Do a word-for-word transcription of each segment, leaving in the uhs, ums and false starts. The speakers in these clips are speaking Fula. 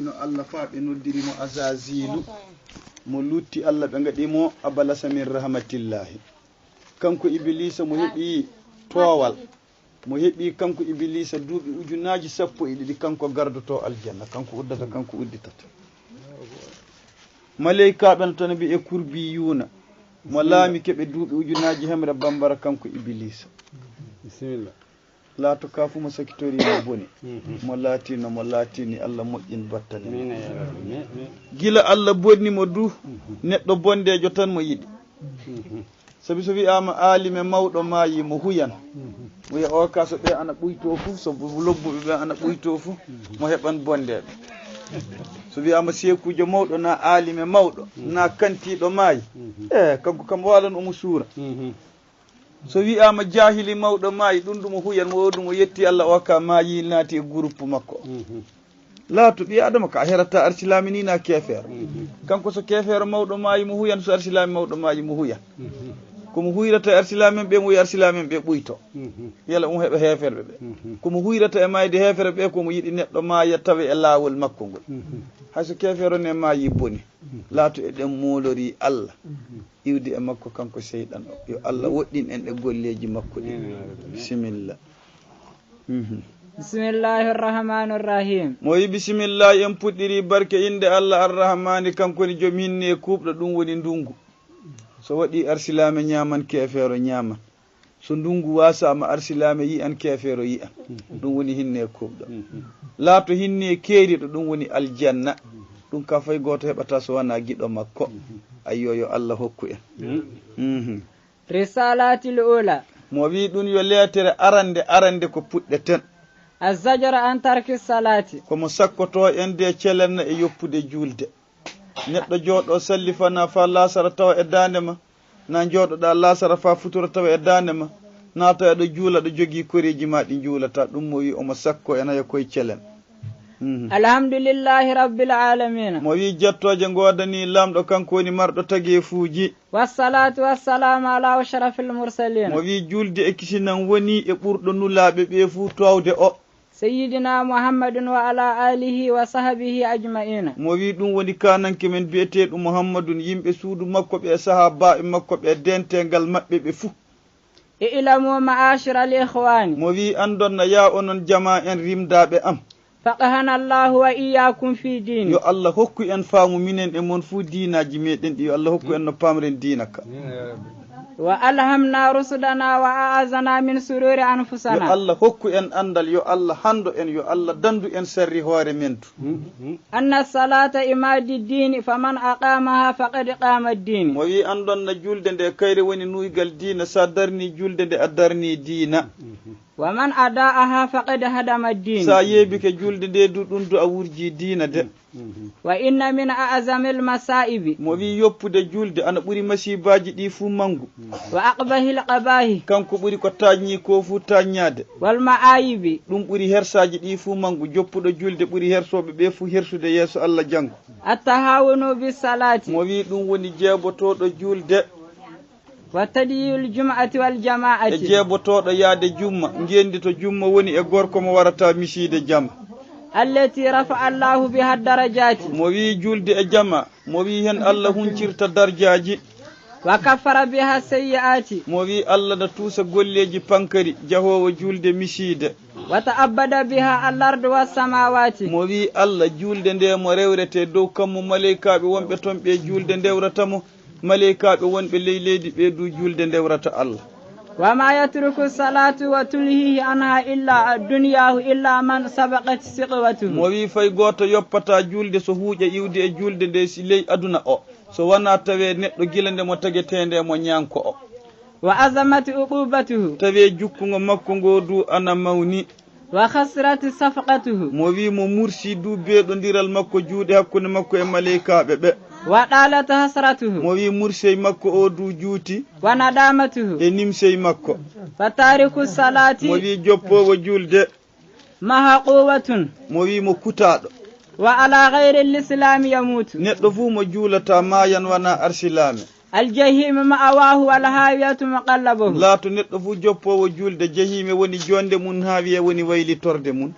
No Allah faa ɓe noddiri mo Azazilu, mo lutti Allah, ɓe ngaɗi mo abalasa min rahmatillahi. Kanko Ibiliisa mo heɓi toowal, mo heɓi kanko Ibiliisa duuɓi ujunaaji sappo e ɗiɗi, kanko gardotoo aljanna, kanko uddata, kanko udditata. Maleykaaɓe no tan mbi'e kurbiyuuna, mo laami keɓe duuɓi ujunaaji hemre bambara kanko Ibiliisa. Bisimilla. Laato ka fu mo sakitori mo boni. Mo laatino, mo laatini, Allah moƴƴin battane. Amina ya Rabbi. Mi, mi. Gila Allah bonni mo du, neɗɗo bondeejo tan mo yiɗi. Sabi so wi'aama aalime mawɗo maayi mo huyan. Wi'a o ka so ɓe ana ɓuyto fu, so bu-, lobbuɓe ɓe ana ɓuyto fu, mo heɓan bondeeɓe. So wi'aama seekuujo mawɗo na aalime mawɗo, na kantiiɗo maayi. E, kanko kam waalan omo suura. So wi'aama jaahili mawɗo maayi, ɗum ɗum o huyan mo, o ɗum o yetti Allah, o ka maayi naati e groupe makko. Laatu ɓii Adama ka herata arsilaami ni na keefeero. Kanko so keefeero mawɗo maayi mo huyan, so arsilaami mawɗo maayi mo huyan. Ko mo huyrata e arsilaami en ɓe, mo wi'a arsilaami en ɓe ɓuyto. Yala um heɓa heeferɓe ɓe. Ko mo huyrata e maayde heeferɓe ɓe, ko mo yiɗi neɗɗo maaya tawe e laawol makko ngol. Hay so keefeero ne maayi boni. Laatu eɗen moolori Allah. Iwdi e makko kanko seyɗan o. Yo Allah woɗɗin en e golleeji makko ɗi. Bisimilla. Mhm. Bismillahir Rahmanir Rahim. Mo wi, "Bisimillahi, en puɗɗiri barke innde Allah Arrahmani, kanko woni joom hinne e kuuɓɗo, ɗum woni ndungu. So waɗi arsilaame ñaaman, keefeero ñaaman. So ndungu waasaama, arsilaame yi'an, keefeero yi'an. Ɗum woni hinne e kuuɓɗo. Laato hinne keeriɗo, ɗum woni aljanna. Ɗum ka fay gooto heɓata so wanaa giɗo makko." Ayyo, yo Allah hokku en. Mhm. Risalatil ula. Mo wi ɗum yo leetere arande, arande ko puɗɗeten. Azzajra an tarki salati. Komo sakkoto en de celenna e yoppude juulde. Neɗɗo jooɗo sallifana fa laasara tawa e daande ma, na jooɗoɗa laasara fa futura tawa e daande ma, na tawa ɗo juula ɗo jogii koreeji ma ɗi juulata, ɗum mo wi omo sakko en haya koye celen. Mhm. Alhamdulillahi rabbil alamina. Mo wi jettooje ngoodani Laamɗo, kanko woni marɗo tageefuuji. Wassalatu wassalamu ala ashrafil mursalin. Mo wi juulde e kisinan woni e ɓurɗo nulaaɓe ɓe fuu toowde o. Sayyidina Muhammadin wa ala alihi wa sahbihi ajma'ina. Mo wi ɗum woni kaananke men bi'eteeɗo Muhammadun, yimɓe suudu makko ɓe e sahaabaaɓe makko ɓe e deenteegal maɓɓe ɓe fuu. I'lamu ma'ashiral ikhwani. Mo wi andon na yaa onon jamaa en rimdaaɓe am. Faqahana Allahu wa iyyakum fi dini. Yo Allah hokku en faamu minen e mon fuu diinaaji meɗen ɗi. Yo Allah hokku en no paamren diina ka. Wa alhamna rusdana wa a'azana min sururi anfusana. Yo Allah hokku en andal, yo Allah hando en, yo Allah dandu en sarri hoore men tu. Anna salata imadi dini faman aqamaha faqad qama dini. Mo wi andon na julde nde kayre woni nuygal diina, sa darni julde nde a darni diina. Wa man ada'aha faqad hadama ad-din. Sa yeebike julde nde du, ɗum du a wurji diina de. Wa inna min a'zamil masaibi. Mo wi yoppude julde ana ɓuri masiibaaji ɗi fuu mangu. Wa aqbahil qabahi. Kanko ɓuri ko taññi ko fuu taññaade. Wal ma'ayibi. Ɗum ɓuri hersaaji ɗi fuu mangu. Joppuɗo julde ɓuri hersooɓe ɓe fuu hersude yeeso Allah janngo. At-tahawunu bis salati. Mo wi ɗum woni jeebotooɗo julde. Wa tadiyul jum'ati wal jama'ati. E jeebotooɗo yaade jumma, ngendi to jumma woni e gorko mo warata misiide jama. Allati rafa'a Allahu biha darajati. Mo wi julde e jama, mo wi hen Allah huncirta darjaaji. Wa kaffara biha sayyi'ati. Mo wi Allah na tuusa golleeji pankari jahoowo julde misiide. Wa ta'abbada biha al-ardu was samawati. Mo wi Allah julde nde mo rewrete dow kammu, maleykaaɓe wonɓe ton ɓe julde ndewrata mo. Maleykaaɓe wonɓe ley leydi ɓe du julde ndewrata Allah. Wa ma yatruku salatu wa tulhihi anha illa ad-dunyahu illa man sabaqat siqwatuhu. Mo wi fay gooto yoppata julde so huuƴa iwde e julde nde si ley aduna o, so wona tawe neɗɗo gila nde mo tagetende mo ñaanko o. Wa azamat uqubatuhu. Tawe jukkungo makko ngo du ana mawni. Wa khasirat safqatuhu. Mo wi mo mursi du beeɗondiral makko juuɗe hakkunde makko e maleykaaɓe ɓe. Wa dalat hasratuhu. Mo wi mursey makko o du juuti. Wa nadamatuhu. E nimsey makko. Fa tariku salati. Mo wi joppoowo julde. Mahquwatun. Mo wi mo kutaaɗo. Wa ala ghayri al-islami yamutu. Neɗɗo fuu mo juulata maayan wana arsilaame. Al-jahimu ma'awahu wal hawiyatu muqallabahu. Laato neɗɗo fuu joppoowo julde, jahiime woni joonde mum, haawiya woni waylitorde mum.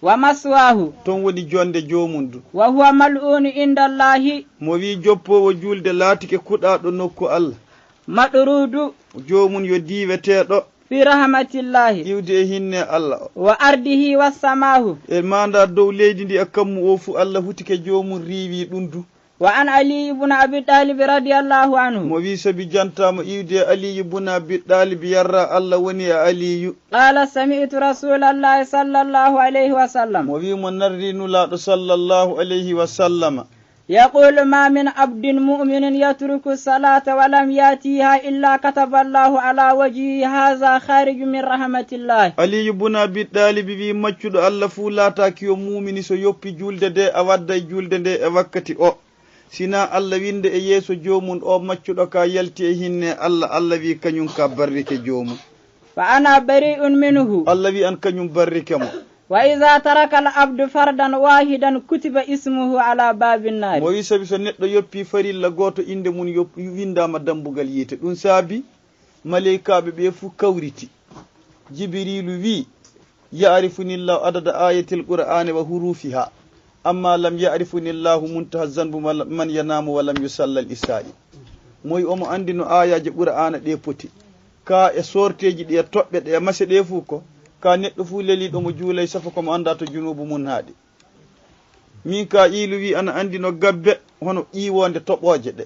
ومثواه. Toon woni jonnde joomum ndu. وهو ملعون عند الله. Mo wi'i joppoowo juulde laatike kuɗaaɗo nokku Allah. مطرود. Joomum yo diiweteeɗo. في رحمة الله. Iwde e hinnee Allah. وأرضه وسماه. E maandaa dow leydi ndi e kammu o fuu Allah hutike joomum riiwii ɗum du. وعن علي بن أبي طالب رضي الله عنه. Mo wi'i sabi jantaama iwde e Aliyu bun Abi Ɗaalib yarra Allah woni e Aliyu. قال سمعت رسول الله صلى الله عليه وسلم. Mo wi'i mo narri Nulaaɗo sallallahu alayhi wa sallama. يقول ما من عبد مؤمن يترك الصلاة ولم يأتها إلا كتب الله على وجهه هذا خارج من رحمة الله. Aliyu bun Abi Ɗaalib wi'i maccuɗo Allah fuu laataaki yo muumini so yoppi juulde nde a wadday juulde nde e wakkati o. Sinaa Allah winnda e yeeso joomum o maccuɗo ka yalti e hinnee Allah, Allah wi'i kañum ka barrike joomum. فأنا بريء منه. Allah wi'i an kañum barrike mo. وإذا ترك العبد فرضا واحدا كتب اسمه على باب النار. Mo wi'i sabi so neɗɗo yoppi farilla gooto innde mum yop-, winndaama dambugal yiite. Ɗum saabi maleykaaɓe ɓe fuu kawriti. Jibiriilu wi'i يعرفني الله عدد آيات القرآن وحروفها، أما لم يعرفني الله منتهى الذنب من ينام ولم يصل العشاء. Moy omo anndi no aayaaje Qur'aana ɗe poti, ka e soorteeji ɗi e toɓɓe ɗe e mase ɗe fuu ko, ka neɗɗo fuu leliiɗo mo juulay safo ko mo anndaa to junuubu mum haaɗi. Miikaa'iilu wi'i ana anndi no gabbe hono ƴiiwoonde toɓooje ɗe.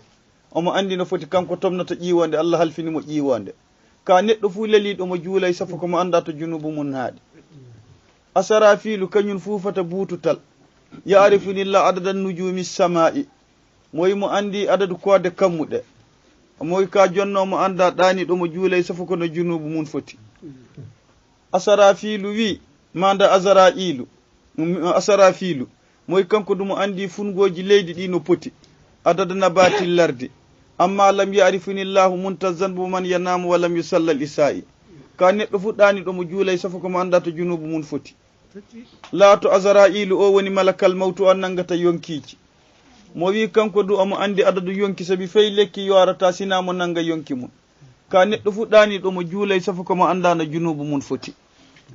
Omo anndi no foti kanko tomnata ƴiiwoonde, Allah halfini mo ƴiiwoonde. Ka neɗɗo fuu leliiɗo mo juulay safo ko mo anndaa to junuubu mum haaɗi. Asarafiilu kañum fuufata buututal. يعرفني الله عدد نجوم السماء. Moy mo anndi adadu koode kammuɗe. Moy ka jonnoo mo anndaa ɗaaniiɗo mo juulay safo ko no junuubu mum foti. Asarafiilu wi'i, maandaa Azara'iilu, um, Asarafiilu, moy kanko du mo anndi fungooji leydi ɗi no poti, adada nabaati lardi. أما لم يعرفني الله منتهى الذنب من ينام ولم يصل العشاء. Ka neɗɗo fuu ɗaaniiɗo mo juulay safo ko mo anndaa to junuubu mum foti. Laato Azara'iilu o woni malakal mawtu o nanngata yonkiiji. Mo wi'i kanko du omo anndi adadu yonki sabi fey lekki yoorata sinaa mo nannga yonki mum. Ka neɗɗo fuu ɗaaniiɗo mo juulay safo ko mo anndaa no junuubu mum foti.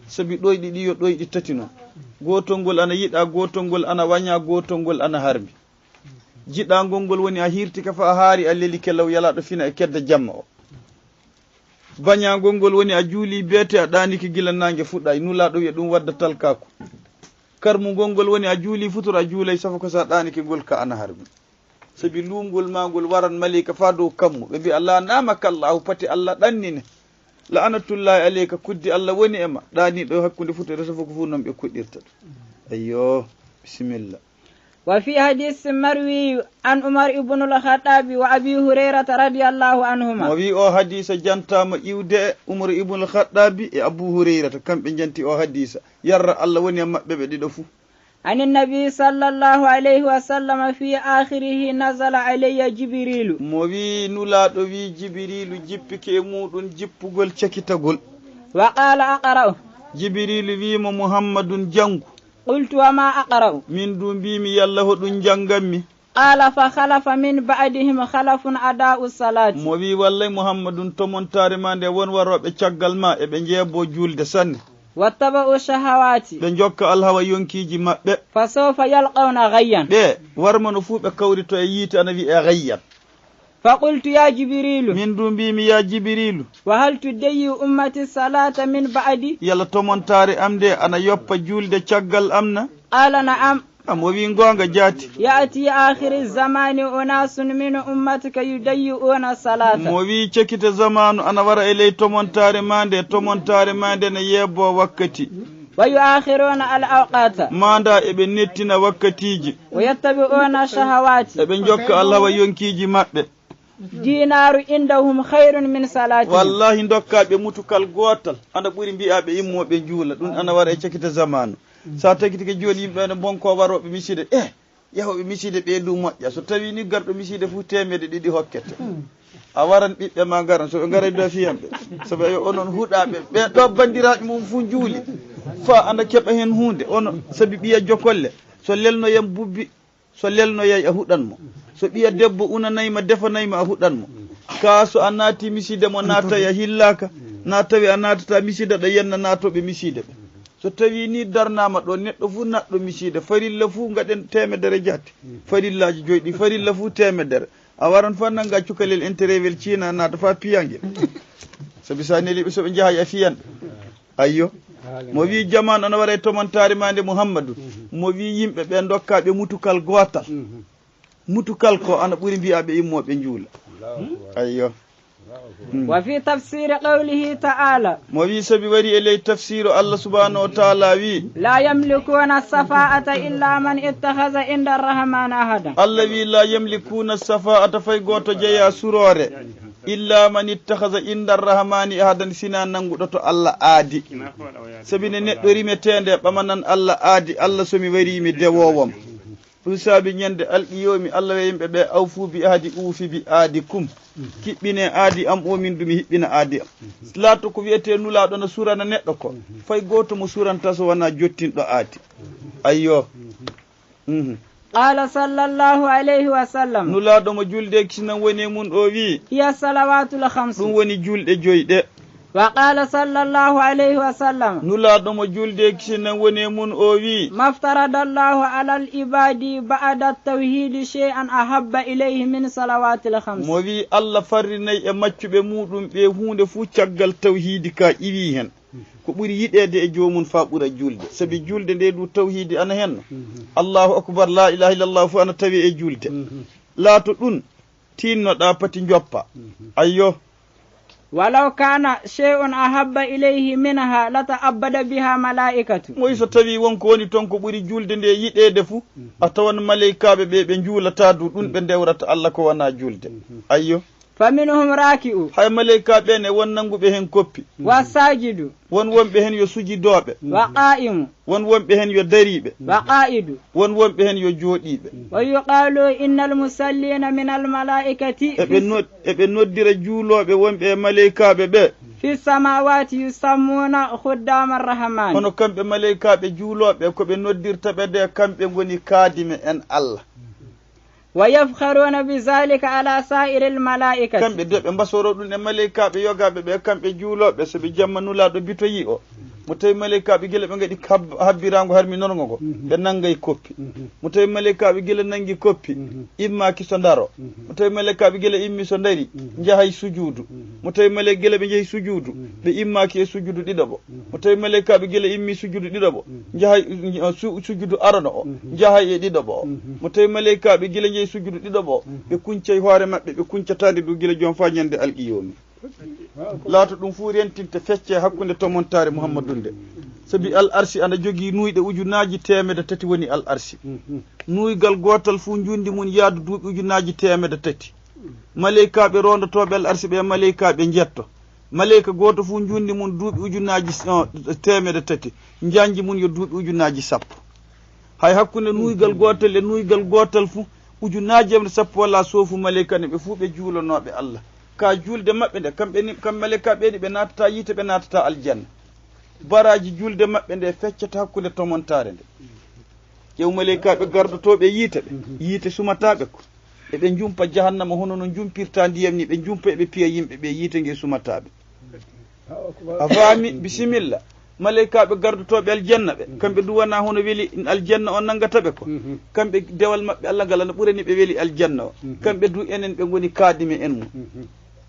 Sabi ɗoyɗi ɗi yo ɗoyɗi tati non. Gootol ngol ana yiɗaa, gootol ngol ana wañaa, gootol ngol ana harmi. Jiɗaangol ngol woni a hiirtike fa a haari a lelike law yalaaɗo fina e kedda jamma o. Bañaangol ngol woni a juulii beete a ɗaanike gila naange fuɗɗay, Nulaaɗo wi'a ɗum wadda talkaaku. Karmungol ngol woni a juulii futuro a juulay safo ko so a ɗaanike ngol ka ana harmi. Sabi luumngol maa ngol waran maleyka faa dow kammu, ɓe mbi'a, "Laanamaka Allaahu, pati Allah ɗannine. La'anatullaahi aleyka, kuddi Allah woni e ma." Ɗaaniiɗo e hakkunde fuɗɗoode safo ko fuu non ɓe kuɗirta ɗum. Ayyo, bisimilla. وفي حديث مروي عن عمر بن الخطاب وأبي هريرة رضي الله عنهما. Mo wi'i o hadiisa jantaama iwde e Umar ibn al-Khattabi e Abu Hurayrata, kamɓe janti o hadiisa. Yarra Allah woni e maɓɓe ɓe ɗiɗo fuu. عن النبي صلى الله عليه وسلم في آخره نزل علي جبريل. Mo wi'i Nulaaɗo wi'i Jibiriilu jippike e muuɗum jippugol cakitagol. وقال اقرأ. Jibiriilu wi'i mo Muhammadun janngu. قلت وما اقرأ. Min du mbiimi yalla hoɗum njannganmi. قال فخلف من بعدهم خلف أضاعوا الصلاة. Mo wi'i wallay Muhammadun tomontaare maa nde won warooɓe caggal maa eɓe njeeboo juulde sanne. واتبعوا الشهوات. Ɓe njokka alhawa yonkiiji maɓɓe. فسوف يلقون غيا. Ɓe warmano fuu ɓe kawrito e yiite ana wi'e gayyan. فقلت يا جبريل. Min du mbiimi ya Jibiriilu. وهل تضيع أمتي الصلاة من بعدي؟ Yala tomontaare am nde ana yoppa juulde caggal am na? قال نعم. A mo wi'i goonga jaati. يأتي آخر الزمان أناس من أمتك يضيعون الصلاة. Mo wi'i cekite zamaanu ana wara e ley tomontaare maa nde, tomontaare maa nde na yeeboo wakkati. ويؤخرون الأوقات. Maandaa eɓe nettina wakkatiiji. ويتبعون الشهوات. Eɓe njokka alhawa yonkiiji maɓɓe. دينار عندهم خير من صلاتهم. Wallaahi, ndokkaa ɓe mutukal gootal, ana ɓuri mbi'aa ɓe immoo ɓe njuula. Ɗum ana wara e cakite zamaanu. So a takitike jooni, yimɓe ene mbonkoo warooɓe misiide. Eh, yahooɓe misiide ɓee du moƴƴa. So tawii ni garɗo misiide fuu teemedde ɗiɗi hokkete. A waran ɓiɓɓe ma ngaran, so ɓe ngaray du a fiyan ɓe. Sabu yo onon huɗaaɓe. Ɓee ɗoo banndiraaɓe mum fuu njuuli. Faa ana keɓa heen huunde. Ono, sabi ɓiya jokolle, so lelnoyan bubbi, so lelnoyay a huɗan mo. So ɓiya debbo unanay ma, defanay ma, a huɗan mo. Kaa so a naati misiide mo, naatay a hillaaka, na tawi a naatata misiide ɗo yenna naatooɓe misiide ɓe. So tawii nii darnaama ɗo, neɗɗo fuu naɗɗo misiide, farilla fuu ngaɗen teemedere jahate. Farillaaji joy ɗi, farilla fuu teemedere. A waran faa nannga cukalel interewel ciina, naata faa piyangel. Sabi so a neli ɓe, so ɓe njahay a fiyan ɓe. Ayyo. Mo wii jamaan ana wara e tomantaari maa nde Muhammadu. Mo wii yimɓe ɓe ndokkaa ɓe mutukal gootal. Mutukal ko ana ɓuri mbiyaa ɓe immoo ɓe njuula. Ayyo. وفي تفسير قوله تعالى. Mo wii sabi wari e ley tafsiiru Allah subhaanahu wa taala wii. لا يملكون الشفاعة إلا من اتخذ عند الرحمن عهدا. Allah wii, "La yamlikuuna safaa'ata", fay gooto jeyaa suroore. "Illa man ittakhadha inda rahmani ahadan", sinaa nannguɗo to Allah aadi. Sabi ne neɗɗo rimeteende ɓamanan Allah aadi, Allah so mi warii mi dewoowam. Ɗum saabi ñande alqiyoomi, Allah wiya yimɓe ɓe, "Awfu bi ahdi uufi bi ahdikum." Kiɓɓine aadi am o, min du mi hiɓɓina aadi am. Laato ko wiyetee nulaaɗo no surana neɗɗo ko. Fay gooto mo suranta so wonaa jottinɗo aadi. Ayyo. Mhm. قال صلى الله عليه وسلم. Nulaaɗo mo julde e kisnam woni e mun o wii. هي الصلوات الخمس. Ɗum woni julɗe joy ɗe. وقال صلى الله عليه وسلم. Nulaaɗo mo julde e kisnam woni e mun o wii. ما افترض الله على العباد بعد التوحيد شيئا أحب إليه من الصلوات الخمس. Mo wii Allah farrinay e maccuɓe muuɗum ɓe huunde fuu caggal tawhiidi ka iwii hen. Ko ɓuri yiɗeede e joomum faa ɓura juulde. Sabi juulde nde du tawhiidi ana hen. Allahu akbar, la ilaha illallah fuu ana tawi e juulde. Laato ɗum tinnoɗaa pati njoppa. Ayyo. ولو كان شيء أحب إليه منها لتعبد بها ملائكة. Moy so tawii won ko woni toon ko ɓuri juulde nde yiɗeede fuu, a tawan maleykaaɓe ɓe, ɓe njuulataa du, ɗum ɓe ndewrata Allah ko wanaa juulde. Ayyo. فمنهم راكع. Hay maleykaaɓe ne won nannguɓe heen koppi. وساجد. Won wonɓe heen yo sujidooɓe. وقائم. Won wonɓe heen yo dariiɓe. وقاعد. Won wonɓe heen yo jooɗiiɓe. ويقال إن المصلين من الملائكة. Eɓe nod-, eɓe noddira juulooɓe wonɓe e maleykaaɓe ɓe. في السماوات يسمون خدام الرحمن. Kono kamɓe maleykaaɓe juulooɓe ko ɓe noddirta ɓe de, kamɓe ngoni kaadime en Allah. ويفخرون بذلك على سائر الملائكة. Kamɓe de ɓe mbasoro ɗum e maleykaaɓe yogaaɓe ɓe, kamɓe juulooɓe, sabi jamma Nulaaɗo bitoyi o. Mo tawi maleykaaɓe gila ɓe ngaɗi hab-, habbiraango harminorgo ngo, ɓe nanngay koppi. Mo tawi maleykaaɓe gila nanngi koppi, immaaki so ndaro. Mo tawi maleykaaɓe gila immi so ndari, njahay sujuudu. Mo tawi maley-, gila ɓe njehi sujuudu, ɓe immaaki e sujuudu ɗiɗaɓo. Mo tawi maleykaaɓe gila immi sujuudu ɗiɗaɓo, njahay, su-, sujuudu arano o, njahay e ɗiɗaɓo o. Mo tawi maleykaaɓe gila njehi sujuudu ɗiɗaɓo o, ɓe kuncay hoore maɓɓe, ɓe kuncataande du gila joom faa ñande alqiyoomi. Laato ɗum fuu rentinte fecce hakkunde tomontaare Muhammadu nde. Sabi al arsi ana jogii nuuyɗe ujunaaji teemedde tati woni al arsi. Nuuygal gootal fuu njuundi mum yaadu duuɓi ujunaaji teemedde tati. Maleykaaɓe roondotooɓe al arsi ɓe, maleykaaɓe njetto. Maleyka gooto fuu njuundi mum duuɓi ujunaaji, o, teemedde tati. Njanji mum yo duuɓi ujunaaji sappo. Hay hakkunde nuuygal gootal e nuuygal gootal fuu, ujunaaji e sappo walla soofu maleyka ne, ɓe fuu ɓe juulanooɓe Allah. Ka juulde maɓɓe nde, kamɓe ni, kam maleykaaɓe ni, ɓe naatataa yiite, ɓe naatataa aljanna. Baraaji juulde maɓɓe nde feccata hakkunde tomontaare nde. Ƴeew maleykaaɓe gardotooɓe yiite ɓe, yiite sumataaɓe ko. Eɓe njumpa jahannama hono no njumpirta ndiyam ni, ɓe njumpa eɓe piya yimɓe ɓe yiite nge sumataaɓe. A faami? Bisimilla. Maleykaaɓe gardotooɓe aljanna ɓe, kamɓe du wonaa hono weli aljanna on nanngata ɓe ko. Kamɓe dewal maɓɓe Allah ngal ana ɓurani ɓe weli aljanna o. Kamɓe du enen ɓe ngoni kaadime en mum.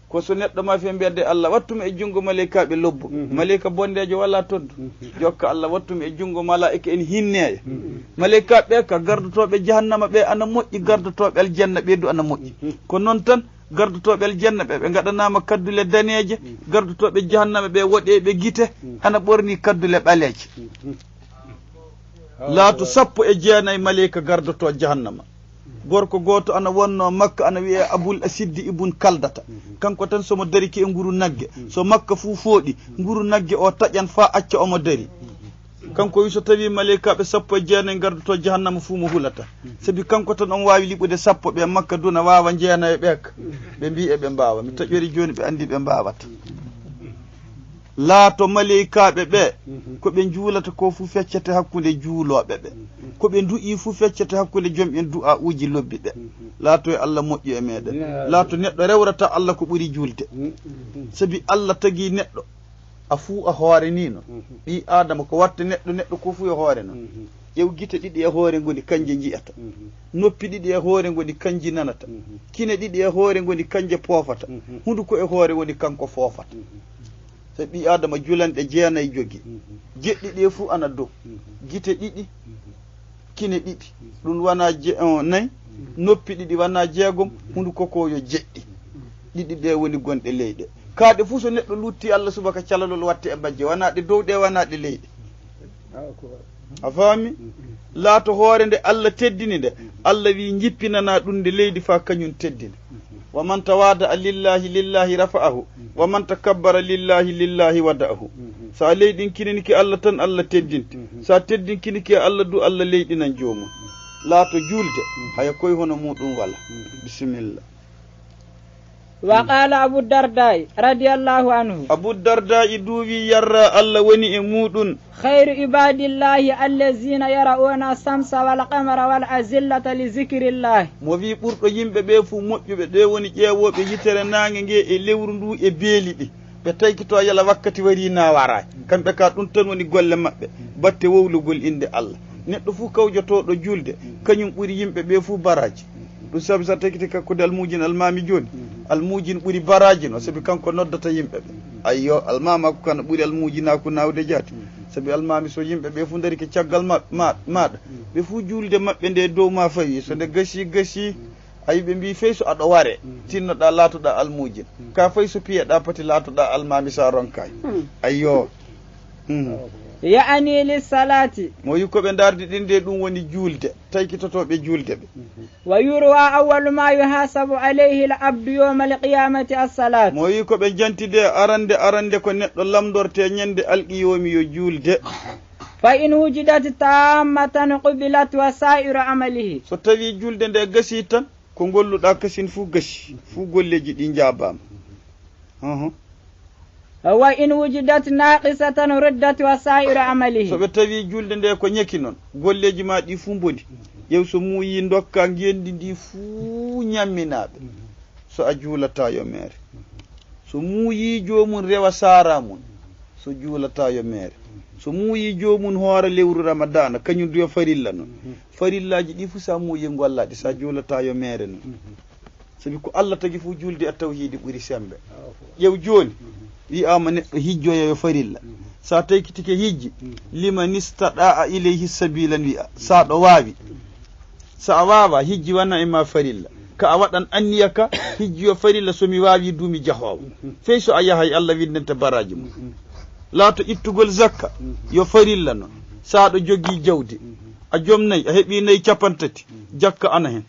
Ko so neɗɗo ma fe mbiyade Allah, "Wattu mi e junngo maleykaaɓe lobbo." Maleyka bonndeejo walla toddu. Jokka Allah, "Wattu mi e junngo malaa'ika en hinneeɓe." Maleykaaɓe ka gardotooɓe jahannama ɓe ana moƴƴi, gardotooɓe aljanna ɓe du ana moƴƴi. Ko noon tan, gardotooɓe aljanna ɓe, ɓe ngaɗanaama kaddule daneeje, gardotooɓe jahannama ɓe waɗee ɓe gite, ana ɓorni kaddule ɓaleeje. Laato sappo e jeenayi maleyka gardotoo jahannama. Gorko gooto ana wonnoo Makka, ana wiyee Abul Asiddi Ibun Kaldata. Kanko tan so mo darike e nguru nagge, so Makka fuu fooɗi, nguru nagge o taƴan faa acca omo dari. Kanko wi so tawii maleykaaɓe sappo e jeenayi gardotoo jahannama fuu mo hulata. Sabi kanko tan omo waawi liɓude sappo ɓe Makka duna waawa jeenayi ɓe ka. Ɓe mbii eɓe mbaawa. Mi taƴori jooni ɓe anndi ɓe mbaawata. Laato maleykaaɓe ɓe, ko ɓe njuulata ko fuu feccete hakkunde juulooɓe ɓe. Ko ɓe du'ii fuu feccete hakkunde jom en du'aa'uuji lobbi ɓe. Laato e Allah moƴƴo e meeɗen. Laato neɗɗo rewrata Allah ko ɓuri juulde. Sabi Allah tagii neɗɗo. A fuu a hoore nii non. Ɓii Aadama ko watta neɗɗo, neɗɗo ko fuu e hoore non. Ƴeew gite ɗiɗi e hoore ngoni kanje nji'ata. Noppi ɗiɗi e hoore ngoni kanji nanata. Kine ɗiɗi e hoore ngoni kanje poofata. Hunduko e hoore woni kanko foofata. So ɓii Aadama julanɗe jeenay jogi. Jeɗɗi ɗe fuu ana dow. Gite ɗiɗi, kine ɗiɗi. Ɗum wona je-, oh, nay. Noppi ɗiɗi wona jeegom. Hunduko ko yo jeɗɗi. Ɗiɗi ɗe woni gonɗe leyɗe. Kaa ɗe fuu so neɗɗo lutti Allah subaka calalol watte e majje. Wona ɗe dow ɗe, wona ɗe leyɗe. A faami? Laato hoore nde Allah teddini nde. Allah wi jippinana ɗum nde leydi faa kañum teddina. Wa man tawada lillahi, lillahi rafa'ahu. Wa man takabbara lillahi, lillahi wada'ahu. So a leyɗinkinike Allah tan, Allah teddinte. So a teddinkinike Allah du, Allah leyɗinan joomum. Laato juulde, haya koy hono muuɗum wala. Bisimilla. Wa qala Abu Darda'i radiyallahu anhu. Abu Darda'i du wi yarra Allah woni e muuɗum. Khayru ibadillahi allazina yara'una samsa wal qamara wal azillata li zikrillah. Mo wi ɓurɗo yimɓe ɓe fuu moƴƴuɓe, ɓe woni ƴeewooɓe yitere naange nge e lewru ndu e beeli ɗi. Ɓe taykito yala wakkati wari na waraay. Kamɓe ka ɗum tan woni golle maɓɓe. Batte wowlugol innde Allah. Neɗɗo fuu kawjotooɗo juulde, kañum ɓuri yimɓe ɓe fuu baraaji. Ɗum sabi so a taykiti hakkunde almuujin almaami jooni, almuujin ɓuri baraaji no, sabi kanko noddata yimɓe ɓe. Ayyo, almaamaaku kan ɓuri almuujinaaku naawde jaati. Sabi almaami so yimɓe ɓe fuu ndarike caggal ma-, ma-, maaɗa, ɓe fuu juulde maɓɓe nde dow ma fawi, so nde gasi, gasi, ayi ɓe mbii fey so aɗo ware, tinnoɗaa laatoɗaa almuujin. Ka fay so piyeɗaa pati laatoɗaa almaami so a ronkaay. Ayyo. Ya'ani li salati. Mo wi ko ɓe ndardi ɗin de ɗum woni juulde, taykitotooɓe juulde ɓe. Wa yurwa awwalu ma yuhasabu alayhi al abdu yawma al qiyamati as salat. Mo wi ko ɓe janti de arande arande ko neɗɗo lamdorte ñande alqiyoomi yo juulde. Fa in wujidat tammatan qubilat wa sa'iru amalihi. So tawi juulde nde gasi tan, ko ngolluɗaa kasin fuu gasi, fuu golleeji ɗi njaabaama. Uhum. Wa in wujidat naqisatan ruddat wa sa'iru amalihi. So ɓe tawi juulde nde ko ñeki non, golleeji ma ɗi fuu mboni. Ƴeew so muuyi ndokka ngenndi ndi fuu ñamminaaɓe. So a juulataa yo meere. So muuyi joomum rewa saara mum. So juulataa yo meere. So muuyi joomum hoora lewru Ramadaana, kañum du yo farilla non. Farillaaji ɗi fuu so a muuyi ngollaaɗi, so a juulataa yo meere non. Sabi ko Allah tagi fuu juulde e tawhiidi ɓuri semmbe. Ƴeew jooni, wi'aama neɗɗo hijjoya yo farilla. So a taykitike hijji, liman istata'a ilayhi sabilan wi'a, so aɗo waawi. So a waawaa, hijji wona e ma farilla. Ka a waɗan anniya ka, hijji yo farilla so mi waawii du mi jahoowo. Fey so a yahay, Allah winndanta baraaji mum. Laato ittugol zakka, yo farilla non. So aɗo jogii jawdi, a jom nayi, a heɓii nayi capanɗe tati, jakka ana hen.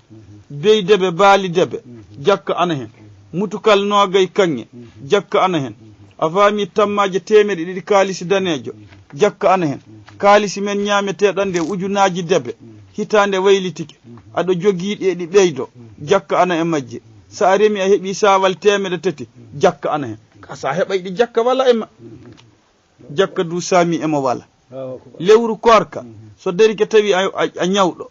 Bey debe, baali debe, jakka ana hen. Mutukal noogay kaŋŋe, jakka ana hen. A faami tammaaje teemeɗe ɗiɗi kaalisi daneejo, jakka ana hen. Kaalisi men ñaameteeɗo nde ujunaaji debe, hitaande waylitike, aɗo jogii ɗi e ɗi ɓeydo, jakka ana e majje. So a remi a heɓii saawal teemeɗe tati, jakka ana hen. Ka so a heɓay ɗi jakka wala e ma. Jakka du saami e mo wala. Lewru koorka, so darike tawi a, a, a ñawɗo,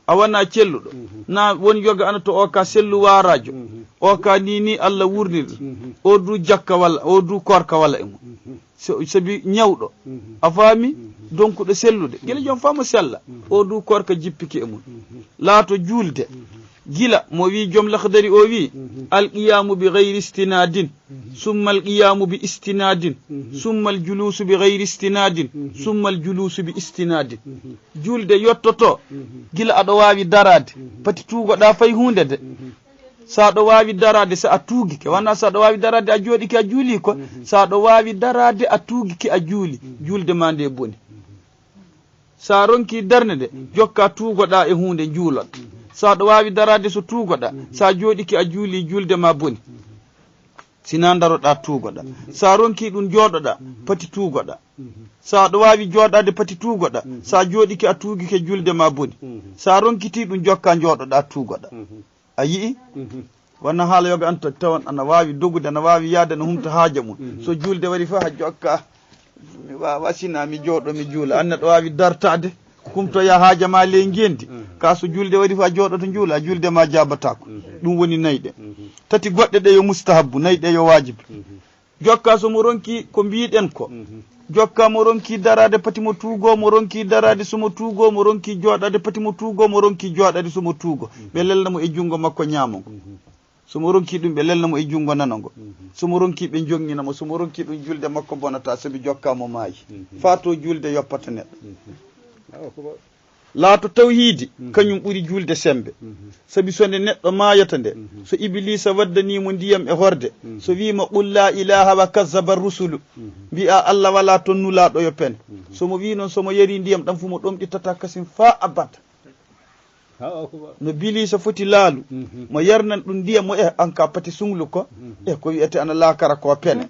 a wona celluɗo, na won yoga ana to o ka sellu waaraajo, o ka ni ni Allah wurniri ɗum. O du jakka wala, o du koorka wala e mum. So, sabi ñawɗo, a faami, donkuɗo sellude, gila jom faa mo sella, o du koorka jippike e mum. Laato juulde, gila mo wi jom Lakhdari o wi, alqiyamu bi ghayri istinadin. Summa alqiyamu bi istinadin, summa aljulusu bi ghayri istinadin, summa aljulusu bi istinadin. Juulde yottoto, gila aɗo waawi daraade, pati tuugoɗaa fay huunde de. So aɗo waawi daraade, so a tuugike, wona so aɗo waawi daraade, a jooɗike, a juulii ko. So aɗo waawi daraade, a tuugike, a juuli, juulde ma nde boni. So a ronkii darnde nde, jokkaa tuugoɗaa e huunde njuulon. So aɗa waawi daraade so tuugoɗaa, so a jooɗike a juulii, juulde ma boni. Sinaa ndaroɗaa tuugoɗaa. So a ronkii ɗum jooɗoɗaa, pati tuugoɗaa. So aɗa waawi jooɗaade pati tuugoɗaa, so a jooɗike a tuugike, juulde ma boni. So a ronkitii ɗum jokkaa njooɗoɗaa tuugoɗaa. A yi'i? Wona haala yoga an ta-, tawan ana waawi dogude, ana waawi yahde, ana humta haaja mum. So juulde wari fof, hajjo akka, mi waawa sina mi jooɗo, mi juula. An neɗɗo waawi dartaade, humtoya haaja ma ley ngenndi. Ka so juulde wari fof, a jooɗoto njuula, juulde ma jaabataako. Ɗum woni nayi ɗe. Tati goɗɗe ɗe yo mustahabbu, nayi ɗe yo waajibi. Jokka so mo ronki ko mbiɗen ko. Jokka mo ronki daraade pati mo tuugo, mo ronki daraade so mo tuugo, mo ronki jooɗaade pati mo tuugo, mo ronki jooɗaade so mo tuugo. Ɓe lelna mo e junngo makko ñaamo ngo. So mo ronki ɗum, ɓe lelna mo e junngo nano ngo. So mo ronki, ɓe joññina mo. So mo ronki ɗum, julde makko bonata, sabi jokka mo maayi. Faa to julde yoppata neɗɗo. Laato tawhiidi, kañum ɓuri julde semmbe. Sabi so nde neɗɗo maayata nde, so Ibiliisa waddanii mo ndiyam e horde, so wii ma, "Qul laa ilaaha wa kazzaba rusulu." Mbi'a, "Allah walaa toon nulaaɗo yo pen." So mo wii noon, so mo yarii ndiyam ɗam fu, mo ɗomɗitata kasim faa abada. No Biliisa foti laalu, mo yarnan ɗum ndiyam mo, eh, an ka pati sunglu ko, eh, ko wi'ete ana laakara ko pene.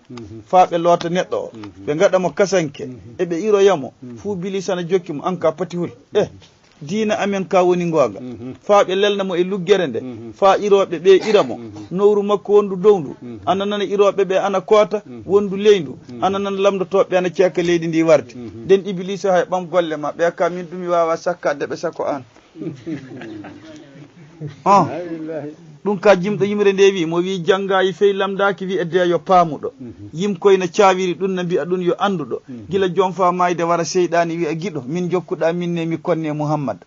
Faa ɓe loota neɗɗo o, ɓe ngaɗa mo kasanke, e ɓe iroya mo, fuu Biliisa na jokki mo, an ka pati hul. Eh, diina amen ka woni ngoonga. Faa ɓe lelna mo e luggere nde, faa irooɓe ɓe ira mo. Nowru makko wondu dow ndu, ana nana irooɓe ɓe ana koota, wondu ley ndu, ana nana lamndotooɓe ana ceeka leydi ndi warde. Nden Ibiliisa hay ɓam golle ma, ɓe ka min ɗum mi waawa sakkaade ɓe sako an. Oh. Ɗum ka jimɗo yimre nde wi, mo wi janngayi fey lamndaaki wi e deeyo paamuɗo. Yimkoy na caawiri ɗum na mbi'a ɗum yo annduɗo. Gila joom faa maayde wara seyɗaani wi'a giɗo, min jokkuɗaa min ne mi konne Muhammad.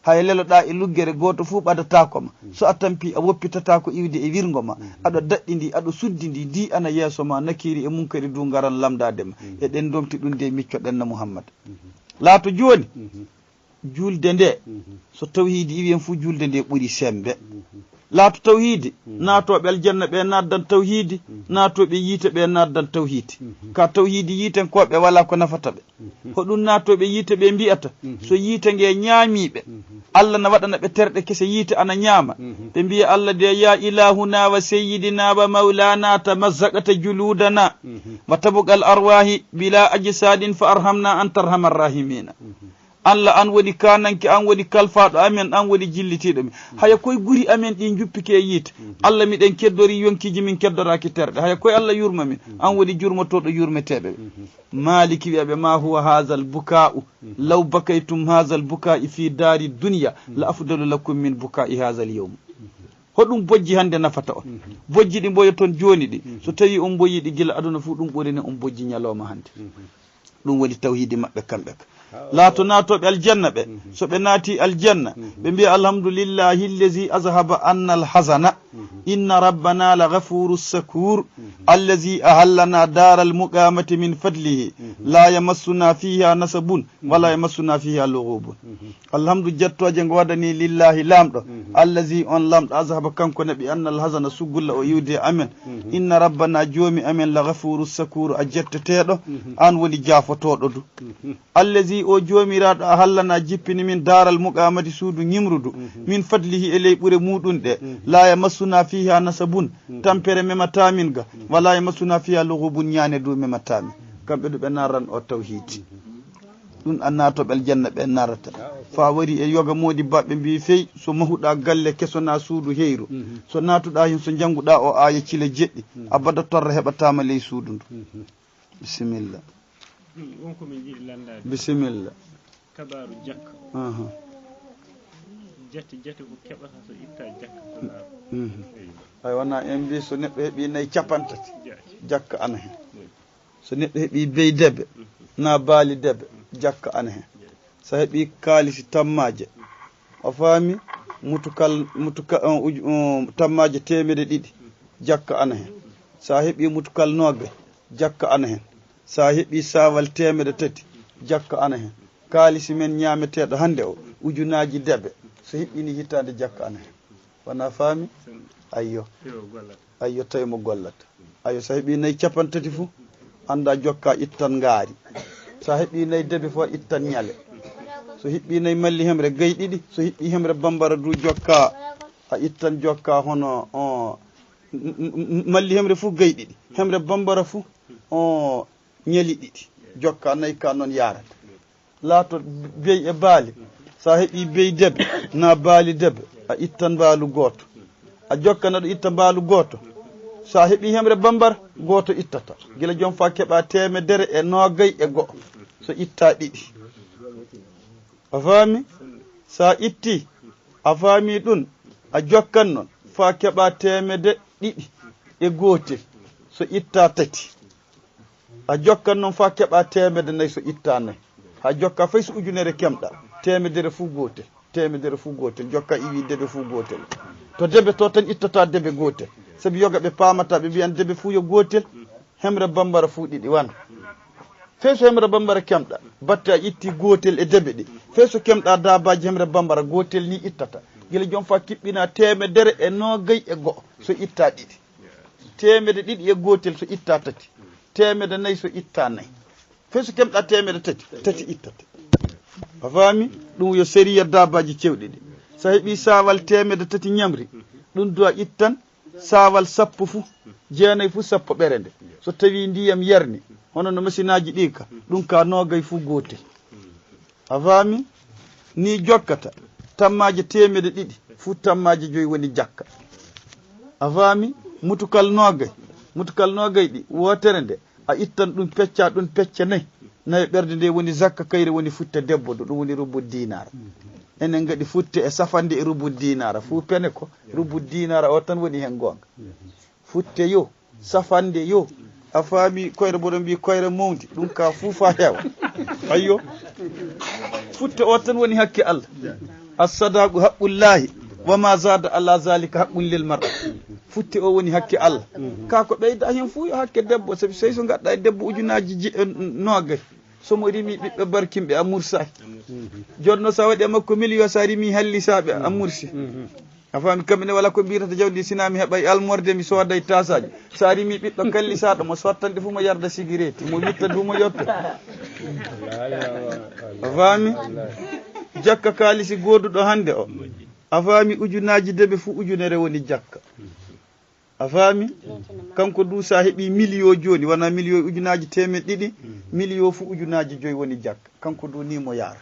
Hay leloɗaa e luggere gooto fuu ɓadataako ma. So a tampi a woppitataako iwde e wirngo ma. Aɗo daɗɗindi, aɗo suddindi, ndi ana yeeso ma, nakiiri e munkari du ngaran lamndaade ma. Eɗen ndomti ɗum de miccoɗen na Muhammad. Laato jooni. Julde nde, so tawhiidi iwi en fuu, julde nde ɓuri semmbe. Laato tawhiidi, naatooɓe aljanna ɓe naatdan tawhiidi, naatooɓe yiite ɓe naatdan tawhiidi. Ka tawhiidi yiitenkooɓe walaa ko nafata ɓe. Ko ɗum naatooɓe yiite ɓe mbi'ata, so yiite nge ñaamii ɓe, Allah na waɗana ɓe terɗe kese, yiite ana ñaama. Ɓe mbi'a Allah de, "Ya ilaahuna wa seyyidina wa mawlana, tamazzaqata juluudana, wa tabqal arwaahi bila ajsaadin fa arhamna an tarhamar rahimina." Allah, an woni kaananke, an woni kalfaaɗo amen, an woni jillitiiɗo men. Haya koy guri amen ɗi njuppike e yiite. Allah, miɗen keddori yonkiiji, min keddoraaki terɗe. Haya koy Allah yurma min. An woni jurmotooɗo yurmeteeɓe ɓe. Maaliki wi'a ɓe, "Ma huwa haazal bukaa'u, law bakaytum haazal bukaa'i fi daari dunya, la afdalu lakum min bukaa'i haazal yawm." Hoɗum bojji hannde nafata on? Bojji ɗi mboyoton jooni ɗi, so tawi on mboyii ɗi gila aduna fuu, ɗum ɓurani on bojji ñalooma hannde. Ɗum woni tawhiidi maɓɓe kamɓe ka. Laato naatooɓe aljanna ɓe, so ɓe naati aljanna, ɓe mbiya, "Alhamdulillahi allazi azhaba anna alhazana, inna rabbana la ghafuru shakur, allazi ahallana daral muqamati min fadlihi, la yamassuna fiha nasabun, wa la yamassuna fiha lughubun." Alhamdu, jettooje ngo waɗani lillahi, Laamɗo, allazi, on Laamɗo, azhaba, kanko naɓi, anna alhazana, sugulla o iwde e amen. Inna rabbana, joomi amen, la ghafuru shakuru, a jetteteeɗo, an woni jaafotooɗo du. Allazi, o joomiraaɗo, ahallana, jippini min daaral muqamati, suudu ñimrudu, min fadlihi, e ley ɓure muɗum ɗe, la yamassuna fiha nasabun, tampere memataa min ga, wa la yamassuna fiha lughubun, ñaane du memataa min. Kamɓe du ɓe naaran o tawhiidi. Ɗum a naatooɓe aljanna ɓe naarata. Faa wari e yoga moodi baɓɓe mbii fey, so mahuɗaa galle keso naa suudu heyru, so naatuɗaa heen, so njannguɗaa o aaya cile jeɗɗi, abada torra heɓataama ley suudu ndu. Bisimilla. Won ko min njiɗi lanndaade. Bisimilla. Kabaaru jakka. Aha. Jate, jate ko keɓata so itta jakka ko laaɓi. Mhm. Eyi. Ay, wona en mbii so neɗɗo heɓii nayi capantati, jaati, jakka ana heen. Eyi. So neɗɗo heɓii beyi debe, naa baali debe, jakka ana heen. So a heɓii kaalisi tammaaje, a faami, mutukal, mutuka-, on, uju-, on, tammaaje teemedde ɗiɗi, jakka ana heen. So a heɓii mutukal noogay, jakka ana heen. So a heɓii saawal teemedde tati, jakka ana heen. Kaalisi men ñaameteeɗo hannde o, ujunaaji debe, so heɓɓinii hitaande, jakka ana heen. Wona faami? Ayyo. Ayyo, tawi mo gollata. Ayyo, so a heɓii nayi capantati fof, annda jokka ittan ngaari. So a heɓii nayi debe fof, ittan ñale. So heɓii nayi malli hemre gay ɗiɗi, so heɓii hemre bambara du jokka, a ittan jokka hono, o, m-, m-, m-, malli hemre fof gay ɗiɗi. Hemre bambara fof, o, ñali ɗiɗi. Jokka nayi ka noon yaarata. Laato beyi e baali. So a heɓii beyi debe, naa baali debe, a ittan mbaalu gooto. A jokkan aɗa itta mbaalu gooto. So a heɓii hemre bambara, gooto ittata. Gila joom faa keɓa teemedere e noogay e go'o. So ittaa ɗiɗi. A faami? So a ittii, a faami ɗum, a jokkan noon faa keɓa teemedde ɗiɗi e gootel. so itta tati. A jokkan noon faa keɓa teemedde nayi so itta nayi. Haa jokka fay so ujunere kemɗa, teemedere fuu gootel, teemedere fuu gootel, jokka iwi debe fuu gootel. To debe to tan ittata debe gootel. Sabi yoga ɓe paamata, ɓe mbiyan debe fuu yo gootel, hemre bambara fuu ɗiɗi wana. Fay so hemre bambara kemɗa, batte a itti gootel e debe ɗi. Fay so kemɗa daabaaji hemre bambara gootel ni ittata. Gila joom faa kiɓɓina teemedere e noogay e go'o so itta ɗiɗi. Teemedde ɗiɗi e gootel so itta tati. Teemedde nayi so itta nayi. Fay so kemɗa teemedde tati, tati ittata. A faami? Ɗum yo sariya daabaaji cewɗi ɗi. So a heɓi saawal teemedde tati ñamri, ɗum du a ittan saawal sappo fuu, jeenayi fuu sappo ɓerende. So tawi ndiyam yarni, hono no masinaaji ɗi ka, ɗum ka noogay fuu gootel. A faami? Ni jokkata, tammaaje teemedde ɗiɗi, fuu tammaaje joyi woni jakka. A faami? Mutukal noogay, mutukal noogay ɗi, wootere nde, a ittan ɗum, pecca ɗum pecce nayi. Nayi ɓerde nde woni zakka, kayre woni futte debbo, ɗum woni rubu dinaara. Enen ngaɗi futte e safande e rubu dinaara, fuu pene ko rubu dinaara o tan woni heen goonga. Futte yo, safande yo. A faami, koyre mboɗo mbi koyre mawndi, ɗum ka fuu faa heewa. Ayyo. Futte o tan woni hakke Allah. As-sadaqu haqqullahi, wa ma zada ala zalika haqqun lil mar'a. Futte o woni hakke Allah. Ka ko ɓeyda heen fuu yo hakke debbo, sabi sey so ngaɗɗa e debbo ujunaaji ji-, eh, noogay. So mo rimi ɓiɓɓe barkinɓe a mursaaki. Jooni noon so a waɗi e makko miliyo, so a rimi hallisaaɓe a mursi. A faami, kamɓe ne wala ko mbiyata jawdi, sinaa mi heɓay almorde, mi sooday taasaaji. So a rimi ɓiɗɗo kallisaaɗo, mo sottanɗe fof mo yarda sigireti, mo witta du mo yoppe. A faami? Jakka kaalisi gooduɗo hannde o. A faami, ujunaaji debe fof ujunere woni jakka. A faami? Kanko du so a heɓi miliyo jooni, wona miliyo ujunaaji teemeɗɗe ɗiɗi, miliyo fof ujunaaji joyi woni jakka. Kanko du ni mo yaara.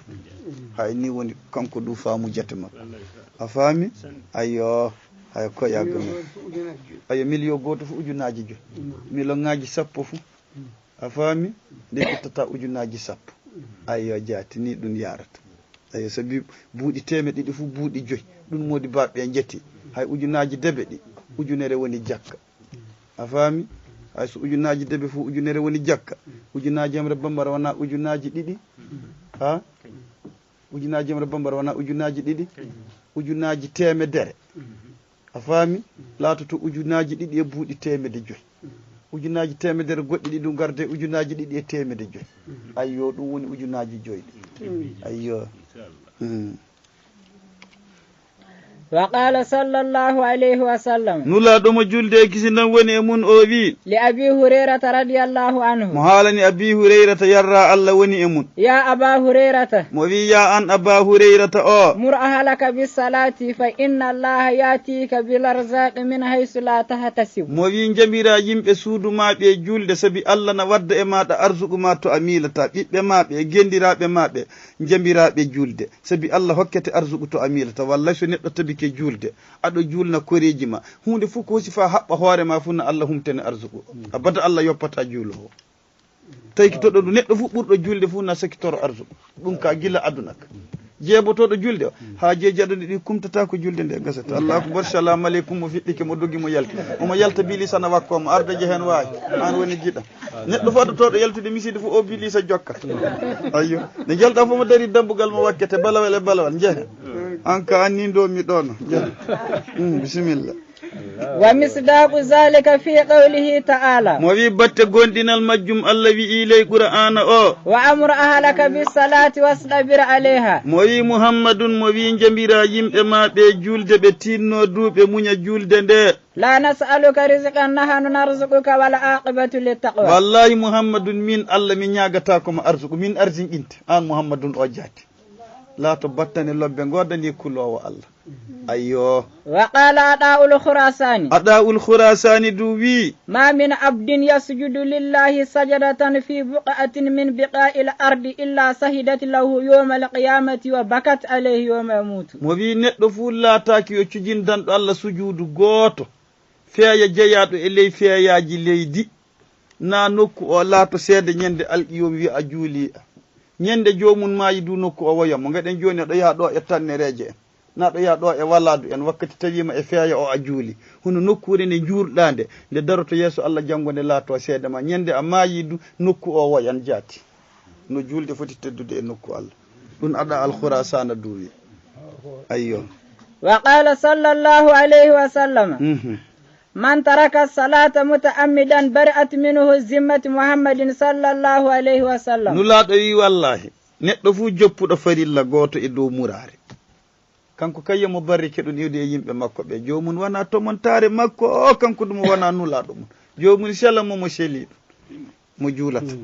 Hay ni woni kanko du faamu jate makko. A faami? Ayyo, hay ko yagga mi. Ayyo, miliyo gooto fof ujunaaji joyi. Miliyoŋaaji sappo fof. A faami? Nde ittata ujunaaji sappo. Ayyo, jaati ni ɗum yaarata. Ayyo, sabi buuɗi teemeɗɗe ɗiɗi fof buuɗi joyi. Ɗum moodi baɓɓe en jeti. Hay ujunaaji debe ɗi, ujunere woni jakka. A faami? Hay so ujunaaji debe fof ujunere woni jakka. Ujunaaji hemre bambara wona ujunaaji ɗiɗi. Ha? Ujunaaji hemre bambara wona ujunaaji ɗiɗi. Ujunaaji teemedere. A faami? Laatoto ujunaaji ɗiɗi e buuɗi teemedde joyi. Ujunaaji teemedere goɗɗi ɗi ɗum garde ujunaaji ɗiɗi e teemedde joyi. Ayyo, ɗum woni ujunaaji joyi ɗi. Ayyo. Hmm. وقال صلى الله عليه وسلم Nulaaɗo mo julde e kisindam woni e mun o wii, لأبي هريرة رضي الله عنه. Mo haalani Abi Hurayrata yarra Allah woni e mun. يا أبا هريرة Mo wii, ya an Aba Hurayrata o. مر أهلك بالصلاة فإن الله يأتيك بالأرزاق من حيث لا تحتسب. Mo wii, njamiraa yimɓe suudu maa ɓe julde, sabi Allah na wadda e maaɗa arsuku maa to a miilataa, ɓiɓɓe maa ɓe, genndiraaɓe maa ɓe, njamiraa ɓe julde. Sabi Allah hokkete arsuku to a miilataa. Wallay so neɗɗo tabike julde, aɗo juulna koreeji maa, huunde fof ko hosi faa haɓɓa hoore maa fof na Allah humtene arsuku o. Abada Allah yoppataa juuloowo. Taykitoɗo ɗum neɗɗo fof ɓurɗo julde fof na sakitoro arsuku. Ɗum ka gila aduna ka. Jeebotooɗo julde o, haa jeeji aduna ɗi kumtataa ko julde nde gasata. Allahu akbar, salaamu aleykum, mo fiɗɗike, mo dogi, mo yalti. Omo yalta bilisa na wakko mo, arda je heen waawi. Aan woni giɗa. Neɗɗo fadotooɗo yaltude misiide fof o bilisa jokka. Ayyo. Nde jalɗa fof mo dari dambugal mo wakkete balawal e balawal. Njehen. Aan ka anni ndo mi ɗono. Njehen. Mm, bisimilla. ومصداق ذلك في قوله تعالى. Mo wii batte gonɗinal majjum Allah wi'ii ley Qur'aana o. وأمر أهلك بالصلاة واصطبر عليها. Mo wii Muhammadun, mo wii njamiraa yimɓe maa ɓe julde, ɓe tiinnoo duu ɓe muña julde nde. لا نسألك رزقا نحن نرزقك والعاقبة للتقوى. Wallaahi Muhammadun, miin Allah mi ñaagataako ma arsuku, miin arsinɗinte, aan Muhammadun o jaati. Laato battane lobbe ngoodanii kuloowo Allah. Ayyo. وقال عطاء الخراساني. Adaa'ul Khurasaani du wii. ما من عبد يسجد لله سجدة في بقعة من بقاع الأرض إلا شهدت له يوم القيامة وبكت عليه يوم يموت. Mo wii neɗɗo fuu laataaki yo cujindanɗo Allah sujuudu gooto, feeya jeyaaɗo e ley feeyaaji leydi, na nokku o laato seede ñande alqiyoomi wi'a a juulii. Ñande joomum maayi du nokku o woya mo. Ngaɗen jooni oɗo yaha ɗo e tannereeje en. Naɗo ya ɗo e waladu en wakkati tawiima e feeya o a juuli. Hono nokkuure nde juulɗaa nde, nde daroto yeeso Allah janngo nde laato seede ma. Ñande a maayi du, nokku o woyan jaati. No juulde foti teddude e nokku Allah. Ɗum aɗa Al Khurasaana duwi. Ayyo. وقال صلى الله عليه وسلم: Mhm. من ترك الصلاة متعمدا برئت منه ذمة محمد صلى الله عليه وسلم. Nulaaɗo wi, wallahi, neɗɗo fuu joppuɗo farilla gooto e dow muraare, kanko kay yo mo barrike ɗum iwde e yimɓe makko ɓe. Joomum wona tomontaare makko, o kanko ɗum wona nulaaɗo mum. Joomum sela mo, mo seli ɗum, mo juulata.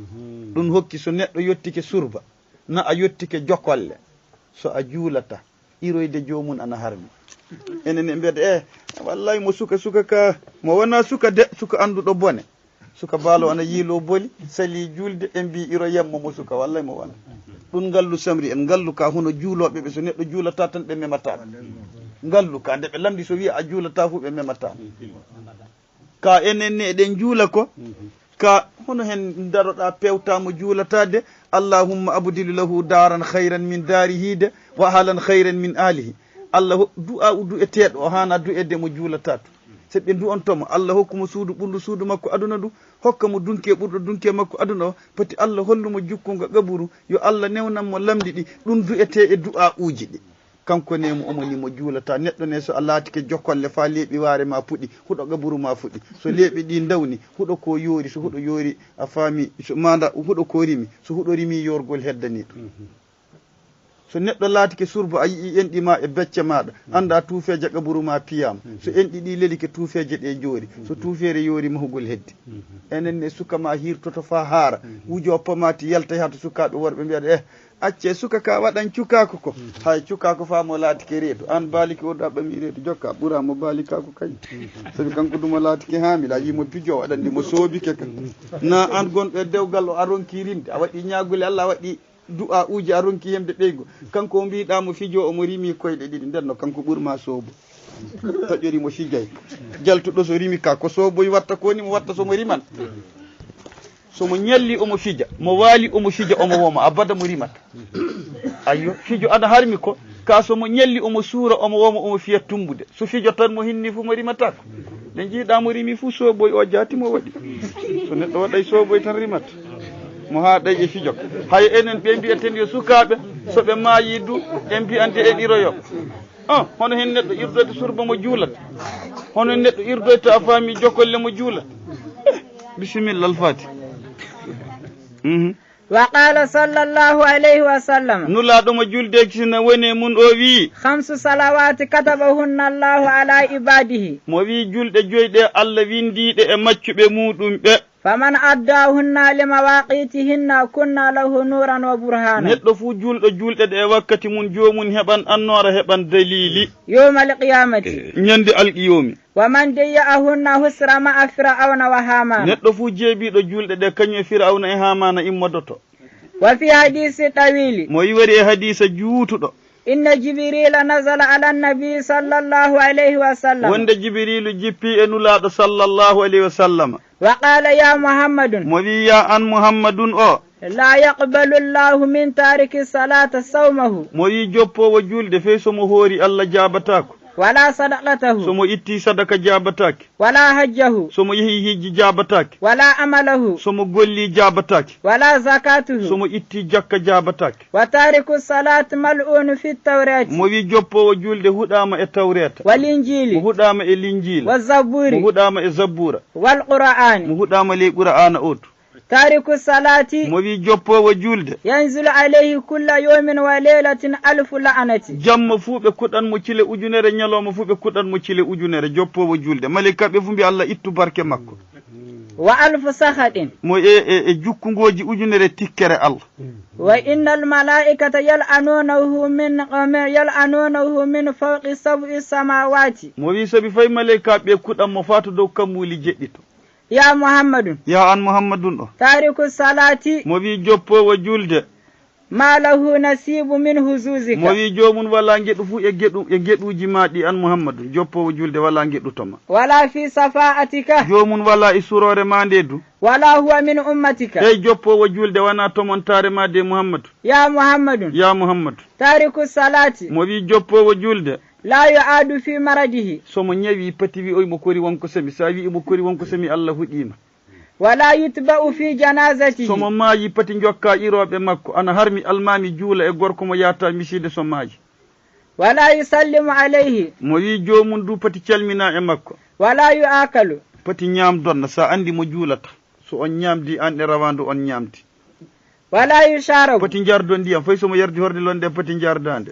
Ɗum hokki so neɗɗo yottike surba, na a yottike jokolle, so a juulata, iroyde joomum ana harmi. Enen e mbiyata, e, wallahi mo suka, suka ka, mo wona suka de, suka annduɗo bone. Suka baalo ana yiilo boli, sali juulde, en mbi iro yamma mo suka, wallahi mo wona. Ɗum ngallu samri en, ngallu ka hono juulooɓe ɓe, so neɗɗo juulata tan ɓe memata. Ngallu ka nde ɓe lamndi so wiya a juulata fu ɓe memata. Ka enen ne eɗen juula ko, ka hono hen daroɗa pewta mo juulata de, Allahumma abdil lahu daran khayran min darihi de, wa ahlan khayran min alihi. Allah ho-, du'a u du'eteeɗo o hana du'ede mo juulata to. Sabi ɓe du'onto mo, Allah hokku mo suudu ɓurdu suudu makko aduna du, hokka mo dunke ɓurɗo dunke makko aduna o, poti Allah hollu mo jukkunga qaburu, yo Allah newnan mo lamndi ɗi, ɗum du'ete e du'a uji ɗi. Kanko ne mo omo ni mo juulata. Neɗɗo ne so a laatike jokolle fa leeɓi waare ma puɗi, huɗo qaburu ma fuɗi. So leeɓi ɗi ndawni, huɗo ko yoori, so huɗo yoori a faami, so manda huɗo ko rimi, so huɗo rimi yorgol heddani ɗum. So neɗɗo laatike surbo, a yi'i enɗi ma e becce maɗa, anda tuufeeje qaburu ma piyama. So enɗi ɗi lelike, tuufeeje ɗe joori. So tuufeere yoori, mahugol heddi. Enen ne suka ma hirtoto fa haara. Wujo pomati yalta yaha to sukaaɓe worɓe mbiyata, eh, acce suka ka waɗan cukaaku ko. Hay cukaaku fa mo laatike reedu. An baaliki o ɗaɓɓami reedu, jokka ɓura mo baalikaaku kay. Sabi kanko duma laatike haamil, a yimo pijo waɗandi mo soobike ka. Na an gonɗo e dewgal o a ronki rinde, a waɗi ñaagule Allah, a waɗi du'a uji, a ronki yemde ɓeygo. Kanko o mbiɗa mo fijo, omo rimi koyɗe ɗiɗi, nden no kanko ɓurma soobo. Taƴori mo fijay. Jaltuɗo so rimi ka, ko sooboy watta ko ni mo watta so mo riman. So mo ñalli omo fija, mo waali omo fija, omo woma, abada mo rimata. Ayyo, fijo ana harmi ko, ka so mo ñalli omo suura, omo woma, omo fiya tumbude. So fijo tan mo hinni fu mo rimatako. Nde jiiɗa mo rimi fu sooboy o jaati mo waɗi. So neɗɗo waɗay sooboy tan rimata. Mo haaɗay e fijo. Hay enen ɓe mbiyaten yo sukaaɓe, so ɓe maayi du, en mbiyande en iroyo. Ah, hono hen neɗɗo irdoyta surba mo juulat? Hono neɗɗo irdoyta a faami jokolle mo juulat? Eh, bisimilla alfaati. Mhm. وقال صلى الله عليه وسلم: Nulaaɗo mo julde kisina woni e mun o wii, خمس صلوات كتبهن الله على عباده، mo wii julɗe joy ɗe Allah windiiɗe e maccuɓe muɗum ɓe. فمن أداهن لمواقيتهن كن له نورا وبرهانا. Neɗɗo fuu julɗo julɗe ɗe e wakkati mum, joomum heɓan annoora, heɓan daliili. يوم القيامة. Ñande alqiyoomi. ومن ضيعهن حشر مع فرعون وهامان. Neɗɗo fuu jeebiiɗo julɗe ɗe, kañum e Firawna e Haamaana immodoto. وفي حديث طويل. Mo wari e hadiisa juutuɗo. إن جبريل نزل على النبي صلى الله عليه وسلم. Wonde Jibriilu jippii e Nulaaɗo sallallahu alayhi wa sallam. وقال: يا محمد. Mo wii, ya an Muhammadun o. لا يقبل الله من تارك الصلاة صومه. Mo wii joppoowo julde fey so mo hoori Allah jaabataako. ولا صدقته. So mo itti sadaka jaabataake. ولا حجه. So mo yehi hijji jaabataake. ولا عمله. So mo golli jaabataake. ولا زكاته. So mo itti jakka jaabataake. وتارك الصلاة ملعون في التوراة. Mo wii joppoowo julde huɗaama e Tawreeta. Mo والإنجيل. Huɗaama e Linjiila. Mo والزبور. Huɗaama e Zabbuura. Mo والقرآن. Huɗaama ley Qur'aana oto. تارك الصلاة. Mo wii joppoowo julde. ينزل عليه كل يوم وليلة ألف لعنة. Jamma fuu ɓe kuɗan mo cile ujunere, ñalooma fuu ɓe kuɗan mo cile ujunere, joppoowo julde. Malaykaaɓe fuu mbi Allah ittu barke makko. وألف سخط. Mo e, e, e jukkungooji ujunere tikkere Allah. وإن الملائكة يلعنونه من، يلعنونه من فوق سبع سماوات. Mo wii sabi fay malaykaaɓe kuɗan mo faa to dow kammuuli jeɗɗi to. يا محمد. Ya an Muhammadun o. تارك الصلاة. Mo wii joppoowo julde. ما له نصيب من حظوظك. Mo wi, "Joomum walaa ngeɗu fuu e geɗu, e geɗuuji maa ɗi an Muhammadu, joppoowo juulde, walaa ngeɗu to ma." ولا في شفاعتك. Joomum walaa e suroore maa nde du. ولا هو من أمتك. Ey joppoowo juulde, wanaa tomontaare maa de Muhammadu. يا محمد. Yaa Muhammadu. تارك الصلاة. Mo wi, "Joppoowo juulde." لا يعاد في مرضه. So mo ñawi pati wi'oy mo kori wonko sami, so a wi'i mo kori wonko sami, Allah huɗii ma. ولا يتبع في جنازته. So mo maayi pati njokkaa irooɓe makko, ana harmi almaami juula e gorko mo yaata misiide so maayi. ولا يسلم عليه. Mo wi, "Joomum du pati calminaa e makko." ولا يؤكل. Pati ñaamdonna, so a anndi mo juulata. So on ñaamdi an e rawaandu on ñaamdi. ولا يشرب. Pati njardon ndiyam, fay so mo yardi horde londe pati njardaande.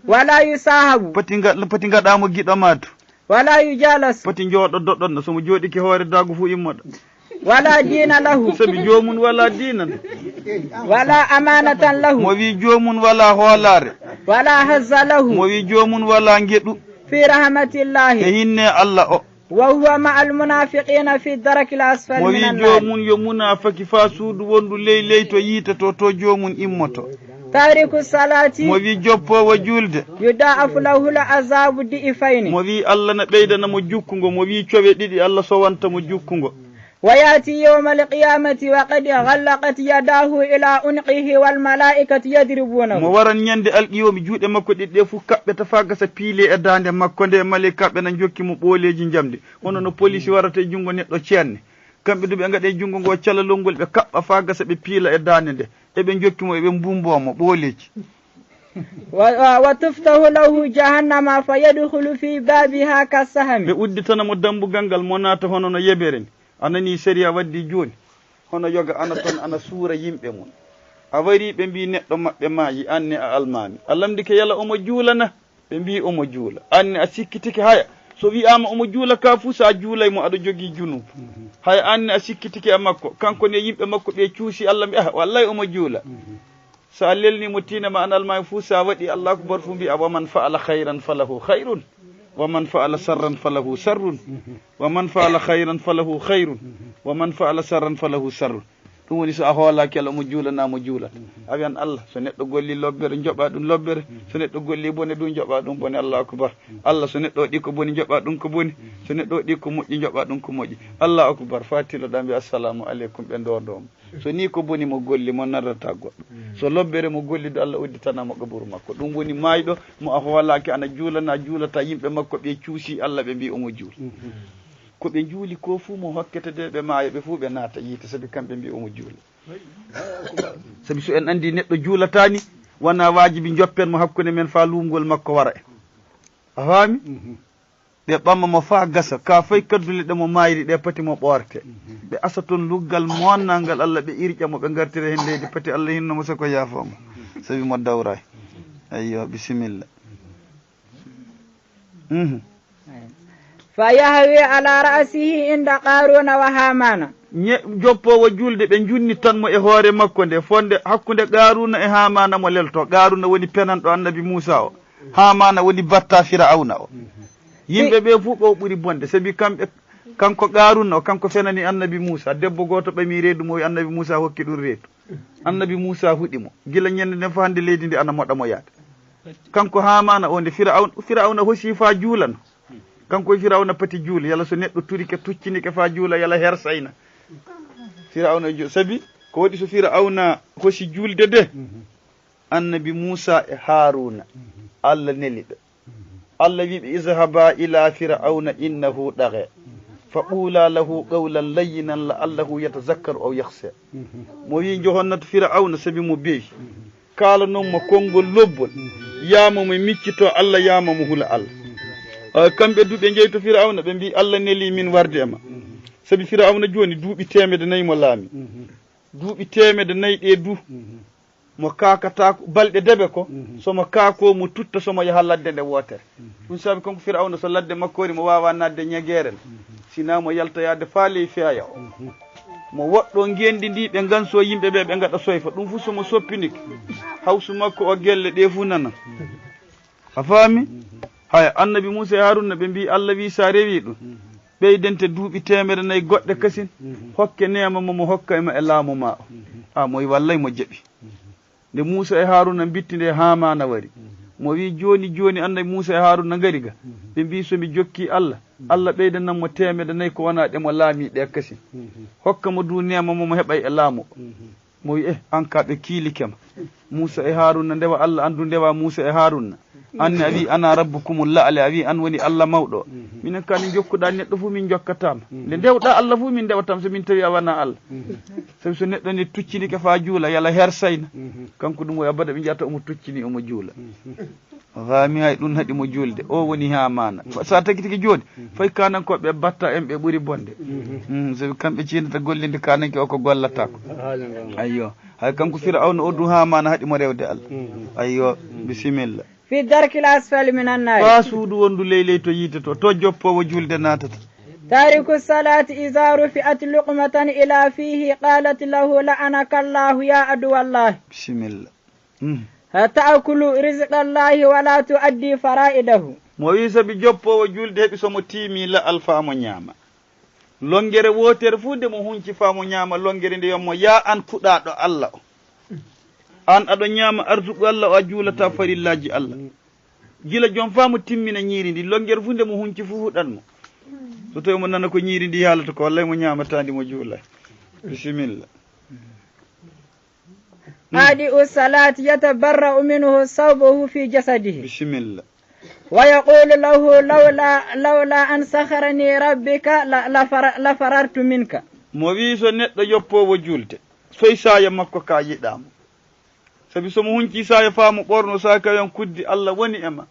ولا يصاحب. Pati nga-, pati ngaɗaa mo giɗo maa du. ولا يجالس. Pati njooɗodoɗon, so mo jooɗike hoore daago fuu immoɗo. ولا دين له. Sabi joomum walaa diinan. ولا أمانة له. Mo wi, "Joomum walaa hoolaare." ولا حظ له. Mo wi, "Joomum walaa ngeɗu." في رحمة الله. E hinne Allah o. وهو مع المنافقين في الدرك الأسفل Mo من wi, النار. "Joomum yo munaafaki faa suudu wondu ley ley to yiite to, to joomum immoto." تارك الصلاة Mo wi, "Joppoowo juulde." يضاعف له العذاب ضعفين. Mo wi, "Allah na ɓeydana mo jukkungo." Mo wi, "Cowe ɗiɗi, Allah sowanta mo jukkungo." ويأتي يوم القيامة وقد غلقت يداه إلى عنقه والملائكة يضربونه. Mo waran ñande alqiyoomi, juuɗe makko ɗiɗi ɗe fuu kaɓɓeta faa gasa piile e daande makko nde, malaykaaɓe na njokki mo ɓooleeji njamndi. Hono no poliisi warata e junngo neɗɗo ceenne. Kamɓe du ɓe ngaɗa e junngo ngo calalol ngol, ɓe kaɓɓa faa gasa, ɓe piila e daande nde. Eɓe njokki mo, eɓe mbumboo mo ɓooleeji. و-، و-، وتفتح له جهنم فيدخل في بابها كالسهم. Ɓe udditana mo dambugal ngal, mo naata hono no yebere ni. A nanii sariya waddi jooni. Hono yoga ana ton, ana suura yimɓe mum. A warii ɓe mbii neɗɗo maɓɓe maayi, aan ne a almaami. A lamndike yala omo juula na? Ɓe mbii omo juula. Aan ne a sikkitike haya. So wi'aama omo juula ka fuu, so a juulay mo aɗa jogii junuubu. Haya aan ne a sikkitike e makko. Kanko ne yimɓe makko ɓe cuusi Allah mbii, "Ah, wallay omo juula." So a lelni mo tiina ma an almaami fuu, so a waɗi Allahu akbar fuu mbi'a, "Wa man fa'ala khayran falahu khayrun. Wa man fa'ala sarran falahu sarrun. Wa man fa'ala khayran falahu khayrun. Wa man fa'ala sarran falahu sarrun." Ɗum woni so a hoolaaki Allah, mo juulana mo juulata. A wiyan Allah, so neɗɗo golli lobbere, njoɓa ɗum lobbere. So neɗɗo golli bone, ɗum njoɓa ɗum bone. Allahu akbar. Allah, so neɗɗo waɗi ko boni, njoɓa ɗum ko boni. So neɗɗo waɗi ko moƴƴi, njoɓa ɗum ko moƴƴi. Allahu akbar. Faa tiloɗaa mbi, "Assalamu aleykum," ɓe ndondoo mo. So nii ko boni mo golli, mo narrata goɗɗo. So lobbere mo golli du, Allah udditana mo qaburu makko. Ɗum woni maayɗo mo a hoolaaki, ana juulana, juulata, yimɓe makko ɓe cuusi Allah, ɓe mbii omo juula. Ko ɓe njuuli ko fuu mo hokkete de, ɓe maaya, ɓe fuu ɓe naata yiite, sabi kamɓe mbii omo juula. Sabi so en anndi neɗɗo juulataani, wonaa waajibi njoppen mo hakkunde men faa luumgol makko wara en. A faami? Ɓe ɓamma mo faa gasa, ka fay kaddule ɗe mo maayri ɗe pati mo ɓoorte. Ɓe asa toon luggal moonnangal Allah, ɓe irƴa mo, ɓe ngartira heen leydi pati Allah hinno mo sako yaafoo mo. Sabi mo dawraay. Ayyo, bisimilla. Mhm. فيهوي على رأسه عند قارون وهامان. Ñe-, joppoowo juulde, ɓe njunni tan mo e hoore makko nde, fonde hakkunde Qaaruuna e Haamaana mo lelto. Qaaruuna woni penanɗo Annabi Muusaa o. Haamaana woni batta Firawna o. Yimɓe ɓe fuu ɓe o ɓuri bonde, sabi kamɓe, kanko Qaaruuna o, kanko fenani Annabi Muusaa. Debbo gooto ɓami reedu mo, wi Annabi Muusaa hokki ɗum reedu. Annabi Muusaa huɗi mo. Gila ñande nden faa hannde leydi ndi ana moɗa mo yaade. Kanko Haamaana o nde Firawna, Firawna hosi faa juulana. Kanko e Firawna pati juula, yala so neɗɗo turike, tuccinike faa juula, yala hersayna. Firawna jo-, sabi ko waɗi so Firawna hosi juulde de, Annabi Muusaa e Haaruuna, Allah neli ɓe. Allah wi'i ɓe, "Izhaba ila Firawna innahu tagha. Fa qula lahu qawlan layyinan la'allahu yatazakkaru aw yakhsha." Mo wi'i, "Njohon na to Firawna, sabi mo beewi. Kaalanon mo konngol lobbol. Yaama mo miccito Allah, yaama mo hula Allah." Ah, kamɓe du ɓe njehi to Firawna, ɓe mbi'i, "Allah neli min warde e ma." Sabi Firawna jooni duuɓi teemedde nayi mo laami. Duuɓi teemedde nayi ɗe du, mo kaakataako balɗe debe ko, so mo kaakoo, mo tutta, so mo yaha ladde nde wootere. Ɗum saabi kanko Firawna, so ladde makkoori mo waawaa naatde ñageere, sinaa mo yalta yaade faa ley feeya o. Mo woɗɗoo ngeenndi ndi, ɓe ngansoo yimɓe ɓe, ɓe ngaɗa soyfa. Ɗum fuu so mo soppinike, hawsu makko o gelle ɗe fuu nana. A faami? Haya, Annabi Muusa e Haaruuna ɓe mbii, "Allah wii so a rewii ɗum, ɓeydente duuɓi teemedde nayi goɗɗe kasin, hokke neema mo mo hokkay ma e laamu maa o." A moy wallay mo jaɓi. Nde Muusa e Haaruuna mbitti nde, Haamaana wari. Mo wi'i, "Jooni jooni, annabi Muusa e Haaruuna ngari ga." Ɓe mbi'i, "So mi jokkii Allah, Allah ɓeydanan mo teemedde nayi ko wonaa ɗe mo laamii ɗe kasin. Hokka mo du neema mo, mo heɓay e laamu o." Mo wi'i, "Eh, an kaa ɓe kiilike ma. Muusa e Haaruuna ndewa Allah, an du ndewa Muusa e Haaruuna. An ne a wi'i, 'Ana rabbukumul la'la,' a wi'i, 'An woni Allah mawɗo o.' Minen kaa nde njokkuɗaa neɗɗo fuu, min njokkataa ma. Nde ndewɗaa Allah fuu, min ndewata ma, so min tawi a wanaa Allah." Sabi so neɗɗo ne tuccinike faa juula, yala hersayna. Kanko ɗum o abada ɓe njiyata omo tuccini, omo juula. O faami hay ɗum haɗi mo juulde. O woni Haamaana. Fa-, so a tagitike jooni, fay kaanankooɓe batta en ɓe ɓuri bonde. Mm, sabi kamɓe ciinata gollinde kaananke o ko gollata ko. Ayyo. Hay kanko Firawna o du Haamaana haɗi mo rewde Allah. Ayyo, bisimilla. في الدرك الأسفل من النار. Faa suudu wondu ley ley to yiite to, to joppoowo juulde naatata. تارك الصلاة إذا رفعت لقمة إلى فيه قالت له: "لعنك الله يا عدو الله." Bisimilla. Mm. "تأكل رزق الله ولا تؤدي فرائضه." Mo wi'i sabi joppoowo juulde heɓi so mo tiimi la'al faa mo ñaama. Lonngere wootere fuu nde mo hunci faa mo ñaama lonngere nde, yommo yaa an kuɗaaɗo Allah o. An aɗo ñaama arsuku Allah o, a juulataa farillaaji Allah. Gila jooni faa mo timmina ñiiri ndi, lonngere fuu nde mo hunci fuu huɗan mo. So tawi mo nana ko ñiiri ndi haalata ko, wallay mo ñaamataa ndi mo juulay. Bisimilla. قاطع الصلاة يتبرأ منه ثوبه في جسده. Bisimilla. ويقول له: "لولا، لولا أن سخرني ربك ل-، لفر-، لفررت منك." Mo wi'i so neɗɗo joppoowo juulde, soy saaya makko ka yiɗaa mo. Sabi so mo hunci saaya faa mo ɓorno saaya ka yon kuddi Allah woni e ma.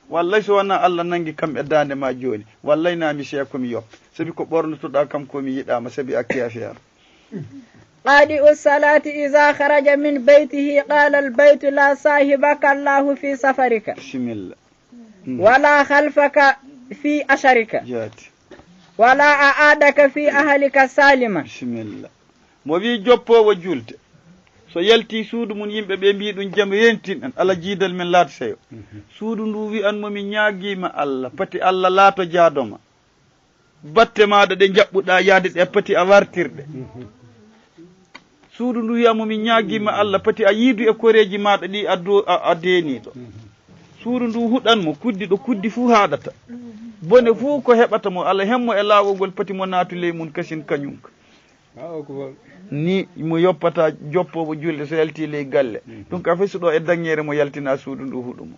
Wallay so wanaa Allah nanngi kam e daande ma jooni, wallay naa mi seya ko mi yoppa. Sabi ko ɓornotoɗaa kam ko mi yiɗaa ma, sabi a keefeero. قاطع الصلاة إذا خرج من بيته قال البيت: "لا صاحبك الله في سفرك، Bisimilla. Mm. ولا خلفك في أثرك، Jaati. ولا أعادك في أهلك سالما." Bisimilla. Mo wi'i joppoowo juulde, so yaltii suudu mum, yimɓe ɓe mbi'i ɗum, "Jam reentin en, ala jiidal men laata seyo." Suudu ndu wi'an mo, "Mi ñaagii ma Allah, pati Allah laato jaado ma. Batte maaɗa ɗe njaɓɓuɗaa yaade ɗe, pati a wartir ɗe." Suudu ndu wi'an mo, "Mi ñaagii ma Allah, pati a yiidu e koreeji maaɗa ɗi a do-, a, a deeniiɗo." Suudu ndu huɗan mo, kuddi ɗo kuddi fuu haaɗata. Bone fuu ko heɓata mo, ala hemmo e laawol ngol, pati mo naatu ley mum kasin kañum ka. Allahu akbar. Ni mo yoppata joppoowo juulde so yalti ley galle. Mhm. Ɗum ka fay so ɗo e daŋŋeere mo yaltina suudu ndu huɗu mo.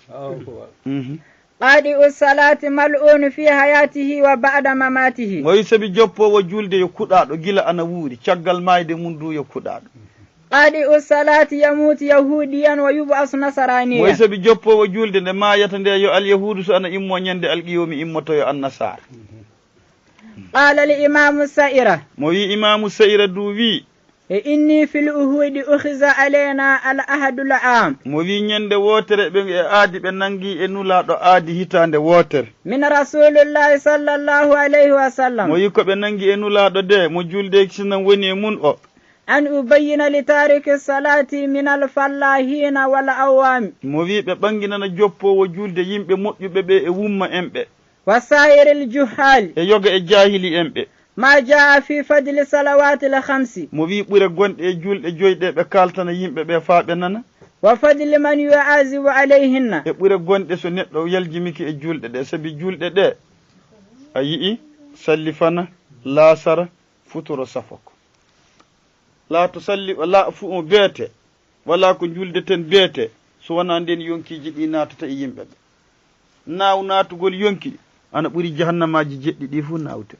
Allahu akbar. Mhm. قاطع الصلاة ملعون في حياته وبعد مماته. Mo wi sabi joppoowo juulde yo kuɗaaɗo gila ana wuuri, caggal maayde mum du yo kuɗaaɗo. قاطع الصلاة يموت يهوديا ويبعث نصرانيا. Mo wi sabi joppoowo juulde nde maayata nde yo alyahuudu, so ana immo ñande alqiyoomi immoto yo annasaara. قال الإمام السائرة. Mo wi Imaamu Sa'ira du wi. إني في العهود أخذ علينا العهد العام. Mo wi ñande wootere ɓe e aadi ɓe nangi e Nulaaɗo aadi hitaande wootere. من رسول الله صلى الله عليه وسلم. Mo wi ko ɓe nangi e Nulaaɗo de, mo juulde e kisnam woni e mun o. أن أبين لتارك الصلاة من الفلاحين والعوام. Mo wi ɓe ɓanginana joppoowo juulde yimɓe moƴƴuɓe ɓe e wumma en ɓe. وسائر الجهال. E yoga e jaahili en ɓe. ما جاء في فضل الصلوات الخمس. Mo wi ɓure gonɗe e juulɗe joy ɗe ɓe kaaltana yimɓe ɓe faa ɓe nana. وفضل من يواظب عليهن. E ɓure gonɗe so neɗɗo yaljimike e juulɗe ɗe, sabi juulɗe ɗe, a yi'i, salli fana, laasara, futuro safoko. Laato salli, la fu-, beete, wala ko juuldeten beete, so wonaa nden yonkiiji ɗi naatata e yimɓe ɓe. Naaw naatugol yonki, ana ɓuri jahannamaaji jeɗɗi ɗi fuu naawte.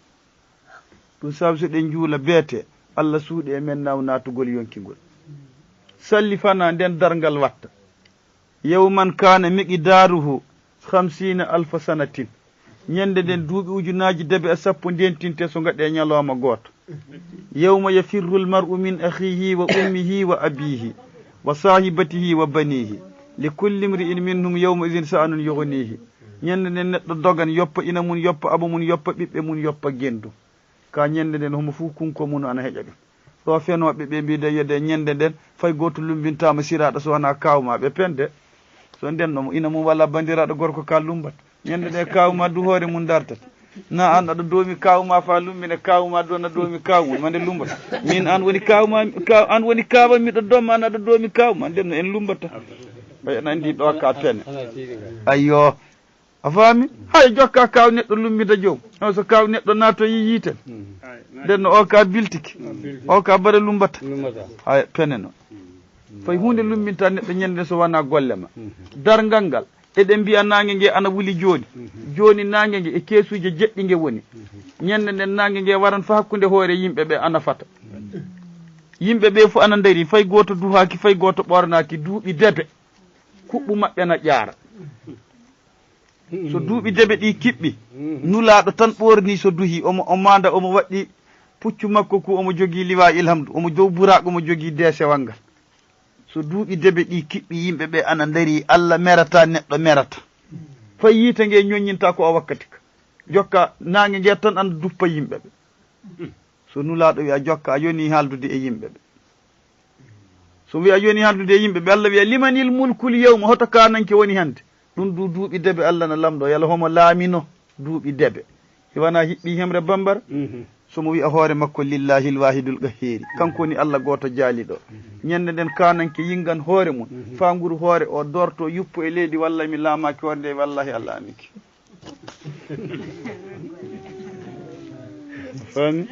Ɗum sabu so ɗen juula beete, Allah suuɗi e men naaw naatugol yonki ngol. Salli fana nden darngal watta. يوما كان مقداره خمسين ألف سنة. Ñande nden duuɓi ujunaaji debe e sappo ndentinte so ngaɗe ñalooma gooto. يوم يفر المرء من أخيه وأمه وأبيه وصاحبته وبنيه لكل امرئ منهم يومئذ شأن يغنيه. Ñande nden neɗɗo dogan, yoppa ina mun, yoppa aba mun, yoppa ɓiɓɓe mun, yoppa gendu. Ka ñande nden, homo fuu kunko mun ana heƴa ɗum. Ɗo fenooɓe ɓe mbiida yiyde ñande nden, fay gooto lumbintaama siraaɗo so wanaa kaaw ma ɓe pende. So nden no mo ina mum walla banndiraaɗo gorko ka lumbat. Ñande nde kaaw ma du hoore mum dartata. Na an aɗa doomi kaawu ma, fa lummine kaawu ma, dona doomi kaawu mum, mande lumbata. Min an woni kaawu ma, ka-, an woni kaawa, miɗo dooma, an aɗa doomi kaawu ma, nden no en lumbata. Ɓay en andi ɗo ka pene. Ayyo. A faami? Hay jokka kaaw neɗɗo lumbita joom. No so kaaw neɗɗo naatoyi yiite. Nden no o ka biltiki. O ka bare lumbata. Hay pene no. Fay huunde lumbinta neɗɗo ñande so wona golle ma. Darngal ngal. Eɗen mbiya naange nge ana wuli jooni. Jooni naange nge e keesuuje jeɗɗi nge woni. Ñande nden naange nge waran fa hakkunde hoore yimɓe ɓe ana fata. Yimɓe ɓe fu ana ndari, fay gooto duhaaki, fay gooto ɓornaaki, duuɓi debe. Kuɓɓu maɓɓe na ƴaara. So duuɓi debe ɗi kiɓɓi, Nulaaɗo tan ɓorni so duhi, omo, o maanda, omo waɗɗi puccu makko ku, omo jogii liwa ilhamdu, omo dow buraaɗo, omo jogii deesewal ngal. So duuɓi debe ɗi kiɓɓi, yimɓe ɓe ana ndari, Allah merata, neɗɗo merata. Fay yiite nge ñoññinta ko o wakkati ka. Jokka naange nge tan ana duppa yimɓe ɓe. So Nulaaɗo wiya jokka, a yoni haaldude e yimɓe ɓe. So wiya a yoni haaldude e yimɓe ɓe, Allah wiya, "Limanil mulkul yawma?" Hoto kaananke woni hannde? Ɗum du duuɓi debe Allah na lamɗo, yalla homo laamino duuɓi debe. Hiwana hiɓɓi hemre bambar? So mo wiya hoore makko, "Lillahil wahidul qahheri." Kanko woni Allah gooto jaaliɗo. Ñande nden kaananke yingan hoore mum, faa nguru hoore o dorto, yuppo e leydi, "Wallahi mi laamaaki hoore nde, wallahi Allah amiki." Faami?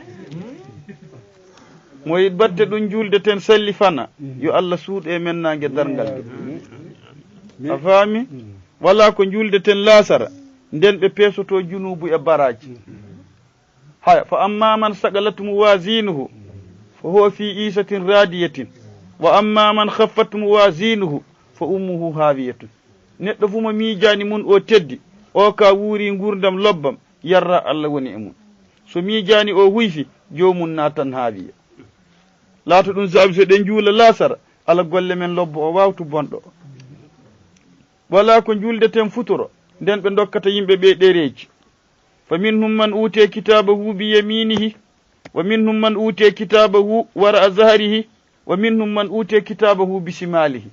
Mo yi batte ɗum juulde ten salli fana, yo Allah suuɗ e men naange darngal nde. A faami? Wala ko juulde ten laasara, nden ɓe peesoto junuubu e baraaji. Haya, fa amma man saqalat mawazinuhu, fa huwa fi isatin radiyatin, wa amma man khaffat mawazinuhu, fa ummuhu hawiyatun. Neɗɗo fu mo miijaani mun o teddi, o ka wuuri nguurndam lobbam, yarra Allah woni e mun. So miijaani o huyfi, joomum naatan haawiya. Laato ɗum saabi so ɗen juula laasara, ala golle men lobbo o wawtu bonɗo o. Wala ko juuldeten futuro, nden ɓe dokkata yimɓe ɓe ɗereeji. Fa minhum man utiya kitabahu bi yaminihi, wa minhum man utiya kitabahu wara'a zahrihi, wa minhum man utiya kitabahu bi shimalihi.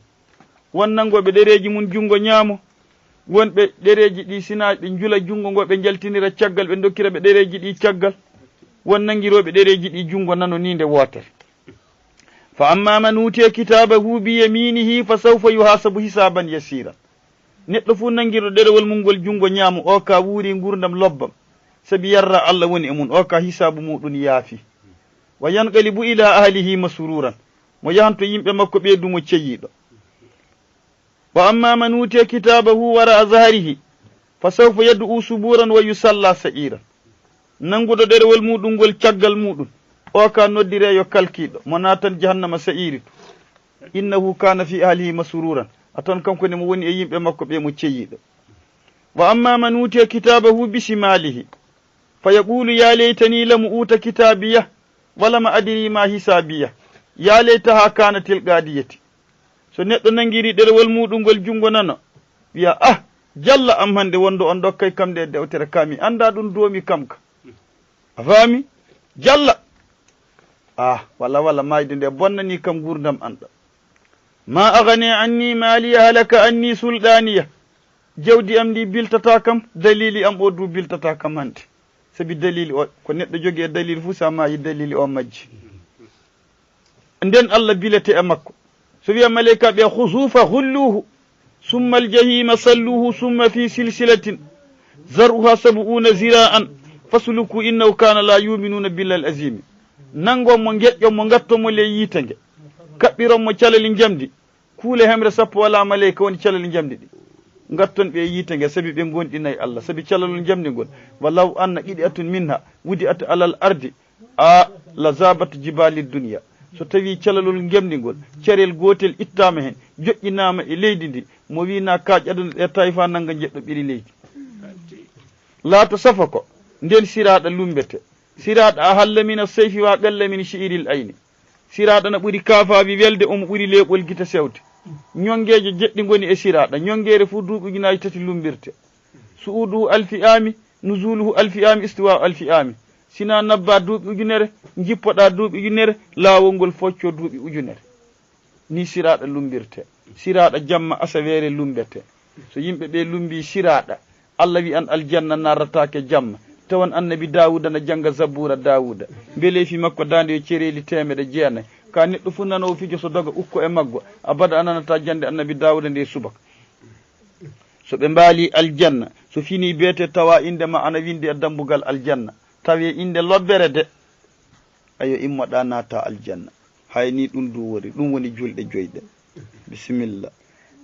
Won nanngooɓe ɗereeji mum junngo ñaamo, won ɓe ɗereeji ɗi sina ɓe njula junngo ngo, ɓe njaltinira caggal, ɓe ndokkira ɓe ɗereeji ɗi caggal. Won nanngirooɓe ɗereeji ɗi junngo nano ni nde wootere. Fa amma man utiya kitabahu bi yaminihi fa sawfa yuhasabu hisaban yasira. Neɗɗo fuu nanngirɗo ɗerewol mum ngol junngo ñaamo, o ka wuuri nguurndam lobbam, sabi yarra Allah woni e mum, o ka hisaabu muuɗum yaafi. Wa yanqalibu ila ahlihi masruran, mo yahanto yimɓe makko ɓe du mo ceyiiɗo. Wa amma man utiya kitabahu wara'a zahrihi, fa sawfa yad'u suburan wa yusalla sa'iran. Nannguɗo ɗerewol muuɗum ngol caggal muuɗum, o ka noddiree yo kalkiiɗo, mo naatan jahannama sa'iiri to. Innahu kana fi ahlihi masruran. A tan kanko ne mo woni e yimɓe makko ɓe mo ceyiiɗo. Wa amma man utiya kitabahu bi shimalihi, fa yaqulu ya laytani lam uta kitabiya, wa lam adri ma hisabiya, ya laytaha kanatil qadiyati. So neɗɗo nanngiri ɗerewol muuɗum ngol junngo nano, wiya, "Ah, jalla am hannde wonde on dokkay kam nde dewtere ka mi annda ɗum doomi kam ka." A faami? Jalla. Ah, walla, walla, maayde nde bonnani kam nguurndam an ɗam. Ma aghni anni maliya halaka anni sulɗaniya. Jawdi am ndi biltata kam, dalili am o du biltata kam hannde. Sabi dalili o, ko neɗɗo jogii e dalili fuu, sa maayi dalili o majji. Nden Allah bilete e makko. So wiya maleyka ɓe, "Khuzuhu fa ghulluhu, summa al-jahima salluhu, summa fi silsilatin zar'uha sab'una zira'an fasluku innahu kana la yu'minuna billahi al-azimi." Nanngon mo, ngeƴƴon mo, ngatton mo ley yiite nge. Kaɓɓiron mo calali njamndi. Kuule hemre sappo wala maleyka woni calali njamndi ɗi. Ngatton ɓe e yiite nge, sabi ɓe ngonɗinay Allah, sabi calalol njamndi ngol. Walaw anna qit'atan minha wudi'at alal ardi, a la zabat jibali dunya. So tawi calalol njamndi ngol, carel gootel ittaama heen, joƴƴinaama e leydi ndi, mo wi na kaaƴ aduna ɗe tawi fa nannga njeɗɗo ɓiri leydi. Laata safa ko, nden siraaɗa lumbete. Siraaɗa a halla min as-sayfi wa aqalla min shi'ril ayni. Siraaɗa na ɓuri kaafaawi welde, omo ɓuri leeɓol gite sewde. Ñonngeeje jeɗɗi ngoni e siraaɗa. Ñonngeere fuu duuɓi ujunaaji tati lumbirte. Su'uduhu alfi aami, nuzuluhu alfi aami, istiwa'u alfi aami. Sina nabba duuɓi ujunere, njippoɗa duuɓi ujunere, laawol ngol focco duuɓi ujunere. Ni siraaɗa lumbirte. Siraaɗa jamma asaweere lumbete. So yimɓe ɓe lumbi siraaɗa, Allah wi'an aljanna narrataake jamma. Tawan annabi Daawuda na jannga Zabuura Daawuda. Mbeleefi makko daande yo cereeli teemedde jeenay. Ka neɗɗo fuu nanoowo fijo so doga ukko e maggo, abada a nanataa jannde annabi Daawuda nde subaka. So ɓe mbaalii aljanna, so finii beetee tawa innde ma ana winndi e dammbugal aljanna, tawee innde lobbere de, ayo immoɗaa naataa aljanna. Hay ni ɗum du wori, ɗum woni juulɗe joy ɗe. Bisimilla.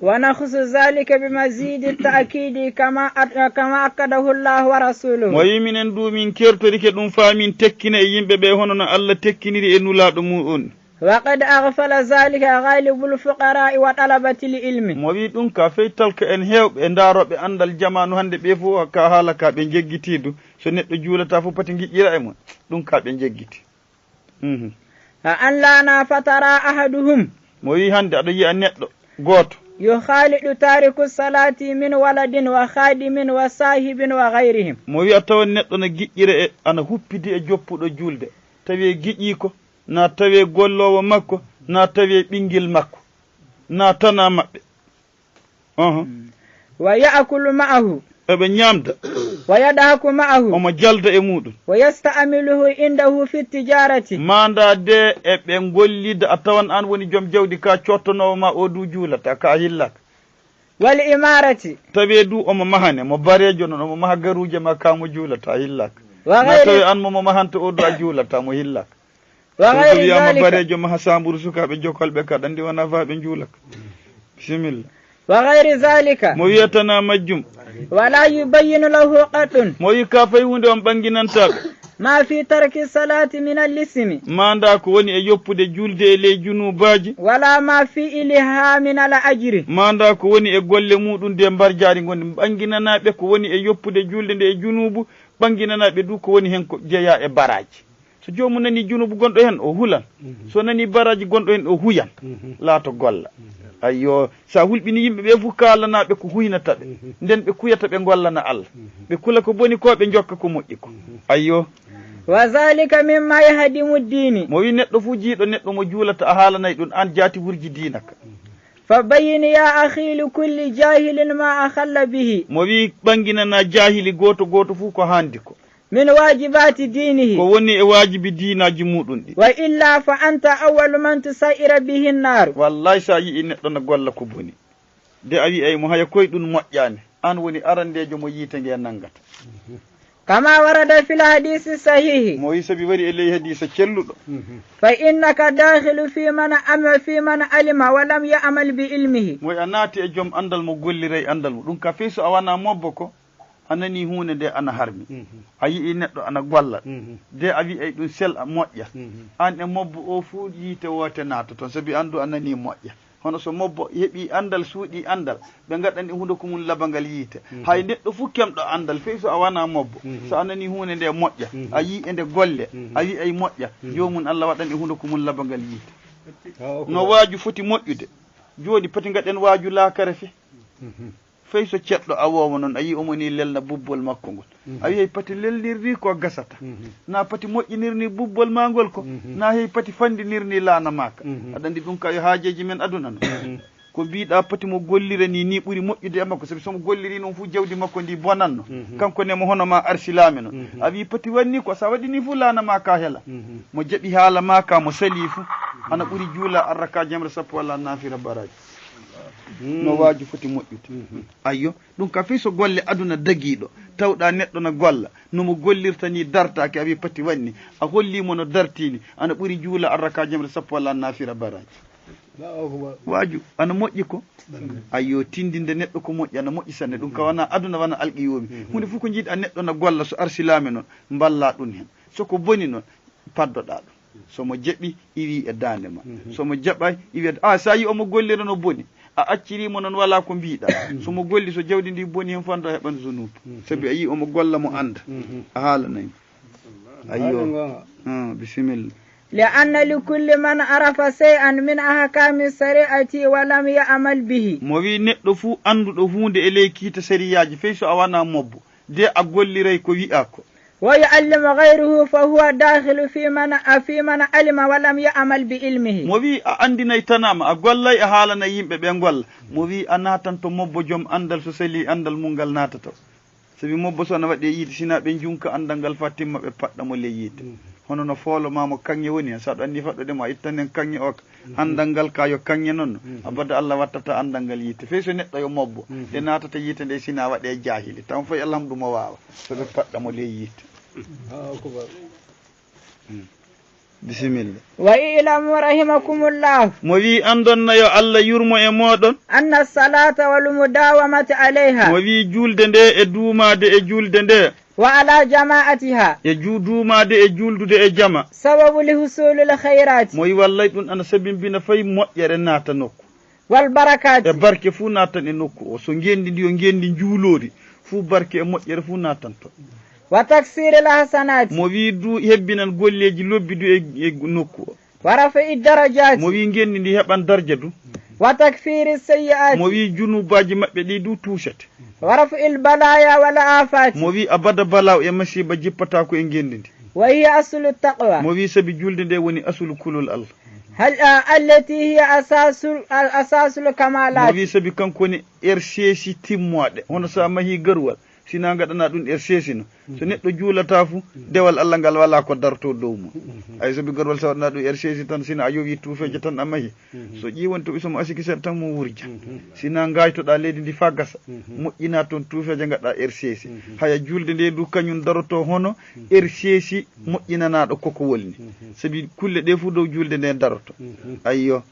ونخص ذلك بمزيد التأكيد كما أد- كما أكده الله ورسوله. Mo wi minen du min kertorike ɗum faa min tekkina e yimɓe ɓe hono no Allah tekkiniri e nulaaɗo mu'un. وقد أغفل ذلك غالب الفقراء وطلبة العلم. Mo wi ɗum ka fey talka en heewɓe e ndaarooɓe anndal jamaanu hannde ɓe fof ka haala ka ɓe njeggiti du. So neɗɗo juulata fof pati ngiƴƴira e mum. Ɗum ka ɓe njeggiti. Mhm. فأن لنا فترى أحدهم Mo wi hannde aɗa yi'a neɗɗo gooto. يخالط تارك الصلاة من ولد وخادم وصاحب وغيرهم. Mo wi a tawan neɗɗo na giƴƴira e ana huppidi e joppuɗo juulde. Tawee giƴiiko, na tawee golloowo makko, na tawee ɓinngel makko, na tana maɓɓe. Oho. ويأكل معه Eɓe ñaamda. ويضحك معه Omo jalda e muɗum. ويستعمله عنده في التجارة. Maanda de eɓe ngollida, a tawan an woni joom jawdi ka cottonoowo ma o du juulata ka a hillaka. والعمارة. Tawi du omo mahane, mo bareejo non, omo maha garuuje ma ka mo juulata a hillaka. Na tawi وغير an mo mo mahanta o du a juulata mo hillaka. وغير Wiyama ذلك bareejo maha samburu sukaaɓe jokolɓe ka ɗandi wona faɓe juulaka. Bisimilla. وغير ذلك Mo wiyatana majjum. ولا يبين له قط Mo wi ka fay hunde on ɓanginantaɓe. ما في ترك الصلاة من الإثم Manda ko woni e yoppude julde e ley junubaji. ولا ما فعلها من الأجر. Manda ko woni e golle muɗum de mbarjaari ngon ɓanginanaɓe ko woni e yoppude julde nde e junubu. Ɓanginanaɓe du ko woni hen ko jeya e baraji. So joomu nani junubu gonɗo hen o hulan. So nani baraji gonɗo hen o huyan. Laato golla. Ayyo, sa hulɓini yimɓe ɓe fu kaalanaɓe ko huynata ɓe. Nden ɓe kuyata ɓe gollana Allah. Ɓe kula ko boni ko ɓe jokka ko moƴƴi ko. Ayyo. وذلك مما يهدم الدين. Mo wi neɗɗo fu jiiɗo neɗɗo mo juulata a haalanay ɗum an jaati wurji diina ka. فبين يا أخي لكل جاهل ما أخل به. Mo wi ɓanginana jahili goto goto fu ko handi ko. من واجبات دينه. Ko woni e wajibi diinaji muɗum ɗi. وإلا فأنت أول من تسعر به النار. Wallahi sa yi'i neɗɗo na golla ko boni. De a wi'ay mo haya koy ɗum moƴƴani. An woni arandejo mo yiite nge nangata. كما ورد في الحديث الصحيح. Mo wi sabi wari e ley hadisa celluɗo. فإنك داخل في من أم في من علم ولم يعمل بعلمه. Mo wi a naati e joom andal mo golliray andal mo. Ɗum ka fey so a wana mobbo ko. A nani huunde nde ana harmi. A yi'i neɗɗo ana golla. De a wi'ay ɗum sel a moƴƴa. An e mobbo o fuu yiite woote naata toon sabi an du a nani moƴƴa. Hono so mobbo heɓi andal suuɗi andal ɓe ngaɗan e hunduko mum labangal yiite. Hay neɗɗo fuu kemɗo andal fey so a wana mobbo so a nani huunde nde moƴƴa a yii e nde golle a wi'ay moƴƴa joomum Allah waɗan e hunduko mum labangal yiite. No waaju foti moƴƴude. Jooni poti ngaɗen waaju laakara fii. Fey so ceɗɗo awoowo noon a yii omo nii lelna bubbol makko ngol. A wiyay pati lelnir nii ko gasata. Na pati moƴƴinir nii bubbol maa ngol ko. Na hey pati fanndinir nii laana maa ka. Aɗa anndi ɗum ka yo haajeeji men aduna noon. Ko mbiiɗaa pati mo gollira nii nii ɓuri moƴƴude e makko sabi so mo gollirii noon fof jawdi makko ndi bonanno. Kanko ne mo hono maa arsilaame noon. A wii pati waɗ nii ko so a waɗi nii fof laana maa ka hela. Mo jaɓi haala maa ka mo salii fof. Ana ɓuri juula arra ka jamre sappo walla naafira baraaji. No waaju foti moƴƴude. Ayyo, ɗum ka fii so golle aduna dagiiɗo tawɗa neɗɗo na golla no mo gollirta ni dartaaki a wii pati wanni a holliimo no dartii ni ana ɓuri juula arra ka jamre sappo walla naafira baraaji. Waaju ana moƴƴi ko. Ayyo, tindinde neɗɗo ko moƴƴi ana moƴƴi sanne ɗum ka wana aduna wana alqiyoomi. Hunde fof ko njiiɗa neɗɗo na golla so arsilaame noon mballa ɗum heen so ko boni noon paddoɗa ɗum. So mo jaɓi iwi e daande ma so mo jaɓay iwi e a sa yi omo gollira no boni a accirimo noon wala ko mbiɗa. So mo golli so jawdi ndi boni hen fof anda heɓan zunub. Sabi a yi omo golla mo anda a haalanay mo. Ayyo. Bisimilla. لأن لكل من عرف شيئا من أحكام الشريعة ولم يعمل به. Mo wi neɗɗo fuu annduɗo huunde e ley kiita sariyaaji fey so a wana mobbo de a golliray ko wi'a ko. ويعلم غيره فهو داخل في من في من علم ولم يعمل بعلمه. Mo wi a anndinay tanama a gollay a haalanay yimɓe ɓe golla mo wi a natanto mobbo joom anndal so seli anndal mum ngal natata. Sabi mobbo so na waɗi e yiite, sina ɓe njunka anndal ngal faa timma, ɓe paɗɗa mo ley yiite. Hono no foolo maa mo kaŋŋe woni hen, so aɗa anndi faɗɗude mo, a ittan hen kaŋŋe o ka. Anndal ngal ka yo kaŋŋe noon. Abada Allah wattata anndal ngal yiite. Fey so neɗɗo yo mobbo, ɗe naatata yiite nde sina waɗe jaahili. Taw fay alhamdu mo waawa. So ɓe paɗɗa mo ley yiite. Bisimilla. Wa i'lamu rahimakumullah. Mo wi anndon na yo Allah yurmo e mooɗon. Anna salata wal mudawamata alayha. Mo wi julde nde e duumaade e julde nde. Wa ala jama'atiha. E ju-, duumaade e juldude e jama. Sababu li husulil khayrati. Mo wi wallay ɗum ana sabimbina fay moƴƴere naata nokku. Wal barakati. E barke fuu naatan e nokku o. So ngenndi ndi yo ngenndi njuuloori, fuu barke e moƴƴere fuu naatan ton. Wa taksiril hasanati. Mo wi du hebbinan golleeji lobbi du e, e nokku o. Wa rafi'i darajati. Mo wi ngenndi ndi heɓan darja du. Wa takfiri sayyi'ati. Mo wi junubaaji maɓɓe ɗi du tuusete. Wa raf'il balaya wal afati. Mo wi abada balaaw e masiiba jippata ko e ngenndi ndi. Wa hiya aslu taqwa. Mo wi sabi julde nde woni asulu kulol Allah. Hal, a, allati hiya asasul, a, asasul kamalat. Mo wi sabi kanko woni er seesi timmooɗe. Hono so a mahi garuwal, sina ngaɗana ɗum er seesi no. So neɗɗo juulata fu, dewal Allah ngal wala ko darto dow mum. Ay sabi garuwal so waɗana ɗum er seesi tan, sina a yowi tuufeeje tan a mahi. So ƴiwonto ɓiso mo asiki seeɗa tan mo wurja. Sina ngaytoɗa leydi ndi fa gasa, moƴƴina toon tuufeeje ngaɗa er seesi. Haya julde nde du kañum daroto hono er seesi moƴƴinanaɗo koko wolni. Sabi kulle ɗe fu dow julde nde daroto. Ayyo.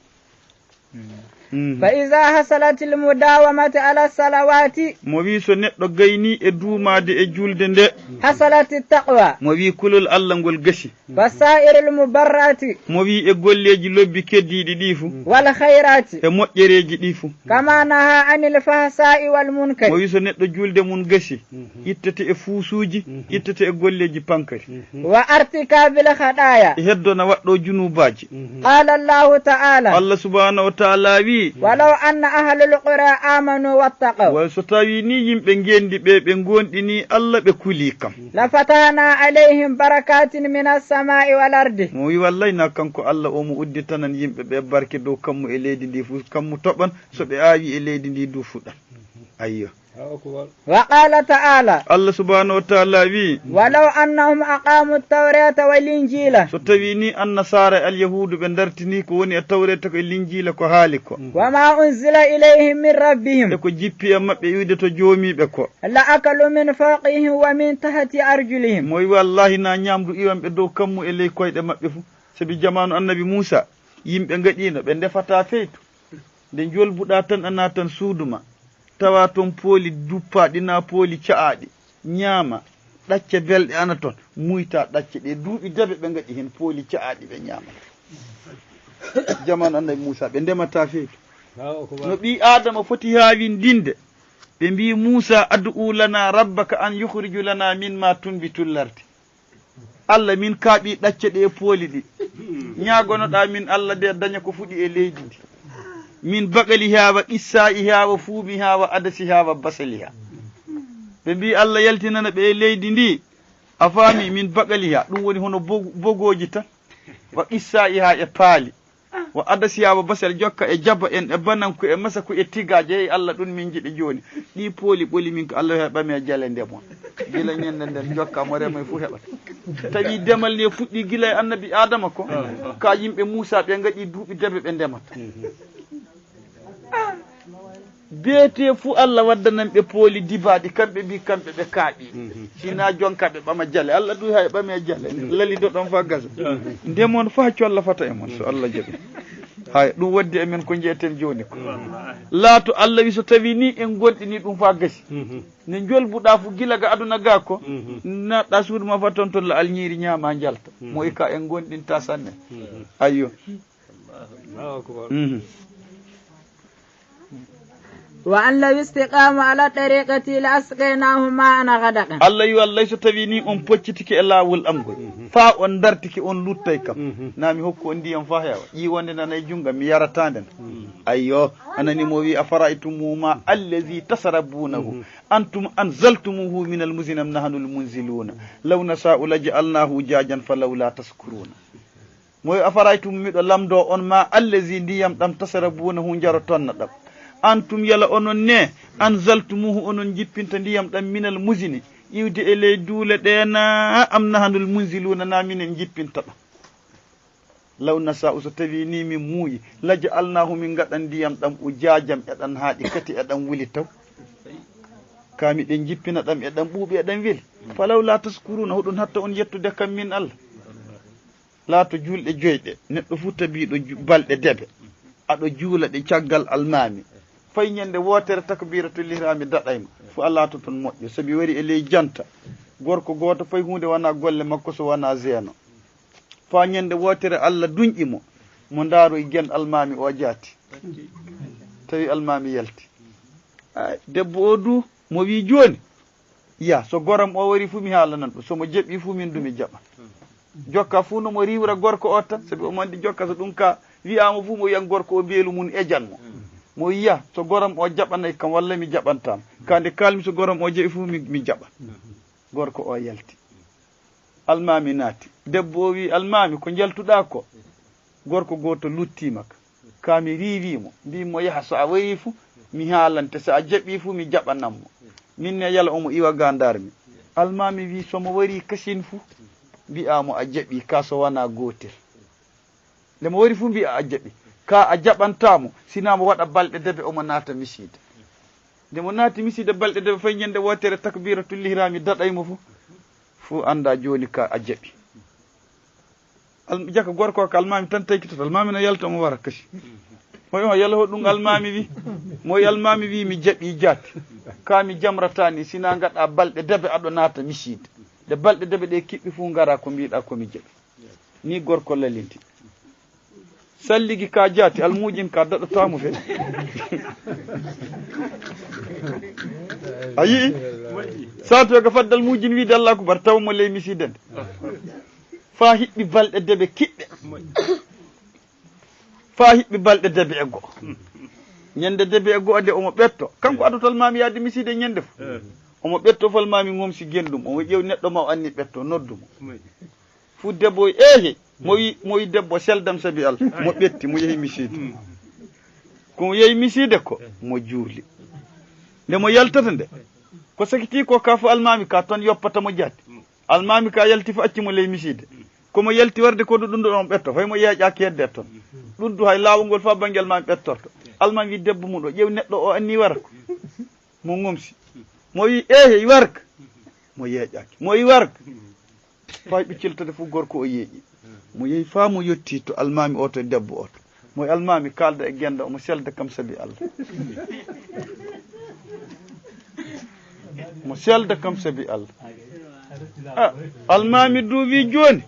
Fa iza hasalatil mudawamati ala salawati. Mo wi so neɗɗo gayni e duumaade e julde nde. Hasalati taqwa. Mo wi kulol Allah ngol gasi. Wa sa'iril mubarrati. Mo wi e golleeji lobbi keddiiɗi ɗi fu. Wal khayrati. E moƴƴereeji ɗi fu. Kama naha anil fahsa'i wal munkari. Mo wi so neɗɗo julde mum gasi, ittete e fuusuuji, ittete e golleeji pankari. Wa artikabil khadaya. E heddona waɗɗo junubaaji. Qala Allahu ta'ala. Allah subhanahu wa ta'ala wi. Walaw anna ahlul qura amanu wattaqaw. Way so tawi ni yimɓe ngendi ɓe, ɓe ngonɗini Allah, ɓe kuli kam. La fatahna alayhim barakatin minas sama'i wal ardi. Mo wi wallay na kanko Allah o mo udditanan yimɓe ɓe barke dow kammu e leydi ndi fu, kammu toɓan, so ɓe awi e leydi ndi du fuɗan. Ayyo. Wa qala ta'ala. Allah subhanahu wa ta'ala wi. Walaw annahum aqamu tawrata wal injila. So tawi ni annasaara e alyahuudu ɓe dartini ko woni e tawreta ko e linjiila ko haali ko. Wa ma unzila ilayhim min rabbihim. E ko jippi e maɓɓe iwde to joomiiɓe ko. La akalu min fawqihim wa min tahti arjulihim. Mo wi wallahi na ñamdu iwan ɓe dow kammu e ley koyɗe maɓɓe fu. Sabi jamaanu annabi Muusa, yimɓe ngaɗino ɓe ndefata feytu. Nde njolbuɗa tan a naatan suudu ma, tawa toon pooli duppaaɗi na pooli ca'aaɗi, ñaama, ɗacce belɗe ana toon, muyta ɗacce ɗe, duuɓi dabe ɓe ngaɗi heen pooli ca'aaɗi ɓe ñaama. Jamaanu annabi Muusa ɓe ndemata feytu. No ɓii Aadama foti haawindinde, ɓe mbii Muusa, ad'u lana rabbaka an yukhriju lana mimma tunbitul lardi. Allah, min kaaɓi ɗacce ɗe e pooli ɗi. Ñaagonoɗa min Allah de daña ko fuɗi e leydi ndi. Min baɗali haa wa qissa'i haa wa fuumi haa wa adasi haa wa basali haa. Ɓe mbii Allah yaltinana ɓe e leydi ndi. A faami, min baɗali haa. Ɗum woni hono bogo-, bogooji tan. Wa qissa'i haa e paali. Wa adasiya wa basal jokka e jaba en e bananku e masaku e tigaaje e Allah ɗum min njiɗi jooni. Ɗi pooli ɓoli min ko Allah heɓa mi e jale ndemon. Gila ñande nden jokka mo remoy fu heɓata. Tawi demal ne fuɗɗi gila e annabi Adama ko. Ka yimɓe Muusa ɓe ngaɗi duuɓi dabe ɓe ndemata. Beete fu Allah waddanan ɓe pooli dibaaɗi, kamɓe mbi kamɓe ɓe kaaɓi. Sina jonka ɓe ɓama jale. Allah ɗum hay ɓame jale. Lalido ɗon fa gasa. Nde mon fa colla fata e mon, so Allah jaɓi. Hay, ɗum waddi e men ko njeyeten jooni ko. Laato Allah wi so tawi ni en gonɗini ɗum fa gasi. Ne njolbuɗa fu gila ga aduna ga ko. Naɗɗa suudu ma fa ton ton la alñiiri ñaama njalta. Mo ika en gonɗinta sanne. Ayyo. Mhm. Wa an law istiqamu ala tariqati la asqaynahum ma'an ghadaqa. Allah wi, Allah, so tawi ni on poccitike e laawol am ngol, faa on dartike, on luttay kam, na mi hokku on ndiyam faa heewa. Ƴiwonde nana e junngo am, mi yarata nden. Ayyo, anani mo wi, afara'aytum ma allazi tasrabunahu antum anzaltumuhu min almuzni am nahnu almunziluna law nasha'u laja'alnahu ujajan falawla tashkuruna. Mo wi, afara'aytum, miɗo lamndo on, ma allazi, ndiyam ɗam, tasrabunahu, njaroton na ɗam. Antum yala onon ne, anzaltumuhu onon jippinta ndiyam ɗam minal muzini, iwde e ley duule ɗe na am nahanul munziluuna na minen jippinta ɗam. Law nasa'u so tawi ni min muuyi, la ja'alnahu min ngaɗan ndiyam ɗam ujaajam eɗan haaɗi kati eɗan wuli taw. Ka miɗen jippina ɗam eɗan ɓuuɓi eɗan weli. Falaw la tashkuruuna, hoɗum hatta on yettude kam min Allah. Laato juulɗe joy ɗe, neɗɗo fuu tabiiɗo ju-, balɗe debe, aɗo juula ɗe caggal almaami. Fay ñande wootere takbiratul ihrami daɗay ma, fo a laatoton moƴƴo, sabi wari e ley janta. Gorko gooto fay huunde wonaa golle makko so wonaa zeeno. Faa ñande wootere Allah dunƴi mo, mo ndaaroy gen almaami o jaati. Tawi almaami yalti. Ay, debbo o du, mo wii jooni, ya, so goram o wari fuu mi haalanan ɗum, so mo jaɓi fuu min du mi jaɓa. Jokka fuu no mo riiwra gorko o tan, sabi omo anndi jokka so ɗum ka wi'aama fuu mo wi'an gorko o mbeelu mum ejan mo. Mo wi'a so goram o jaɓanay kam walla mi jaɓantaama. Ka nde kaalmi so goram o jaɓi fuu mi, mi jaɓa. Gorko o yalti. Almaami naati. Debbo o wi'i, "Almaami, ko njaltuɗaa ko?" Gorko gooto luttiima ka. Ka mi riiwii mo, mbiimi mo, "Yaha, so a warii fu, mi haalante, so a jaɓii fu, mi jaɓanan mo." Min ne yala omo iwa ga ndaarmi. Almaami wi'i, "So mo warii kasin fu, mbi'aa mo a jaɓii, ka so wanaa gootel." Nde mo wari fu mbi'a a jaɓi. Ka a jaɓantaa mo, sinaa mo waɗa balɗe debe omo naata misiide. Nde mo naati misiide balɗe debe fay ñande wootere takbiratul ihrami daɗay mo fu. Fu annda jooni ka a jaɓi. Al-, jaka gorko ka almaami tan taykitoto. Almaami no yalta omo wara kasi. Mo wi'a yala hoɗum almaami wi. Mo wi'i almaami wi mi jaɓi jaati. Ka mi jamrataani sinaa ngaɗa balɗe debe aɗo naata misiide. Nde balɗe debe ɗe kiɓɓi fu ngara ko mbiɗa ko mi jaɓi. Ni gorko lallinti. Salligi ka jaati, almuujin ka daɗataa mo fe. A yi'i? Saatu ga fadde almuujin wiide Allahu akbar, taw mo ley misiide nde. Faa hiɓɓi balɗe debe kiɓɓe. Faa hiɓɓi balɗe debe e go'o. Ñande debe e go'o nde omo ɓetto. Kanko adotal maami yaade misiide ñande fu. Omo ɓetto fal maami ngomsi gendum. Omo ƴeew neɗɗo ma o anni ɓetto, noddu mo. Fu debbo o eehe, mo wi, mo wi debbo seldam sabi Allah, mo ɓetti, mo yehi misiide. Ko mo yehi misiide ko, mo juuli. Nde mo yaltata nde, ko sakiti ko ka fu almaami ka ton yoppata mo jaati. Almaami ka yalti fu acci mo ley misiide. Ko mo yalti warde ko ɗum ɗo on ɓetto, fay mo yeeƴaaki hedde ton. Ɗum du hay laawol ngol fa banngel maami ɓettorto. Almaami wi debbo mum ɗo, ƴeew neɗɗo o anni wara ko. Mo ngomsi. Mo wi, "Eehe, i warka." Mo yeeƴaaki. Mo wi warka. Fay ɓe ciltata fu gorko o yeeƴi. Mo yehi faa mo yotti to almaami o to debbo o to. Mo wi almaami kaalda e genda omo selda kam sabi Allah. Mo selda kam sabi Allah. Ah, almaami du wi jooni.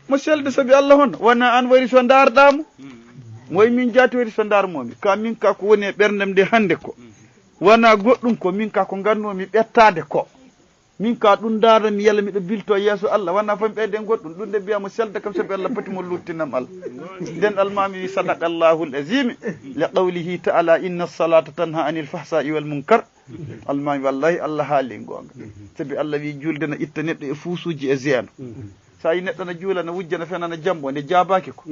Mo selda sabi Allah hon. Wona an wari so ndaarɗaa mo. Mo wi min jaati wari so ndaar mo mi. Ka min ka ko woni e ɓerndam nde hannde ko. Wona goɗɗum ko min ka ko ngannoo mi ɓettaade ko. Min ka ɗum ndaara mi yalla miɗo bilto yeeso Allah, wona fami ɓeyden goɗɗum. Ɗum nde mbiya mo selda kam sabi Allah poti mo luttinam Allah. Nden almaami wi sadaqa Allahul azimi li qawlihi ta'ala inna salata tanha anil fahsai wal munkar. Almaami wallahi Allah haali goonga. Sabi Allah wi julde na itta neɗɗo e fuusuuji e zeeno. So a yi neɗɗo na juula, na wujja, na fena, na jambo, nde jaabaaki ko.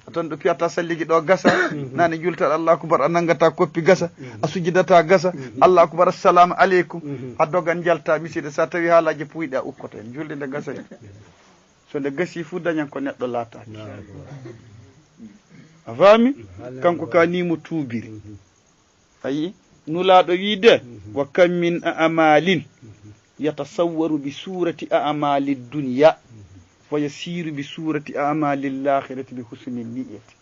A tan ɗo piyata salligi ɗo gasa, na ne julta Allahu akbar, a nangata koppi gasa, a sujidata gasa, Allahu akbar, assalamu aleykum, a dogan njalta miside. So a tawi haalaaji puyɗi a ukkoto en, julde nde gasa en. So nde gasi fu dañan ko neɗɗo laataaki. A faami? Kanko ka ni mo tuubiri. A yi'i? Nulaaɗo wiide, "Wa kam min a'malin yatasawwaru bi surati a'mali dunya, fa yasiru bi surati a'mali l-akhirati bi husni niyyati.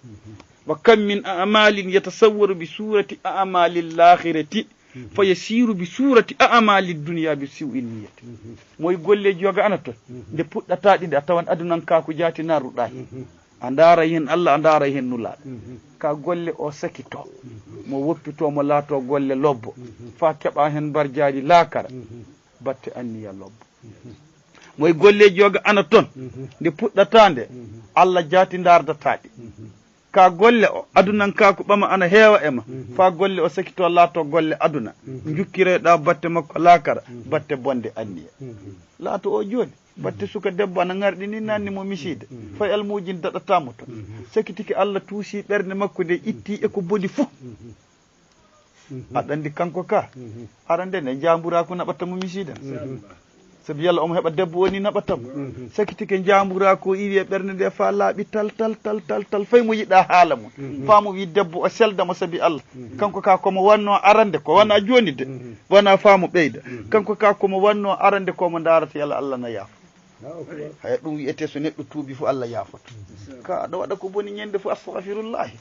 Wa kam min a'malin yatasawwaru bi surati a'mali l-akhirati, fa yasiru bi surati a'mali dunya bi su'i niyyati." Moy golleeji yoga ana ton, nde puɗɗata ɗi nde a tawan adunan ka ko jaati narruɗaaki. A ndaara heen Allah, a ndaara heen Nulaaɗo. Ka golle o sakito, mo woppito, mo laato golle lobbo, faa keɓa heen mbarjaari laakara, batte anniya lobbo. Moy golleeji yoga ana ton, nde puɗɗata nde, Allah jaati ndaardata ɗi. Ka golle o, adunan ka ko ɓama ana heewa e ma, faa golle o sakito laato golle aduna, njukkireyɗa batte makko laakara, batte bonde anniya. Laato o jooni. Batte suka debbo ana ŋarɗini nanni mo misiide. Fay almuujin daɗataa mo ton. Sakitike Allah tuusi ɓernde makko nde itti e ko boni fof. Aɗa anndi kanko ka, arande nde njaamburaaku naɓata mo misiida. Sabi yalla omo heɓa debbo woni naɓata mo. Sakitike njaamburaaku o iwi e ɓernde nde faa laaɓi tal, tal, tal, tal, tal, fay mo yiɗa haala mum. Faa mo wi debbo o selda mo sabi Allah. Kanko ka komo wannoo arande, ko wanaa jooni de, wanaa faa mo ɓeyda. Kanko ka komo wannoo arande ko mo ndaarata yalla Allah na yaafo. Haya, ɗum wiyetee so neɗɗo tuubi fu, Allah yaafoto. Ka aɗa waɗa ko boni ñande fu, astagfirullahi.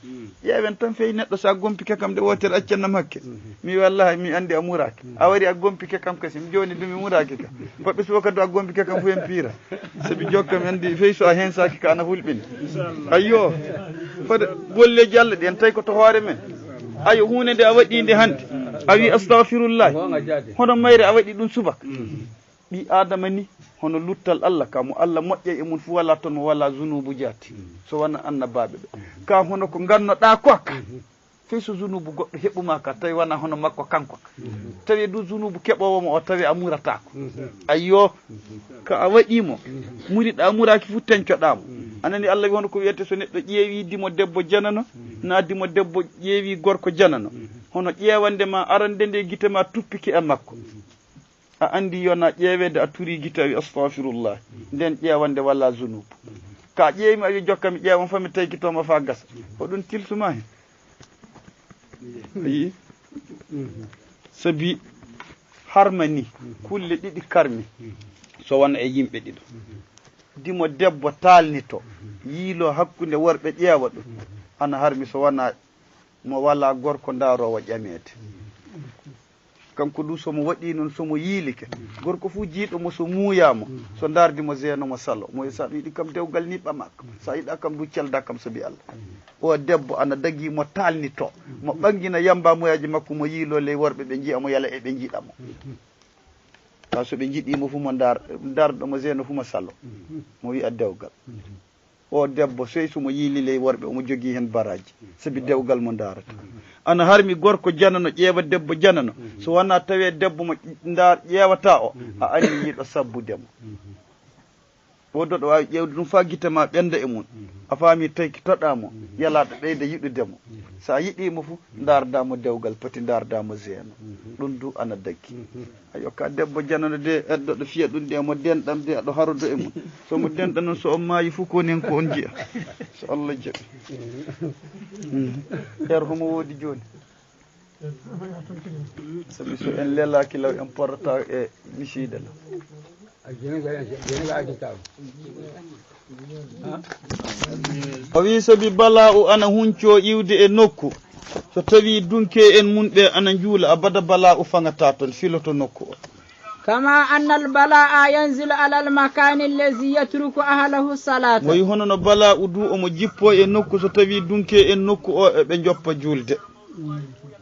Ƴeewen tan fey neɗɗo, so a gompike kam nde wootere, accan nam hakke. Mi wallahi, mi anndi a muraaki. A wari a gompike kam kasi, mi jooni du mi muraaki ka. Baɓɓe suwa ka du a gompike kam fu en piira. Sabi jokka mi anndi fey so a hensaaki ka ana hulɓini. Ayyo, fade golleeji Allah ɗi en tawi ko to hoore men. Ayo, huunde nde a waɗi nde hannde. A wi astagfirullahi. Hono mayre a waɗi ɗum subaka. Ɓii Aadama ni, hono luttal Allah ka, mo Allah moƴƴay e mum fu, walaa toon mo walaa zunuubu jaati, so wona annabaaɓe ɓe. Ka hono ko ngannoɗaa ko ka, fey so zunuubu goɗɗo heɓumaa ka, tawi wanaa hono makko kanko ka. Tawi du zunuubu keɓoowo mo o, tawi a murataako. Ayyo, ka a waɗii mo, muriɗaa muraaki fu, tencoɗaa mo. A nani Allah wi hono ko wiyetee so neɗɗo ƴeewii dimo debbo janano, naa dimo debbo ƴeewii gorko janano. Hono ƴeewande ma arande nde gite ma tuppike e makko. A anndi yona ƴeeweede a turii gite a wi astagfirullah. Nden ƴeewande walaa zunuubu. Ka ƴeewi mi a wi jokka mi ƴeewan fa mi taykitoo ma faa gasa. Ko ɗum tilsuma hen. A yii? Sabi harma ni kulle ɗiɗi karmi so wona e yimɓe ɗiɗo. Dimo debbo taalnito yiilo hakkunde worɓe ƴeewa ɗum. Ana harmi so wona mo walaa gorko ndaaroowo ƴameede. Kanko du so mo waɗii noon, so mo yiilike, gorko fuu jiiɗo mo, so muuyaa mo, so ndaardi mo, zeeno mo, salo mo, so a yiɗi kam dewgal niɓɓa ma kam, so a yiɗaa kam du celdaa kam sabi Allah. O debbo ana dagii mo taalnitoo, mo ɓangina yambaamuyaaji makko, mo yiiloo ley worɓe ɓe nji'a mo, yala eɓe njiɗa mo. Kaa so ɓe njiɗii mo fu mo ndaar, ndaarɗo mo zeeno fu mo salo, mo wi'a dewgal. O debbo, sey so mo yiili ley worɓe, omo jogii heen baraaji, sabi dewgal mo ndaarata. Ana harmi gorko janano ƴeewa debbo janano, so wanaa tawee debbo mo ndaar, ƴeewataa o, a anndi yiɗo sabbude mo. O doɗo waawi ƴeewde ɗum faa gite ma ɓennda e mum. A faami, taykitoɗaa mo, yalaaɗo ɓeyda yiɗude mo. So a yiɗii mo fu, ndaardaa mo dewgal poti, ndaardaa mo zeeno. Ɗum du ana daggi. Ayo, ka debbo janano de, eddo ɗo fiya ɗum de, mo denɗam de, aɗo harodo e mum. So mo denɗa noon, so on maayi fu, ko nen ko on njiya. So Allah jaɓi. Mm. Heer homo woodi jooni? Sabi so en lelaaki law, en porrata e misiide law. O wii, sabi bala'u ana huncoo iwde e nokku, so tawii dunkee en mun ɓe ana njuula, abada bala'u faŋataa ton, filoto nokku o. كما أن البلاء ينزل على المكان الذي يترك أهله الصلاة. Mo wi hono no bala'u du omo jippoo e nokku, so tawii dunkee en nokku o eɓe njoppa juulde.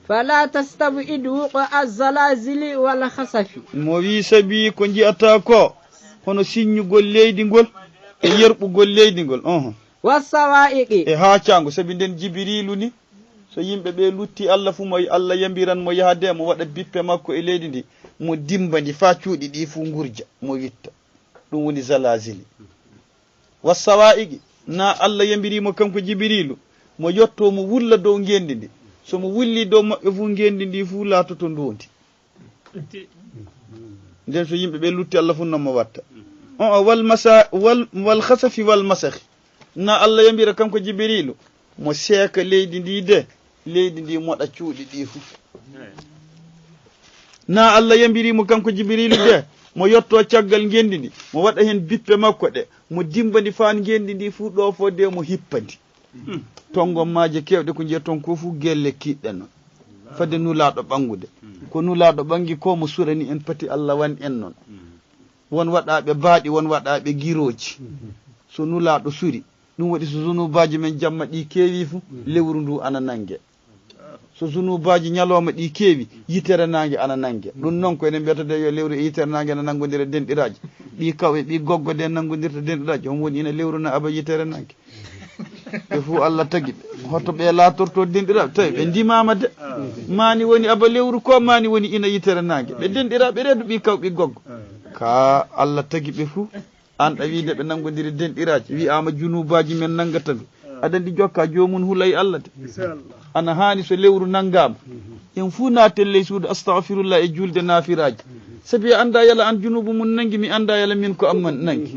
فلا تستبعد وقوع الزلازل والخسف. Mo wi, sabi ko nji'ataa ko, hono siññugol leydi ngol e yerɓugol leydi ngol, oho. والصواعق. E haacaango, sabi nden Jibiriilu ni, so yimɓe ɓe lutti Allah fu, mo Allah yambiran mo yahade, mo waɗa bippe makko e leydi ndi, mo dimba ndi faa cuuɗi ɗi fu ngurja, mo witta. Ɗum woni zalazili. Wassawaa'iqi, na Allah yambirii mo kanko Jibiriilu, mo yotto mo wulla dow ngenndi ndi. So mo wulli dow maɓɓe fu, ngenndi ndi fu laatoto ndoondi. Nden so yimɓe ɓe lutti, Allah fu non mo watta. On, o wal masa-, wal, wal khasafi wal masakhi. Na Allah yambira kanko Jibiriilu, mo seeka leydi ndi de, leydi ndi moɗa cuuɗi ɗi fu. Na Allah yambiri mo kanko Jibiriilu de, mo yotto caggal ngenndi ndi, mo waɗa hen bippe makko ɗe, mo dimba ndi faan ngenndi ndi fu ɗoofo de, mo hippa ndi. Tongon maaje keewɗe ko njiya ton ko fu gelle kiiɗɗe non. Fade Nulaaɗo ɓanngude. Ko Nulaaɗo ɓanngi ko mo surani en, pati Allah wan en non. Won waɗaaɓe baaɗi, won waɗaaɓe girooji. So Nulaaɗo suri, ɗum waɗi so zunubaaji men jamma ɗi keewi fu, lewru ndu ana nannge. So zunubaaji ñalooma ɗi keewi, yitere naange ana nannge. Ɗum non ko enen mbiyata de yo lewru e yitere naange na nanngondira denɗiraaji. Ɓii kaw e ɓii goggo de nanngondirta denɗiraaji. Homo woni ina lewru na aba yitere naange? Ɓe fuu Allah tagi ɓe. Hoto ɓe laatorto denɗiraaɓe? Tawi ɓe ndimaama de. Maani woni aba lewru ko, maani woni ina yitere naange. Ɓe denɗiraaɓe reedu ɓii kaw ɓii goggo. Ka Allah tagi ɓe fuu. An ɗa wiide ɓe nanngondiri denɗiraaji. Wi'aama junubaaji men nanngata ndu. Aɗa anndi jokka joomum hulay Allah de. Inchallah. Ana haani so lewru nanngaama, en fuu naaten ley suudu astahfirullah e juulde naafiraaji. Sabi a anndaa yala aan junuubu mum nanngi, mi anndaa yala miin ko am man nanngi.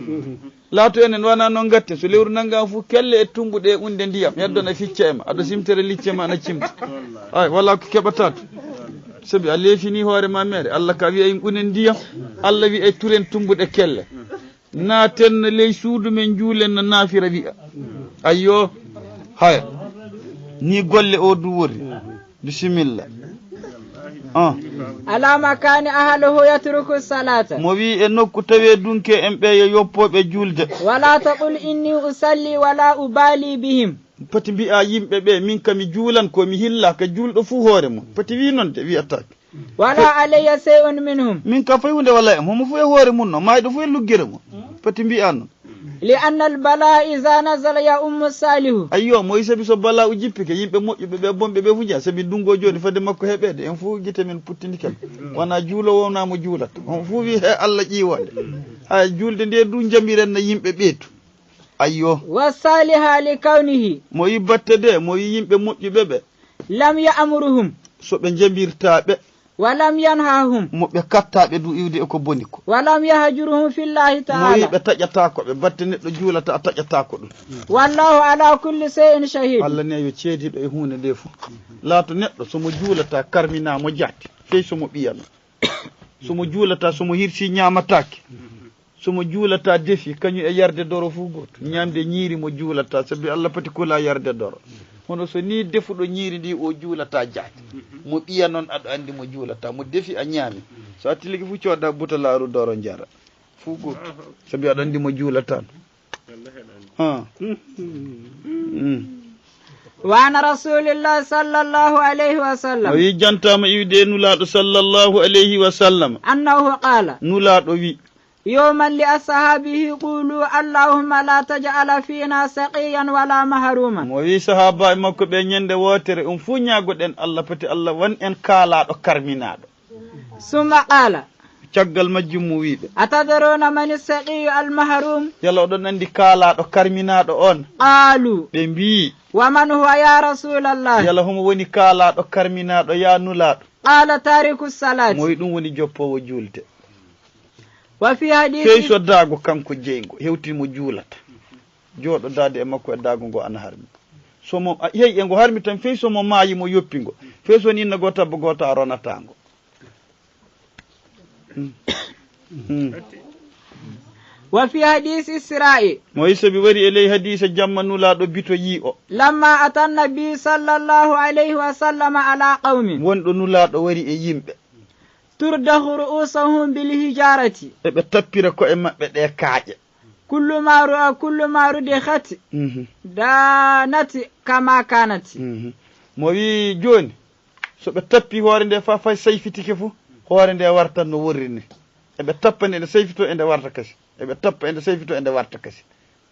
Laato enen wona noon ngatten, so lewru nanngaama fuu kelle e tummbuɗe e unde ndiyam, heddoo na ficca e ma, aɗa simtere licce ma ana cimta. Ay, walaa ko keɓataa toon. Sabi a leefinii hoore ma mere, Allah ka wi'ay unen ndiyam, Allah wi'ay turen tummbuɗe kelle. Naaten ley suudu men njuulen no naafira wi'a. Ayyo. Haya. Ni golle o du wori. Bisimilla. Ah. على مكان أهله يترك الصلاة. Mo wi e nokku tawe dunke en ɓe yo yoppooɓe juulde. ولا تقل إني أصلي ولا أبالي بهم. Poti mbi'a yimɓe ɓe min ka mi juulan ko mi hilla ka juulɗo fuu hoore mum. Poti wi noon de wi'ataake. ولا علي شيء منهم. Min ka fay hunde wala e am, homo fu e hoore mum no, mayɗo fu e luggira mum. Poti mbi'a noon. لأن البلاء إذا نزل يعم الصالح. Ayyo, mo wi sabi so bala'u jippike, yimɓe moƴƴuɓe ɓe bonɓe ɓe fu njeya, sabi ndungo jooni fade makko heɓeede, en fu gite men puttindi kel. Wona juulowo wona mo juulata. On fu wi he Allah ƴiiwande. Haya juulde nde du njamiren na yimɓe ɓeetu. Ayyo. والصالح لكونه. Mo wi batte de, mo wi yimɓe moƴƴuɓe ɓe. لم يأمرهم. So ɓe njambirtaa ɓe. ولم ينههم. Mo ɓe kattaa ɓe du iwde e ko boni ko. ولم يهجرهم في الله تعالى. Mo wi ɓe taƴataa ko ɓe batte neɗɗo juulata a taƴataa ko ɗum. والله على كل شيء شهيد. Allah ne yo ceediiɗo e huunde nde fof. Laato neɗɗo so mo juulataa karminaa mo jaati. Fey so mo ɓiyano. So mo juulataa so mo hirsi ñaamataake. So mo juulataa defi kañum e yarde doro fuu gooto. Ñaamde ñiiri mo juulataa sabi Allah pati kulaa yarde doro. Hono so nii defuɗo ñiiri ndi o juulataa jaati. Mo ɓiya noon aɗa anndi mo juulataa. Mo defi a ñaami. So a tilike fuu cooda butalaaru doro njara. Fuu gooto. Sabi aɗa anndi mo juulataa. Ah. وعن رسول الله صلى الله عليه وسلم. O wi jantaama iwde e Nulaaɗo sallallahu alayhi wa sallam. أنه قال. Nulaaɗo wi. يوما لأصحابه قولوا اللهم لا تجعل فينا شقيا ولا محروما. Mo wi sahaabaaɓe makko ɓe ñande wootere on fuu ñaagoɗen Allah pati Allah wan en kaalaaɗo karminaaɗo. ثم قال. Caggal majjum mo wi ɓe. أتدرون من الشقي المحروم. Yala oɗon anndi kaalaaɗo karminaaɗo on? قالوا. Ɓe mbii. ومن هو يا رسول الله. Yala homo woni kaalaaɗo karminaaɗo yaa Nulaaɗo? قال تارك الصلاة. Mo wi ɗum woni joppoowo juulde. وفي حديث. Fey so daago kanko jeyngo hewti mo juulata. Jooɗodaade e makko e daago ngo ana harmi. So mo a- hey e ngo harmi tan fey so mo maayi mo yoppi ngo. Fey so woni inna goo tabba goo ta a ronataa ngo. وفي حديث إسراء. Mo wi sabi wari e ley hadiisa jamma Nulaaɗo bitoyii o. لما أتى النبي صلى الله عليه وسلم على قوم. Wonɗo Nulaaɗo wari e yimɓe. تردخ رؤوسهم بالحجارة. Eɓe tappira ko'e maɓɓe ɗe kaaƴe. كلما ر- كلما ردخت دانت كما كانت. Mo wi jooni so ɓe tappi hoore nde fa fay sayfitike fu hoore nde wartan no worri ni. Eɓe tappa nde ene sayfito ende warta kasi. Eɓe tappa ende sayfito ende warta kasi.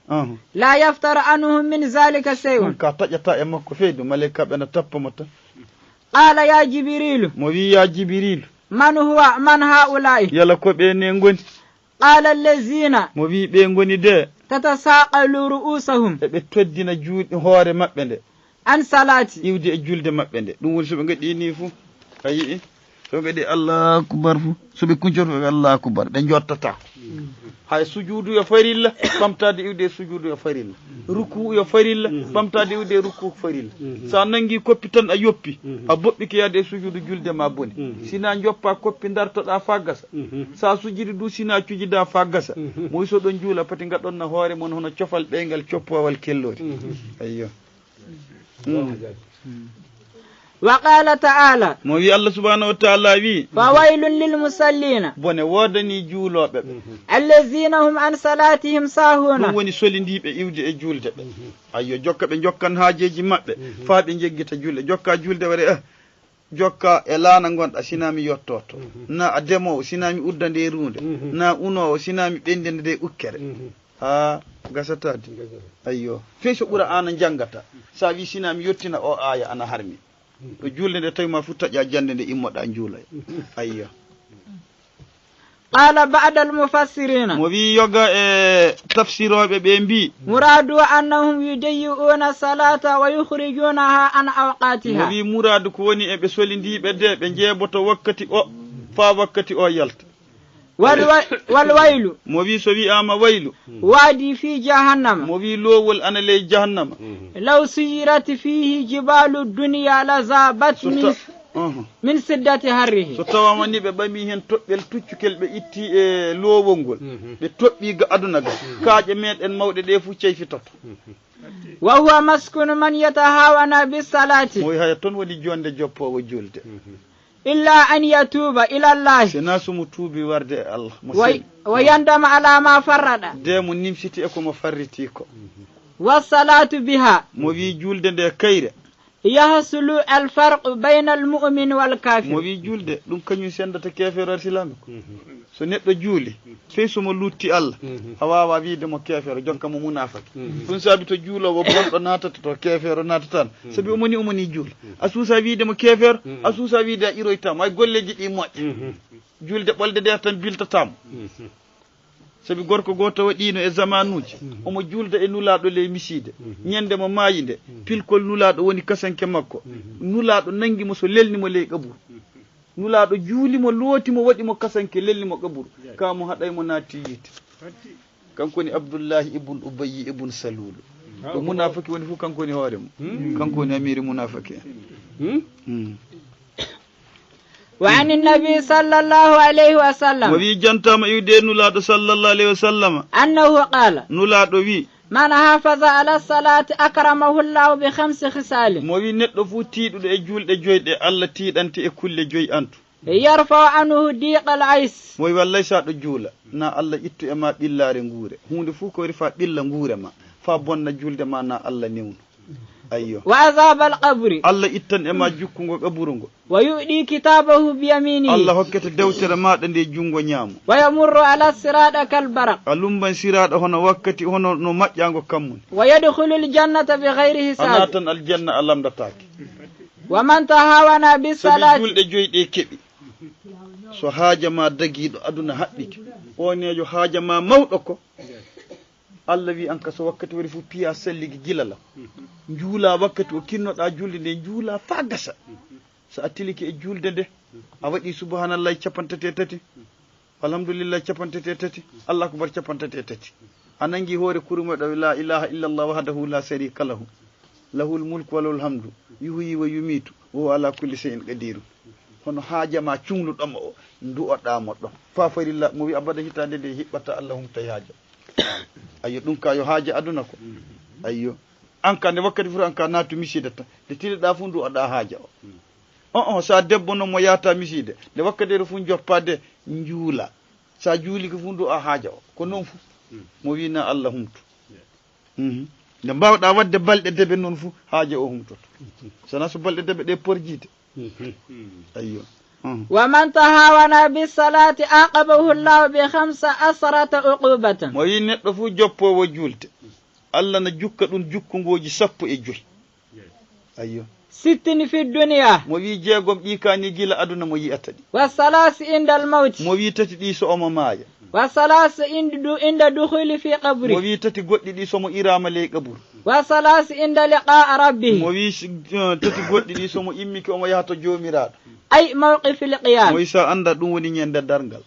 Ahan. لا يفتر عنهم من ذلك شيء. Ɗum ka taƴata e makko feydu malaykaaɓe na tappa mo tan. قال يا جبريل. Mo wi ya Jibiriilu. من هو من هؤلاء. Yala ko ɓe ne ngoni? قال الذين. Mo wi ɓe ngoni de. تتثاقل رؤوسهم. Eɓe toddina juuɗe hoore maɓɓe nde. عن الصلاة. Iwde e julde maɓɓe nde. Ɗum woni so ɓe ngaɗi nii fu. A yi'i? So ɓe ngaɗi Allahu Akbar fu. So ɓe kuncoto ɓe Allahu Akbar. Ɓe njottataa. Hay sujuudu yo farilla, ɓamtaade iwde e sujuudu yo farilla. Rukuu yo farilla, ɓamtaade iwde e rukuu farilla. So a nanngi koppi tan a yoppi, a boɓɓike yaade e sujuudu julde ma boni. Si na njoppa koppi ndartoɗaa faa gasa. So a sujidi du si na cujidaa faa gasa. Mo wi so ɗon juula pati ngaɗon na hoore mon hono cofal ɓeyngal coppoowal kelloori. Ayyo. وقال تعالى. Mo wi Allah subhanahu wa ta'ala wi. فويل للمصلين. Bone woodanii juulooɓe ɓe. الذين هم عن صلاتهم ساهون. Ɗum woni solindiiɓe iwde e juulde ɓe. Ayyo jokka ɓe njokkan haajeeji maɓɓe. Faa ɓe njeggita juulde jokka juulde ware eh. Jokka e laana ngonɗa sina mi yottoto. Na a demoowo sina mi udda nde ruunde. Na unoowo sina mi ɓendinde nde ukkere. Haa gasataade. Ayyo fey so ɓura aan a njanngata. So a wii sinaa mi yottina oo aaya ana harmi. Ɗo juulde nde tawi ma fu taƴa jannde nde immoɗa njuuloya. Ayyo. قال بعض المفسرين. Mo wi yoga e tafsirooɓe ɓe mbi. مراد أنهم يضيعون الصلاة ويخرجونها عن أوقاتها. Mo wi muraadu ko woni e ɓe solindii ɓe de, ɓe njeeboto wakkati o, faa wakkati o yalta. والو-، والويل. Mo wi so wi'aama waylu. واد في جهنم. Mo wi loowol ana ley jahannama. لو سيرت فيه جبال الدنيا لذابت So من ta-, aha. من شدة حره. So tawaama ni ɓe ɓami heen toɓɓel tuccukel ɓe itti e loowol ngol. Mhm. Ɓe toɓɓi ga aduna ga. Mhm. Kaaƴe meɗen mawɗe ɗe fuu cayfitoto. Mhm. وهو مسكن من يتهاون بالصلاة. Mo wi haya toon woni jonde joppoowo julde. Mhm. إلا أن يتوب إلى الله. Sinaa so mo tuubi warde e Allah. Mo وي-، sel-, ويندم على ما فرط. De mo nimsiti e ko mo farriti ko. والصلاة بها. Mo wi julde nde kayre. يحصل الفرق بين المؤمن والكافر. Mo wi julde, ɗum kañum sendata keefeero e silaameeku. So neɗɗo juuli, fey so mo luutti Allah, a waawaa wiide mo keefeero, jonka mo munaafaki. Ɗum saabi to juuloowo bonɗo naatata to, keefeero naatataa. Sabi omo ni, omo ni juula. A suusaa wiide mo keefeero, a suusaa wiide a iroytaa mo, hay golleeji ɗi moƴƴa. Julde ɓolde nde tan biltataa mo. Sabi gorko gooto waɗiino e zamaanuuji, omo juulda e Nulaaɗo ley misiide. Ñande mo maayi nde, pilkol Nulaaɗo woni kasanke makko. Nulaaɗo nangi mo so lelni mo ley qaburu. Nulaaɗo juuli mo, looti mo, waɗi mo kasanke, lelni mo qaburu. Ka mo haɗay mo naati yiite. Kanko woni Abdullahi ibn Ubayyi ibn Salulu. Ko munaafaki woni fof, kanko woni hoore mum. Kanko woni amiiri munaafaki en. وعن النبي صلى الله عليه وسلم. Mo wi jantaama iwde e Nulaaɗo sallallahu alayhi wa sallam. أنه قال. Nulaaɗo wi. من حافظ على الصلاة أكرمه الله بخمس خصال. Mo wi neɗɗo fof tiiɗuɗo e julɗe joy ɗe, Allah tiiɗante e kulle joy antu. يرفع عنه ضيق العيش. Mo wi wallay so aɗa juula, na Allah ittu e ma ɓillaare nguure. Huunde fof ko waɗi faa ɓilla nguure ma, faa bonna julde ma, na Allah newnu. Ayyo. وعذاب القبر. Allah ittan e ma jukkungo qaburu ngo. ويؤتي كتابه بيمينه. Allah hokkete dewtere maaɗa nde junngo ñaamo. ويمر على الصراط كالبرق. A lumban siraaɗa hono wakkati, hono no maƴƴaango kammu ni. ويدخل الجنة بغير A حساب. naatan aljanna a lamndataake. ومن تهاون Sabi بالصلاة. julɗe joy ɗe keɓi. So haaja ma dagiiɗo aduna haɓɓike, o ne yo haaja ma mawɗo ko. Allah wi an ka so wakkati wari fof piya salligi gila law. Njuula wakkati o kinnoɗaa julde nde, njuula faa gasa. So a tilike e julde nde, a waɗi subhanallahi capanɗe tati e tati, alhamdulillahi capanɗe tati e tati, Allahu akbar capanɗe tati e tati. A nangi hoore kurmoɗo la ilaha illallah wahdahu la sharika lahu. Lahul mulku wa lahul hamdu. Yuhyi wa yumitu. Wa huwa ala kulli shay'in qadirun. Hono haaja ma cungluɗo mo o, ndu'oɗaa mo ɗon. Faa farilla, mo wi abada hitaande nde hiɓɓata Allah humtay haaja. Ayyo, ɗum ka yo haaja aduna ko. Ayyo. An ka nde wakkati foti an ka naatu misiide tan. Nde tiliɗaa fuu ndu'oɗaa haaja o. On, on, sa debbo noon mo yaata misiide. Nde wakkati fuu joppaade njuula. Sa juuli ko fuu ndu'aa haaja o. Ko noon fuu. Mo wi na Allah humtu. Mhm. Nde mbaawɗaa waɗde balɗe debe noon fuu, haaja o humtoto. Sana so balɗe debe ɗe porjiide. Mhm. Ayyo. Mhm. ومن تهاون بالصلاة عاقبه الله بخمس عشرة عقوبة. Mo wi neɗɗo fuu joppoowo juulde, Allah na jukka ɗum jukkungooji sappo e joy. Ayyo. ست في الدنيا. Mo wi jeegom ɗi kaani gila aduna mo yi'ata ɗi. وثلاث عند الموت. Mo wi tati ɗi so omo maaya. وثلاث عند، عند دخول في قبره. Mo wi tati goɗɗi ɗi so mo iraama ley qaburu. وثلاث عند لقاء ربه. Mo wi s-, eh, tati goɗɗi ɗi so mo immike omo yaha to Joomiraaɗo. أي موقف القيامة. Mo wi sa annda ɗum woni ñande darngal.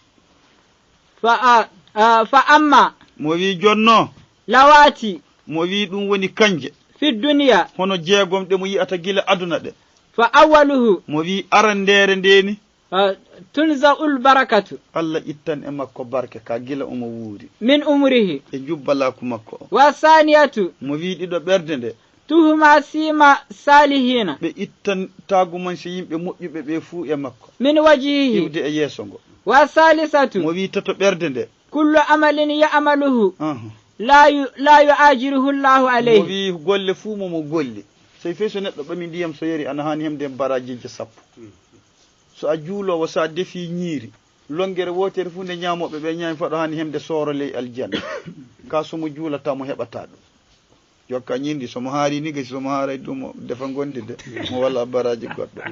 Fa-, a-, a-, فأما. Mo wi jonno. اللواتي. Mo wi ɗum woni kanje. في الدنيا. Hono jeegom ɗe mo yi'ata gila aduna ɗe. فأوله. Mo wi arandeere nde ni. A, تنزع البركة. Allah ittan e makko barke ka gila omo wuuri. من عمره. E jubbalaaku makko o. والثانية. Mo wi ɗiɗo ɓerde nde. تهمى سيما الصالحين. Ɓe ittan taagumanse yimɓe moƴƴuɓe ɓe fuu e makko. من وجهه. Iwde e yeeso ngo. والثالثة. Mo wi tato ɓerde nde. كل عمل يعمله. Aha. لا ي-، لا يؤاجره الله عليه. Mo wi golle fuu mo mo golli. Sey fey so neɗɗo ɓami ndiyam so yari ana haani hemde barajiiji sappo. So a juuloowo, so a defi ñiiri, longere wootere fuu nde ñaamooɓe ɓe ñaami faɗo haani hemde sooro ley aljanna. Ka so mo juulata mo heɓata ɗum. Jokka ñindi, so mo haari ni gasi, so mo haaray du mo defa ngondi de. Mo walla baraaji goɗɗo.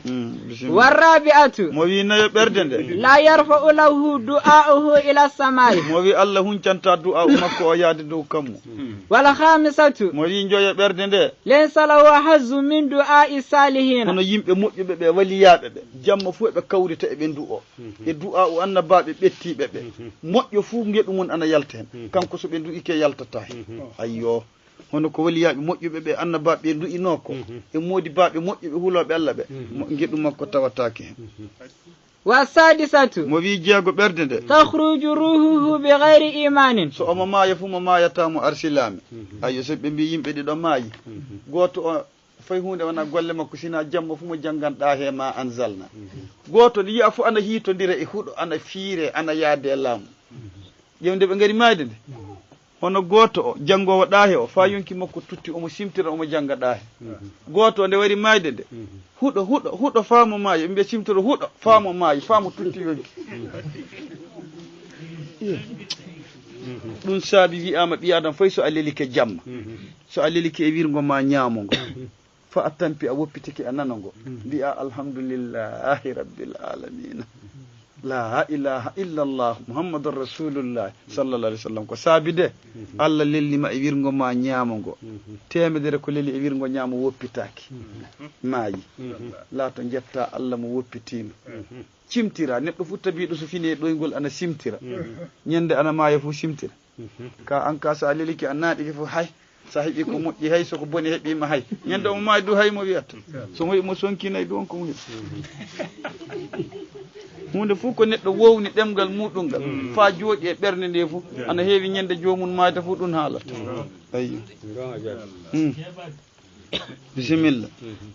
Mm, bisimilla. Warrabi'atu. Mo wi nayo ɓerde nde. La yarfa'u lahu du'a'uhu ila samai. Mo wi Allah huncanta du'a'u makko o yaade dow kammu. Wal khamisatu. Mo wi njoyo ɓerde nde. Laysa lahu hazzu min du'a'i salihina. Kono yimɓe moƴƴuɓe ɓe, waliyaaɓe ɓe, jamma fu eɓe kawrita eɓe du'o. E du'a'u annabaaɓe ɓettiiɓe ɓe. Moƴƴo fu ngeɗu mum ana yalta hen. Kanko so ɓe du'ike yaltata hen. Ayyo. Hono ko waliyaaɓe moƴƴuɓe ɓe, annabaaɓe ɓe du'inoo ko. E moodibaaɓe moƴƴuɓe hulooɓe Allah ɓe. Mo-, ngeɗu makko tawataake hen. Wa sadisatu. Mo wi jeego ɓerde nde. Takhruju ruhuhu bi ghayri imanin. So omo maaya fu mo maayata mo arsilaami. Ayyo, so ɓe mbi yimɓe ɗiɗo maayi. Gooto o fay huunde wona golle makko, sina jamma fu mo janngan ɗa he ma anzalna. Gooto ɗi yi'a fu ana hiitondira e huɗo, ana fiire, ana yaade e laamu. Ƴeew nde ɓe ngari maayde nde. Hono gooto o, janngoowo ɗaahe o, faa yonki makko tutti, omo simtira, omo jannga ɗaahe. Gooto o, nde wari maayde nde, huɗo, huɗo, huɗo, faa mo maayi. Ɓe mbiya simtoro huɗo, faa mo maayi, faa mo tutti yonki. Ɗum saabi wi'aama ɓii Aadama fay so a lelike jamma, so a lelike e wirngo ma ñaamo ngo, faa a tampi, a woppitike a nano ngo, mbi'a alhamdulillahi rabbil alamina. La ilaha illallah Muhammadur Rasulullah sallallahu alaihi wasallam. Ko saabi de, Allah lelli ma e wirngo ma ñaamo ngo. Teemedere ko leli e wirngo ñaamo woppitaaki. Maayi. Laato njetta Allah mo woppitiima. Cimtira. Neɗɗo fu tabiiɗo so fini e ɗoyngol ana simtira. Ñande ana maaya fu simtira. Ka an ka so a lelike a naaɗike fu hay. So a heɓi ko moƴƴi hay, so ko boni heɓi ma hay. Ñande omo maayi du hay mo wiyata. So mo wi'i mo sonkinay du on ko mo heɓi. Huunde fu ko neɗɗo wowni ɗemngal muɗum ngal. Faa jooɗi e ɓernde nde fu. Ana heewi ñande joomum maayta fu ɗum haalata. Ayyo. Hmm. Bisimilla.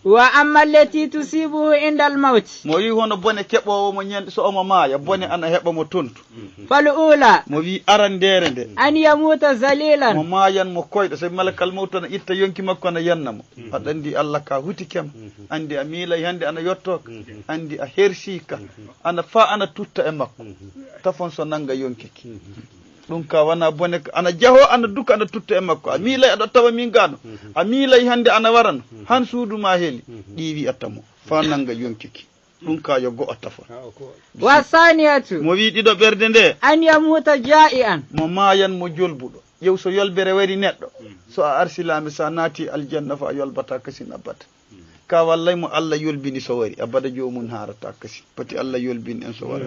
Wa amma allati tusibuhu indal mawti. Mo wi hono bone keɓoowo mo ñande so omo maaya, bone ana heɓa mo tontu. Fal ula. Mo wi arandeere nde. An yamuta zalilan. Mo maayan mo koyɗo, sabi malakal mawtu ana itta yonki makko ana yanna mo. Aɗa anndi Allah ka huti kem. Anndi a miilay hannde ana yotto ka. Anndi a hersi ka. Ana fa ana tutta e makko. Tafon so nannga yonki ki. Ɗum ka wana bone ka. Ana jaho, ana duka, ana tutta e makko. A miilay aɗa tawa min gano. A miilay hannde ana warano. Han suudu ma heli. Ɗi wi'ata mo. Fa nannga yonki ki. Ɗum ka yo go'o tafa. Wa saniyatu. Mo wi ɗiɗo ɓerde nde. An yamuta ja'ian. Mo maayan mo jolbuɗo. Ƴew so yolbere wari neɗɗo. So a arsilaami sa naati aljanna fa a yolbata kasin abada. Ka wallay mo Allah yolbini so wari abada joomum haarata kasin. Poti Allah yolbin en so wari.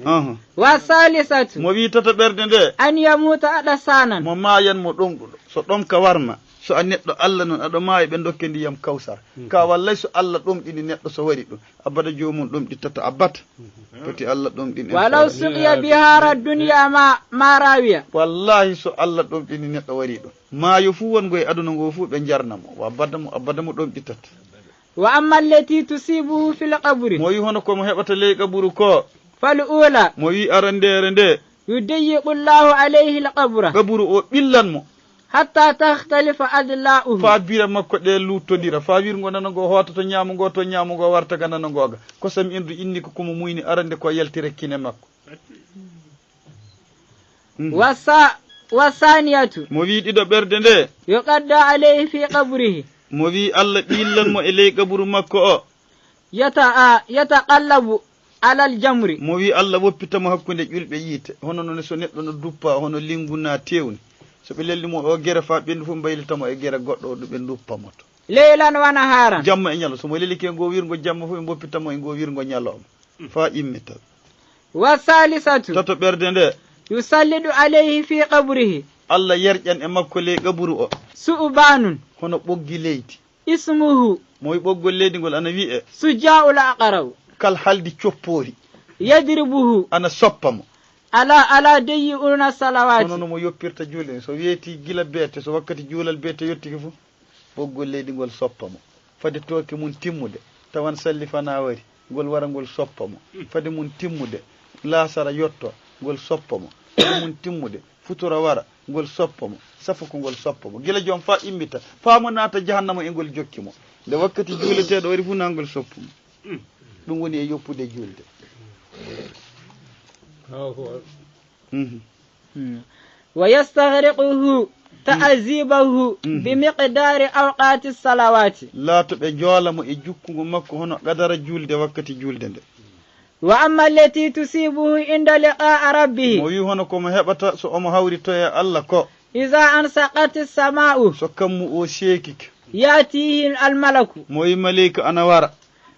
Aha. Wa salisatu. Mo wi tata ɓerde nde. An yamuta aɗa sanan. Mo maayan mo ɗomɗuɗo. So ɗom ka warma. So a neɗɗo Allah noon aɗo maaya ɓe dokke ndiyam kawsar. Ka wallay so Allah ɗomɗini neɗɗo so wari ɗum. Abada joomum ɗomɗitata abada. Poti Allah ɗomɗin en. Walaw suqiya bihara dunya ma, ma rawiya. Wallahi so Allah ɗomɗini neɗɗo wari ɗo. Maayo fuu wongo e aduna ngo fuu ɓe njarna mo. Wa abada mo, abada mo ɗomɗitata. Wa amma allati tusibuhu fil qabri. Mo wi hono ko mo heɓata ley qaburu ko. Fal ula. Mo wi arandeere nde. Yudayyiqu Allahu alayhi al qabra. Qaburu o ɓillan mo. Hatta takhtalifa adla'uhu. Faa bire makko ɗe luuttondira, faa wirngo nano ngo hoota to ñaamo ngo, to ñaamo ngo warta ga nano ngo ga. Kosam indu inni ko komo muyni arande ko yaltira kine makko. Mhm. Wa sa-, wa saniyatu. Mo wi ɗiɗo ɓerde nde. Yuqadda alayhi fi qabrihi. Mo wi Allah ɓillan mo e ley qaburu makko o. Yata-, a, yataqallabu alal jamri. Mo wi Allah woppita mo hakkunde ƴulɓe yiite. Hono noon so neɗɗo no duppa, hono linngu na tewni. So ɓe lelni mo o gere faa ɓendu fof mbaylita mo e gere goɗɗo o ɗum ɓe duppa mo to. Leylan wa naharan. Jamma e ñalo. So mo lelike ngo wirngo jamma fof ɓe mboppita mo e ngo wirngo ñalawma. Faa immita. Wa salisatu. Tato ɓerde nde. Yusallidu alayhi fi qabrihi. Allah yerƴan e makko ley qaburu o. Su'banun. Hono ɓoggi leydi. Ismuhu. Mo wi ɓoggol leydi ngol ana wi'e. Suja'ul aqraw. Kal haldi coppoori. Yadribuhu. Ana soppa mo. Ala, ala dayyi'una salawati. Kono no mo yoppirta juulde, so weeti gila beete, so wakkati juulal beete yottike fu, ɓoggol leydi ngol soppa mo. Fade tooke mum timmude, tawan salli fana wari, ngol wara ngol soppa mo. Fade mum timmude, laasara yotto, ngol soppa mo. Fade mum timmude, futura wara, ngol soppa mo. Safa ko ngol soppa mo. Gila joom faa immita, faa mo naata jahannama e ngol jokki mo. Nde wakkati juuleteeɗo wari fu na ngol soppa mo. Ɗum woni e yoppude juulde. Mhm. Hmm. Wa yastaghriquhu. تعذيبه بمقدار أوقات الصلوات. Laato ɓe joola mo e jukkungo makko hono qadara julde, wakkati julde nde. وأما التي تصيبه عند لقاء ربه. Mo wi hono ko mo heɓata so omo hawritoya e Allah ko. إذا انشقت السماء. So kammu o seekike. يأتيه الملك. Mo wi maleyka ana wara.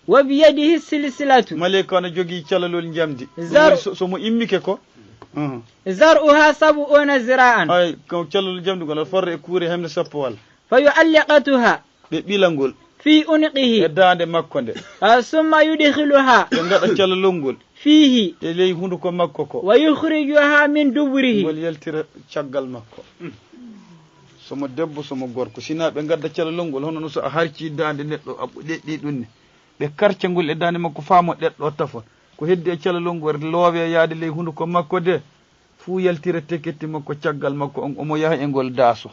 وبيده السلسلة. Maleyka ana jogii calalol njamdi. Zar- Ɗum woni so, so mo immike ko. Mhm. زرعها سبعون ذراعا. Ay, ko calalol njamdi ngol, aɗa forra e kuure hemre sappo walla. فيعلقها. Ɓe ɓila ngol. في عنقه. E daande makko nde. آه، ثم يدخلها. Ɓe ngaɗa calalol ngol. فيه. E ley hunduko makko ko. ويخرجها من دبره. Ngol yaltira caggal makko. So mo debbo, so mo gorko. Sina ɓe ngadda calalol ngol, hono no so a harci daande neɗɗo, a ɗeɗɗi ɗum ne. Ɓe karca ngol e daande makko faa mo ɗeɗɗo tafon. Ko heddi e calalol ngol loowe yaade ley hunduko makko de, fuu yaltira teketti makko caggal makko on, omo yaha e ngol daaso.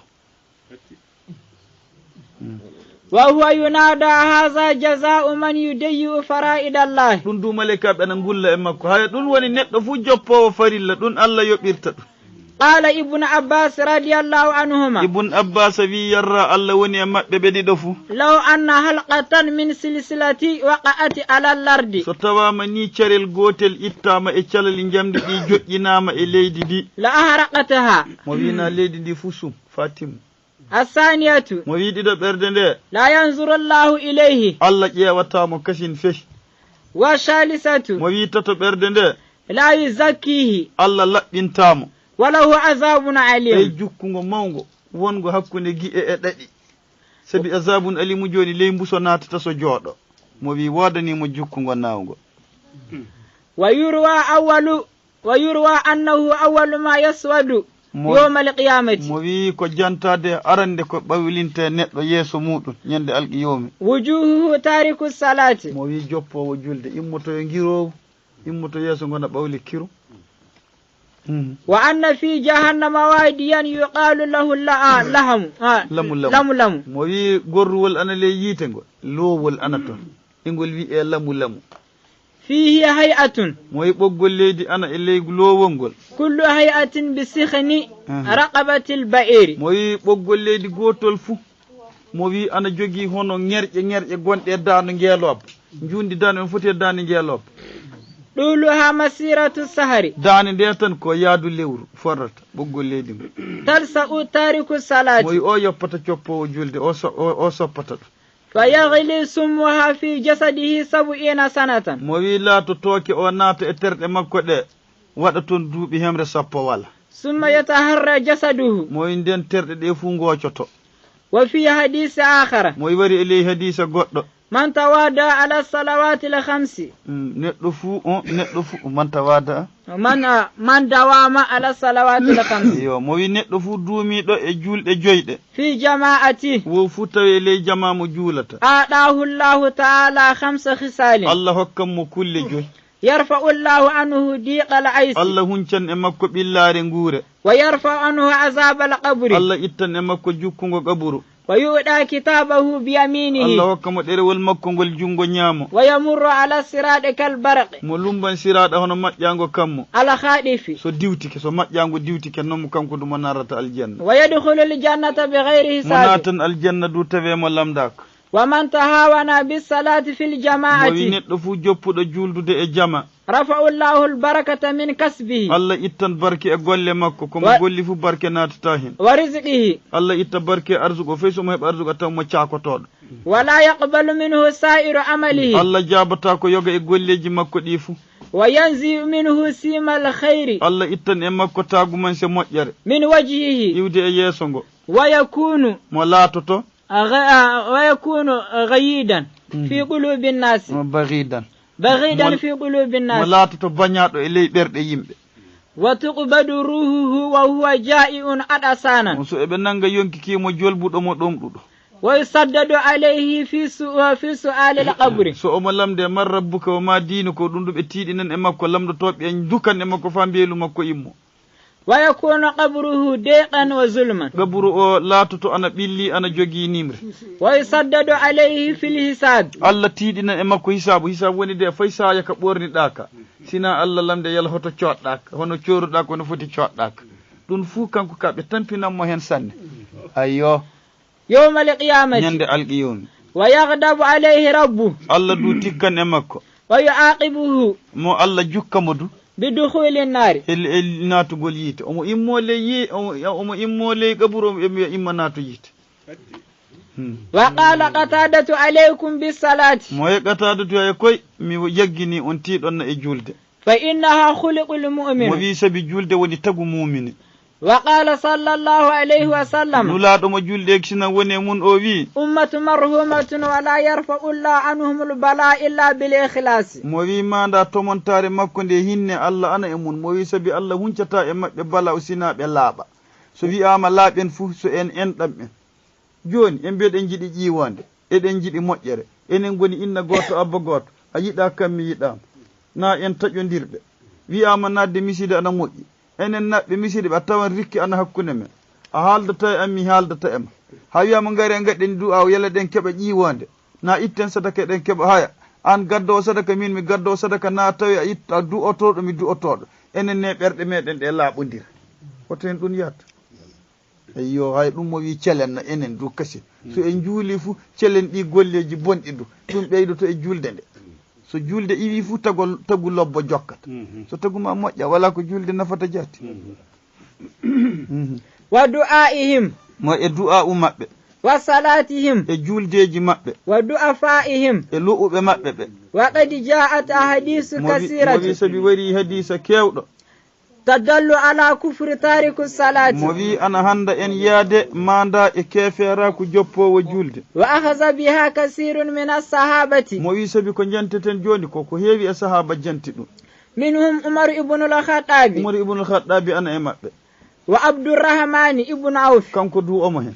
وهو ينادى: هذا جزاء من يضيع فرائض الله. Ɗum du malaykaaɓe ana ngulla e makko. Haya, ɗum woni neɗɗo fuu joppoowo farilla, ɗum Allah yoɓirta ɗum. قال ابن عباس رضي الله عنهما: Ibn Abbas wi yarra Allah woni e maɓɓe ɓe ɗiɗo fuu. لو أن حلقة من سلسلة وقعت على الأرض. So tawaama ni carel gootel ittaama e calali njamndi ɗi joƴƴinaama e leydi ndi. لأحرقتها. Mo wi na leydi ndi fuu sum, Fatima. الثانية. Mo wi ɗiɗo ɓerde nde. لا ينظر الله إليه. Allah ƴeewataa mo kasin fey. والثالثة. Mo wi tato ɓerde nde. لا يزكيه. Allah laɓɓintaa mo. وله عذاب أليم. Ey jukkungo mawngo wongo hakkunde gi'e e ɗaɗi. Sabi azabun alimu jooni ley mbuso naatata so jooɗo. Mo wi woodanii mo jukkungo naawngo. ويروى أول، ويروى أنه أول ما يسود Mo, يوم القيامة. Mo wi ko jantaade arande ko ɓawlinte neɗɗo yeeso muuɗum ñande alqiyoomi. وجوههم تاركو الصلاة. Mo wi joppoowo julde, immoto yo ngiroowu, immoto yeeso ngona ɓawli kiru. Mhm. وأن في جهنم واديا يقال له الل-، آه، لهم، آه، Lamu lamu. Lamu lamu. Mo wi gorruwol ana ley yiite ngo, loowol ana ton. E ngol wi'ee lamu lamu. فيه هيئة. Mo wi ɓoggol leydi ana e ley loowol ngol. كل هيئة بسخن Aha. رقبة البعير. Mo wi ɓoggol leydi gootol fuu. Mo wi ana jogii hono ŋerƴe ŋerƴe gonɗe e daande ngeelooba. Njuundi daande on foti e daande ngeelooba. طولها مسيرة الشهر. Daande nde tan ko yaadu lewru forrata ɓoggol leydi ngol. تلسع تارك الصلاة. Mo wi o yoppata coppoowo julde, o so-, o, o soppata ɗum. فيغلي سمها في جسده سبعين سنة. Mo wi laato tooke o naata e terɗe makko ɗe, waɗa toon duuɓi hemre sappo wala. ثم يتحرى جسده. Mo wi nden terɗe ɗe fuu ngoocoto. وفي حديث آخر. Mo wi wari e ley hadiisa goɗɗo. من تواضع على الصلوات الخمس. Mm, neɗɗo fuu, on, neɗɗo fuu, من تواضع. من، آه، من داوم على الصلوات الخمس. Yo, mo wi neɗɗo fuu duumiiɗo e juulɗe joyɗe. في جماعة. Wo fuu tawi e ley jamaa mo juulata. أعطاه الله تعالى خمس خصال. Allah hokkan mo kulle joy. يرفع الله عنه ضيق العيش. Allah huncan e makko ɓillaare nguure. ويرفع عنه عذاب القبر. Allah ittan e makko jukkungo qaburu. ويؤتى كتابه بيمينه. Allah hokka mo ɗerewol makko ngol junngo ñaamo. ويمر على الصراط كالبرق. Mo lumban siraaɗa hono maƴƴaango kammu. الخاطف. So diwtike, so maƴƴaango diwtike, non mo kanko du mo naarata aljanna. ويدخل الجنة بغير Mo حساب. naatan aljanna du tawee mo lamndaaka. ومن تهاون بالصلاة في الجماعة. Mo wi neɗɗo fuu joppuɗo juuldude e jama. رفع الله البركة من كسبه. Allah ittan barke e golle makko, ko mo Wa- golli fuu barke naatata heen. ورزقه. Allah itta barke e arsugo, fey so mo heɓa arsugo taw mo caakotooɗo. ولا يقبل منه سائر عمله. Allah jaabataa ko yoga e golleeji makko ɗi fuu. وينزع منه سيم الخير. Allah ittan e makko taagumanse moƴƴere. من وجهه. Iwde e yeeso ngo. ويكون Mo laatoto. غ-، آه، ويكون غييدا في قلوب الناس. Mo bagidan. بغيضا Mo في قلوب Mo الناس. laatoto bañaaɗo e ley ɓerɗe yimɓe. وتقبض روحه وهو جائع عطشان. On so eɓe nannga yonki kii mo jolbuɗo mo ɗomɗuɗo. ويشدد عليه في سو-، في سؤال القبر. So omo lamnde man rabbuka wa ma diinuka, ɗum ɗo ɓe tiiɗinan e makko, lamndotooɓe en ndukan e makko faa mbeelu makko immo. ويكون قبره ضيقا وظلما. Qaburu o laatoto ana ɓilli, ana jogii nimre. ويشدد عليه في الحساب. Allah tiiɗina e makko hisaabu. Hisaabu woni de fay saaya ka ɓoorniɗaaka. Sina Allah lamnde yala hoto coodɗaaka, hono cooruɗaaka, hono foti coodɗaaka. Ɗum fuu kanko ka ɓe tampinan mo heen sanne. Ayyo. Yawmal qiyamati. Ñande alqiyawmi. Wa yaghdabu alayhi rabbu. Allah du tikkan e makko. Wa yu'aqibuhu. Mo Allah jukka mo du. Bi dukhulin nari. E, e naatugol yiite. Omo immo ley yi-, omo, omo immo ley qaburu, omo imma naatu yiite. Hmm. Wa qala Qatadatu alaykum bis salati. Mo e Qatadatu e koy, mi yaggini on tiiɗon na e julde. Fa innaha khuliqul mu'min. Mo wi sabi julde woni tagu mumini. Wa qala sallallahu alayhi wa sallam. Nulaaɗo mo julde e kisina woni e mun o wi. Ummatu marhumatun wa la yarfa'u Allah anhumul bala illa bil ikhlas. Mo wi manda tomontare makko nde hinne Allah ana e mun. Mo wi sabi Allah huncata e maɓɓe bala o sina ɓe laaɓa. So wi'ama laaɓen fu so en enɗam en. Jooni, en mbiya eɗen njiɗi ƴiiwaande, eɗen njiɗi moƴƴere, enen ngoni inna gooto, abba gooto, a yiɗaa kam, mi yiɗaama. Na en taƴondirɓe. Wiyaama naatde miside ana moƴƴi. Enen naatɓe miside ɓe, a tawan rikki ana hakkunde men. A haaldata e am, mi haaldata e ma. Haa wiyaama ngare ngaɗen du'a, yalla ɗen keɓa ƴiiwaande. Na itten sadaka, eɗen keɓa haya. Aan gaddoowo sadaka, min mi gaddoowo sadaka, na tawi a itta du'otooɗo, mi du'otooɗo. Enen ne ɓerɗe meɗen ɗe laaɓondira. Hoto en ɗum yahat. Eyyo, hay ɗum mo wi celen na enen du kasin. So en juuli fu, celen ɗi golleeji bonɗi du. Ɗum ɓeydoto e julde nde. So julde iwi fu, tago, tagu lobbo jokkata. Mhm. So tagu ma moƴƴa, wala ko julde nafata jaati. Mhm. Mhm. Wa du'aihim. Mo e du'a u maɓɓe. Wa salatihim. E juldeeji maɓɓe. Wa du'afaihim. E lu'uɓe maɓɓe ɓe. Wa qad ja'at ahadisu mo wi, mo wi kasiratu. Sabi wari hadisa kewɗo. Tadallu ala kufri tariku salati. Mo wi ana handa en yaade manda e keefeeraaku joppoowo julde. Wa akhadha biha kasirun min as-sahabati. Mo wi sabi ko janteten jooni ko, ko heewi e sahaaba janti ɗum. Minhum Umar ibn al-Khattabi. Umar ibn al-Khattabi ana e maɓɓe. Wa Abdurrahman ibn Auf. Kanko du omo hen.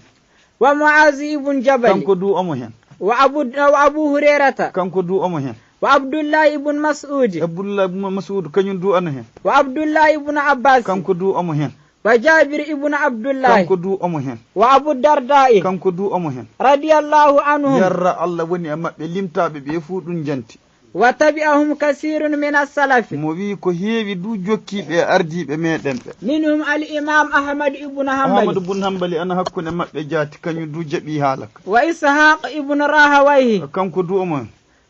Wa Mu'az ibn Jabal. Kanko du omo hen. Wa Abu, wa Abu Hurairata. Kanko du omo hen. Wa Abdullah ibn Mas'ud. Abdullah ibn Mas'ud, kañum du ana hen. Wa Abdullah ibn Abbas. Kanko du omo hen. Wa Jabir ibn Abdullah. Kanko du omo hen. Wa Abu Darda'i. Kanko du omo hen. Radiyallahu anhum. Yarra Allah woni e maɓɓe, limtaaɓe ɓe fuu ɗum janti. Wa tabi'ahum kasirun min as-salaf. Mo wi ko heewi du jokkiiɓe e ardiiɓe meɗen ɓe. Minhum al-Imam Ahmad ibn Hanbal. Ahmad ibn Hanbali ana hakkunde maɓɓe jaati, kañum du jaɓi haala ka. Wa Ishaq ibn Rahawayhi. Kanko du omo hen.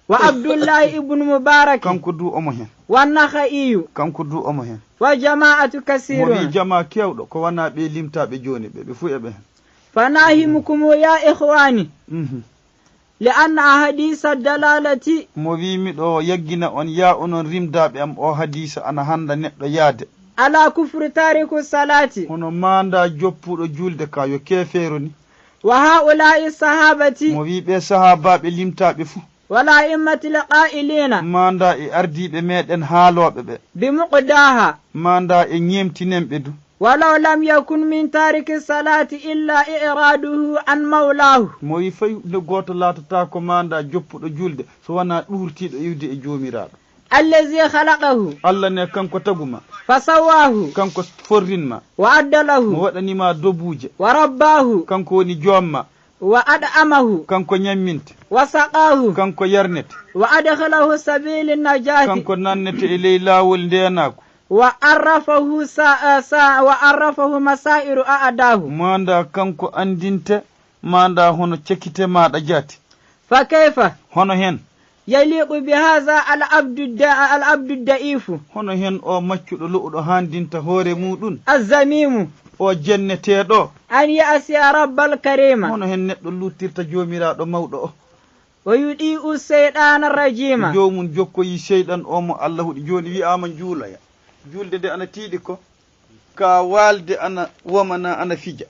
Wa Abdullah ibn Mubarak. Kanko du omo hen. Wa Nakha'iyu. Kanko du omo hen. Wa jama'atu kasirun. Mo wi jama kewɗo, ko wana ɓe limtaaɓe jooni ɓe, ɓe fuu e ɓe hen. Fa nahimukum ya ikhwani. Mhm. Li anna ahadisa dalalati. Mo wi miɗo yaggina on, ya onon rimdaaɓe am, o hadisa ana handa neɗɗo yaade. Ala kufri tariku salati. Hono manda joppuɗo julde ka yo keefeero ni. Wa haula'i sahabati. Mo wi ɓe sahaabaaɓe limtaaɓe fu. Wala immatil qa'ilina. Manda e ardiiɓe meɗen haalooɓe ɓe. Bi muqdaha. Manda e ñeemtinen ɓe du. Walaw lam yakun min tariki salati illa i'raduhu an mawlahu. Mo wi fay nde gooto laatata ko manda joppuɗo julde so wona ɗuurtiiɗo iwde e joomiraaɗo. Allazi khalaqahu. Allah ne kanko taguma. Fa sawwahu. Kanko forrinma. Wa addalahu. Mo waɗanima dobuuje. Wa rabbahu. Kanko woni joomma. Wa ad'amahu. Kanko ñamminte. Wa saqahu. Kanko yarnete. Wa adkhalahu sabili najati. Kanko nannete e ley laawol ndeenaaku. Wa arrafahu sa, sa, wa arrafahu masairu a'dahu. Manda kanko andinte, manda hono cekite maɗa jaati. Fa kayfa. Hono hen. Yaliqu bi hadha al abdu da-, al abdu da'ifu. Hono hen o maccuɗo lo'uɗo handinta hoore muɗum. Azzamimu. O jenneteɗo. An ya'siya rabbal karima. Hono hen neɗɗo luttirta joomiraɗo mawɗo o. Wa yudi'u shaytana rajima. Joomum jokkoyi seyɗan o mo Allah huɗi. Jooni wi'ama juuloya. Julde nde ana tiiɗi ko ka waalde ana womana ana fija.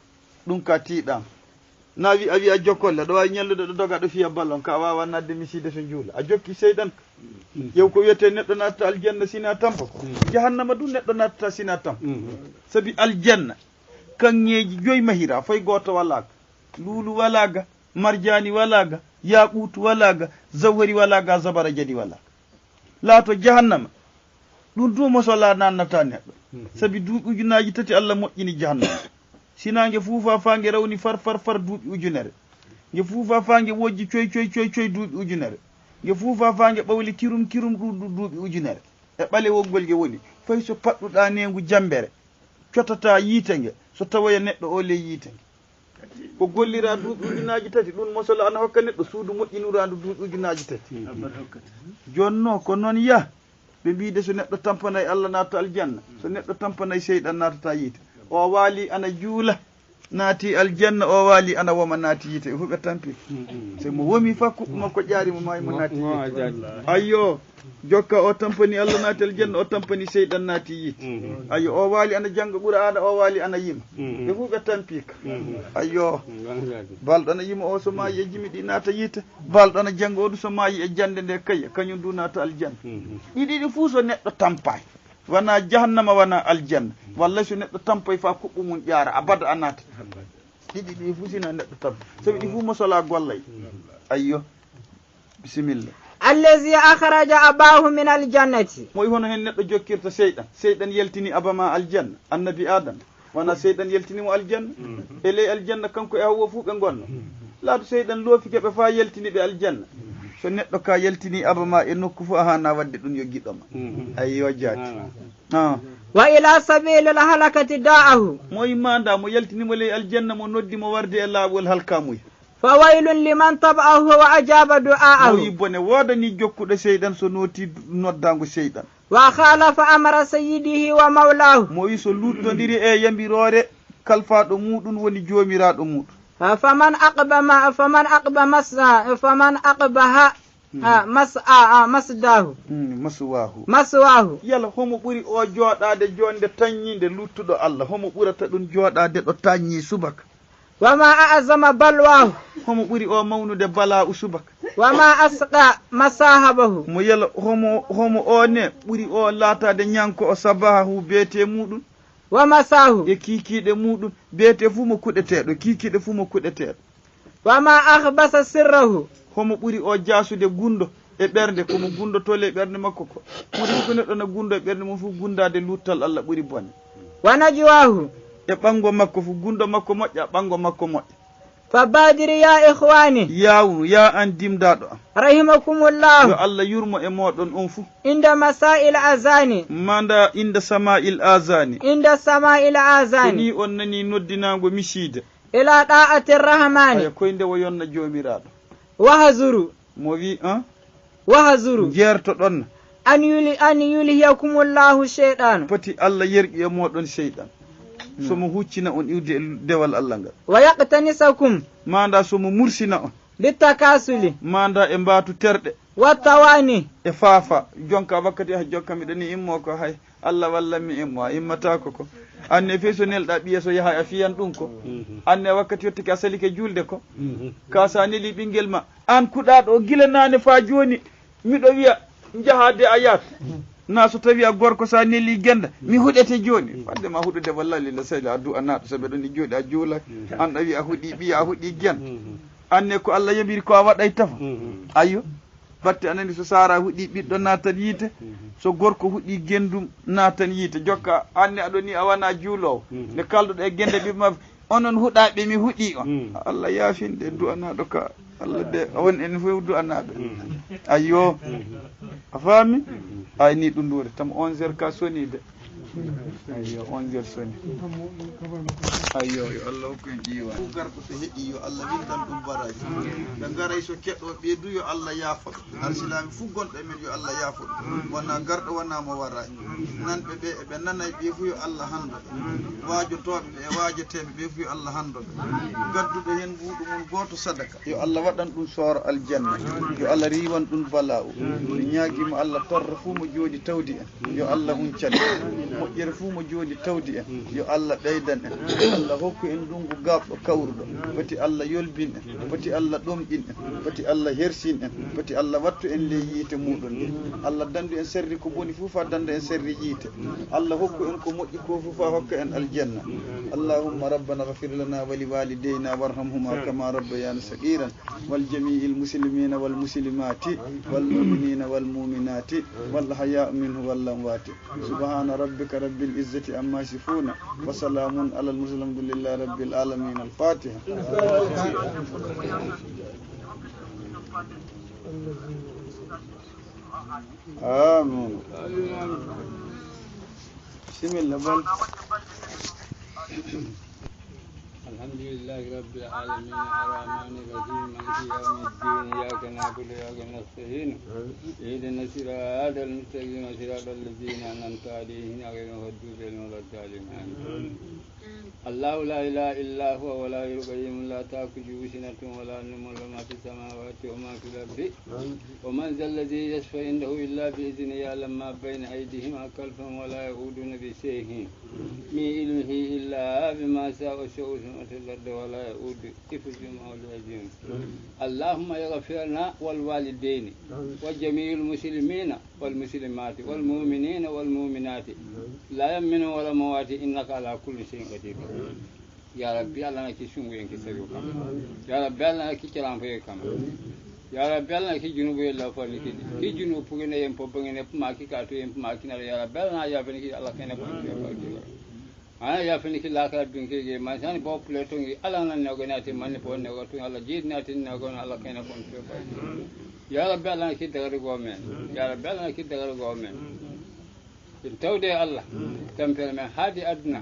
Ɗum ka tiiɗama. Na wi a wi a jokkolle, ɗo wawi ñallude ɗo doga ɗo fiya ballon, ka wawa nadde miside to juula. A jokki seyɗan ka. Yew ko wiyete neɗɗo nattata aljanna sina tampa ko. Jahannama ɗum neɗɗo nattata sina tampa. Sabi aljanna, kanŋeeji joyi mahira, fay gooto walaa ka. Luulu walaa ga, marjaani walaa ga, yaaquutu walaa ga, zawhari walaa ga, zabara jadi walaa ga. Laato jahannama, ɗum du mosola nannata neɗɗo. Sabi duuɓi ujunaaji tati Allah moƴƴini jahannama. Sina nge fuufa faa nge rawni far, far, far duuɓi ujunere. Nge fuufa faa nge wojji coy, coy, coy, coy duuɓi ujunere. Nge fuufa faa nge ɓawli kirum, kirum ɗuuɗu duuɓi ujunere. E ɓalewol ngol nge woni, fay so paɗɗuɗaa neengu jammbere, cotata yiite nge, so tawoya neɗɗo o ley yiite nge. Ko gollira duuɓi ujunaaji tati, ɗum mosolo ana hokka neɗɗo suudu moƴƴinuraandu duuɓi ujunaaji tati. Jonno ko noon ya, ɓe mbiide so neɗɗo tampanay Allah naata aljanna, so neɗɗo tampanay seyɗan naatata yiite. O waali ana juula, naati aljanna, o waali ana woma, naati yiite, ɓe fof ɓe tampi. Se mo womi fa kuɓɓu makko ƴaari mo, maayi mo naati yiite. Ayyo, jokka o tampani Allah naati aljanna, o tampani seyɗan naati yiite. Ayyo, o waali ana jannga Qur'aana, o waali ana yima. Ɓe fof ɓe tampi ka. Ayyo, balɗo ana yima o so maayi e jimi ɗi naata yiite. Balɗo ana jannga o ɗum so maayi e jannde nde kay, kañum du naata aljanna. Ɗiɗi ɗi fof so neɗɗo tampaay, wona jahannama, wona aljanna. Wallay so neɗɗo tampay fa kuɓɓu mum ƴaara, abada a naata. Ɗiɗi ɗi fof sina neɗɗo tampa. Sabi ɗi fof mosola gollay. Ayyo. Bisimilla. Allazi akhraja abahu min aljannati. Moy hono hen neɗɗo jokkirta seyɗan? Seyɗan yaltini aba ma aljanna, annabi Adam. Wona seyɗan yaltini mo aljanna. E ley aljanna kanko e Hawwa fuu ɓe ngonno. Laato seyɗan loofike ɓe faa yaltini ɓe aljanna. So neɗɗo ka yaltini aba ma e nokku fuu, a haana waɗde ɗum yo giɗo ma. Ayyo jaati. Ah. Wa ila sabilil halakati da'ahu. Moy manda mo yaltini mo ley aljanna, mo noddi mo warde e laawol halkamuya. Fa waylun liman taba'ahu wa ajaba du'aahu. Moy bone woodani jokkuɗo seyɗan so nooti noddaango seyɗan. Wa khalafa amra sayyidihi wa mawlahu. Moy so luttondiri e yamiroore kalfaaɗo muɗum woni joomiraaɗo muɗum. Ha, faman aqba ma, faman aqba mas-, ha, faman aqbaha, ha, mas-, a, a, masdahu. Mm, maswahu. Maswahu. Yala homo ɓuri o jooɗaade joonde taññiinde luttuɗo Allah? Homo ɓurata ɗum jooɗaade ɗo taññi subaka? Wa ma a'zama balwahu. Homo ɓuri o mawnude bala'u subaka? Wa ma asqa masahabahu. Mo yala homo, homo o ne ɓuri o laataade ñanko o sabahahu beete muɗum? Wa masahu. E kiikiiɗe muɗum, beete fuu mo kuɗeteeɗo, kiikiiɗe fuu mo kuɗeteeɗo. Wa ma akhbasa sirrahu. Homo ɓuri o jaasude gundo e ɓernde, ko mo gundoto ley ɓernde makko ko. Huunde fof ko neɗɗo na gundo e ɓernde mum fof, gundaade luttal Allah ɓuri bone. Wa najwahu. E ɓanngo makko fof, gundo makko moƴƴa, ɓanngo makko moƴƴa. Fa badir ya ikhwani. Yaawu, ya an dimdaaɗo am. Rahimakumullah. Yo Allah yurmo e mooɗon on fuu. Inda masa'il azani. Manda inda sama'il azani. Inda sama'il azani. So ni on nani noddinaango misiide. Ila da'atir rahmani. Aya koy nde wo yonna Joomiraaɗo. Wahzuru. Mo wi, ah? Wahzuru. Njeertoɗon. An yuli-, an yulhiyakumullahu shaytanu. Poti Allah yerƴu e mooɗon seyɗan. So mo huccina on iwde e dewal Allah ngal. Wa yaqtanisakum. Manda so mo mursina on. Bittakasuli. Manda e mbaatu terɗe. Wa tawani. E faafa. Jonka wakkati, ah, jonka miɗo ni immo ko hay. Allah wallan mi immo, a immataako ko. Anne fey so nelɗa ɓiya so yahay a fiyan ɗum ko. Anne wakkati yottake a salike julde ko. Ka sa neli ɓinngel ma. An kuɗaaɗo o gila naane faa jooni, miɗo wiya njahaa de a yaat. Na so tawi a gorko sa neli gennda, mi huɗete jooni. Fadde ma huɗude wallaahi la seyla a du'anaaɗo, sabi ɗon e jooɗi a juulay. An ɗawi a huɗi ɓiya, a huɗi gen. Anne ko Allah yamiri ko a waɗay tafa. Ayyo. Batte a nani so Sara huɗi ɓiɗɗo naatan yiite, so gorko huɗi gendum naatan yiite. Jokka anne aɗo ni a wana juuloowo. Nde kalduɗo e gende ɓiɓɓe ma, onon huɗaaɓe mi huɗi on. Allah yaafinde du'anaaɗo ka. Allah de, on en fof du'anaaɓe. Ayyo. A faami? Ay ni ɗum ɗuure tam onze heures ka soni de. Ayyo, onze heures soni. Ayyo, yo Allah hokku en iiwaan. Fof garɗo so heɗii, yo Allah windan ɗum baraaji. Ɓe ngaray so keɗoo ɓee du, yo Allah yaafo ɓe. Arsilaaɓe fof gonɗo e men, yo Allah yaafo ɓe. Wonaa garɗo, wonaa mo waraani. Nanɓe ɓe e ɓe nanay ɓe fof, yo Allah hanndo ɓe. Waajotooɓe ɓe e waajeteeɓe ɓe fof, yo Allah hanndo ɓe. Gadduɗo heen mbuuɗu mum gooto sadaka, yo Allah waɗan ɗum sooro aljanna. Yo Allah riiwan ɗum bala'u. Mi ñaagii mo Allah torra fof mo jooɗi tawdi en. Yo Allah huncan. Moƴƴere fuu mo jooɗi tawdi en, yo Allah ɓeydan en. Allah hokku en ndunngu gaaɓɗo kawruɗo. Foti Allah yolbin en. Foti Allah ɗomɗin en. Foti Allah hersin en. Foti Allah wattu en ley yiite muuɗum nde. Allah danndu en serri ko boni fuu faa dannda en serri yiite. Allah hokku en ko moƴƴi ko fuu faa hokka en aljanna. Allahumma rabbana ghfir lana wa li walidayna warhamhuma kama rabbayana saghiran. Wal jami'il muslimina wal muslimati wal mu'minina wal mu'minati wal ahya'i minhum wal amwati. Subhana rabbika rabbil izzati amma yasifuna wa salamun alal mursalin walhamdulillahi rabbil alamin. Al Fatiha. Amin. Bismillah, bal. الحمد لله رب العالمين، الرحمن الرحيم، مالك يوم الدين، إياك نعبد وإياك نستعين، اهدنا الصراط المستقيم، صراط الذين أنعمت عليهم غير المغضوب عليهم ولا الضالين. آمين. الله لا إله إلا هو الحي القيوم، لا تأخذه سنة ولا نوم، له ما في السماوات وما في الأرض. ومن ذا الذي يشفع عنده إلا بإذنه، يعلم ما بين أيديهم وما خلفهم، ولا يحيطون بشيء من علمه إلا بما شاء، وسع سماوات والأرض ولا يؤوده حفظهما وهو العلي العظيم. اللهم اغفر لنا ولوالدينا ولجميع المسلمين والمسلمات والمؤمنين والمؤمنات الأحياء منهم والأموات إنك على كل شيء قدير. Ya Rabbi, Allah na ki sunguyen ki sayo kam. Ya Rabbi, Allah na ki kiranfoye kam. Ya Rabbi, Allah na ki junubuye lafani ki. Ki junubu pugene yen po bangene puma ki katu yen puma ki nare. Ya Rabbi, Allah na yafani ki Allah kene bon ki. Ana yafani ki lakara binke ge man sani bo pule tongi Allah na ne gona ti man po ne go tun Allah jid na ti ne gona Allah kene bon ki. Ya Rabbi, Allah na ki dagari gomen. Ya Rabbi, Allah na ki dagari gomen. Kin tawde e Allah, tampere men haadi aduna.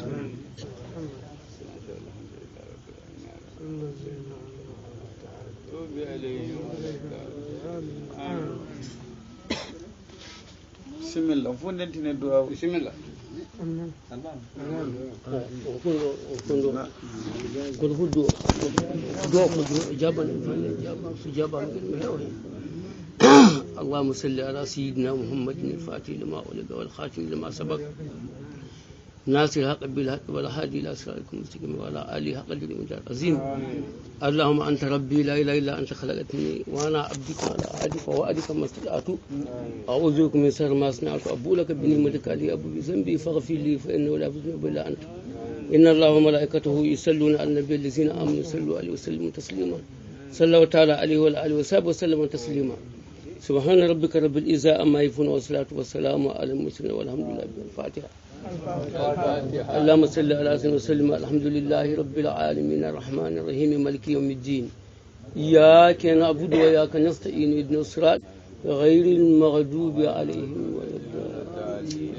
Bisimilla, on fof ndentine duwaw. Bisimilla. Kono fof duwa, duwa ko duwa, jaban, jaban, so jaban, mi hewa. اللهم صل على سيدنا محمد الفاتح لما أغلق والخاتم لما سبق ناصر الحق بالحق والهادي إلى صراطك المستقيم وعلى آله حق قدره ومقداره العظيم. اللهم أنت ربي لا إله إلا أنت خلقتني وأنا عبدك على عهدك ووعدك ما استطعت. أعوذ بك من شر ما صنعت، أبوء لك بنعمتك علي وأبوء بذنبي فاغفر لي فإنه لا يغفر الذنوب إلا أنت. إن الله وملائكته يصلون على النبي الذين آمنوا صلوا عليه وسلموا تسليما. صلى الله تعالى عليه وعلى آله وصحبه وسلم تسليما. سبحان ربك رب العزة عما يصفون والصلاة والسلام على المرسلين والحمد لله. الفاتحة. اللهم صل على سيدنا وسلم. الحمد لله رب العالمين الرحمن الرحيم مالك يوم الدين. إياك نعبد وإياك نستعين اهدنا الصراط غير المغضوب عليهم ولا الضالين.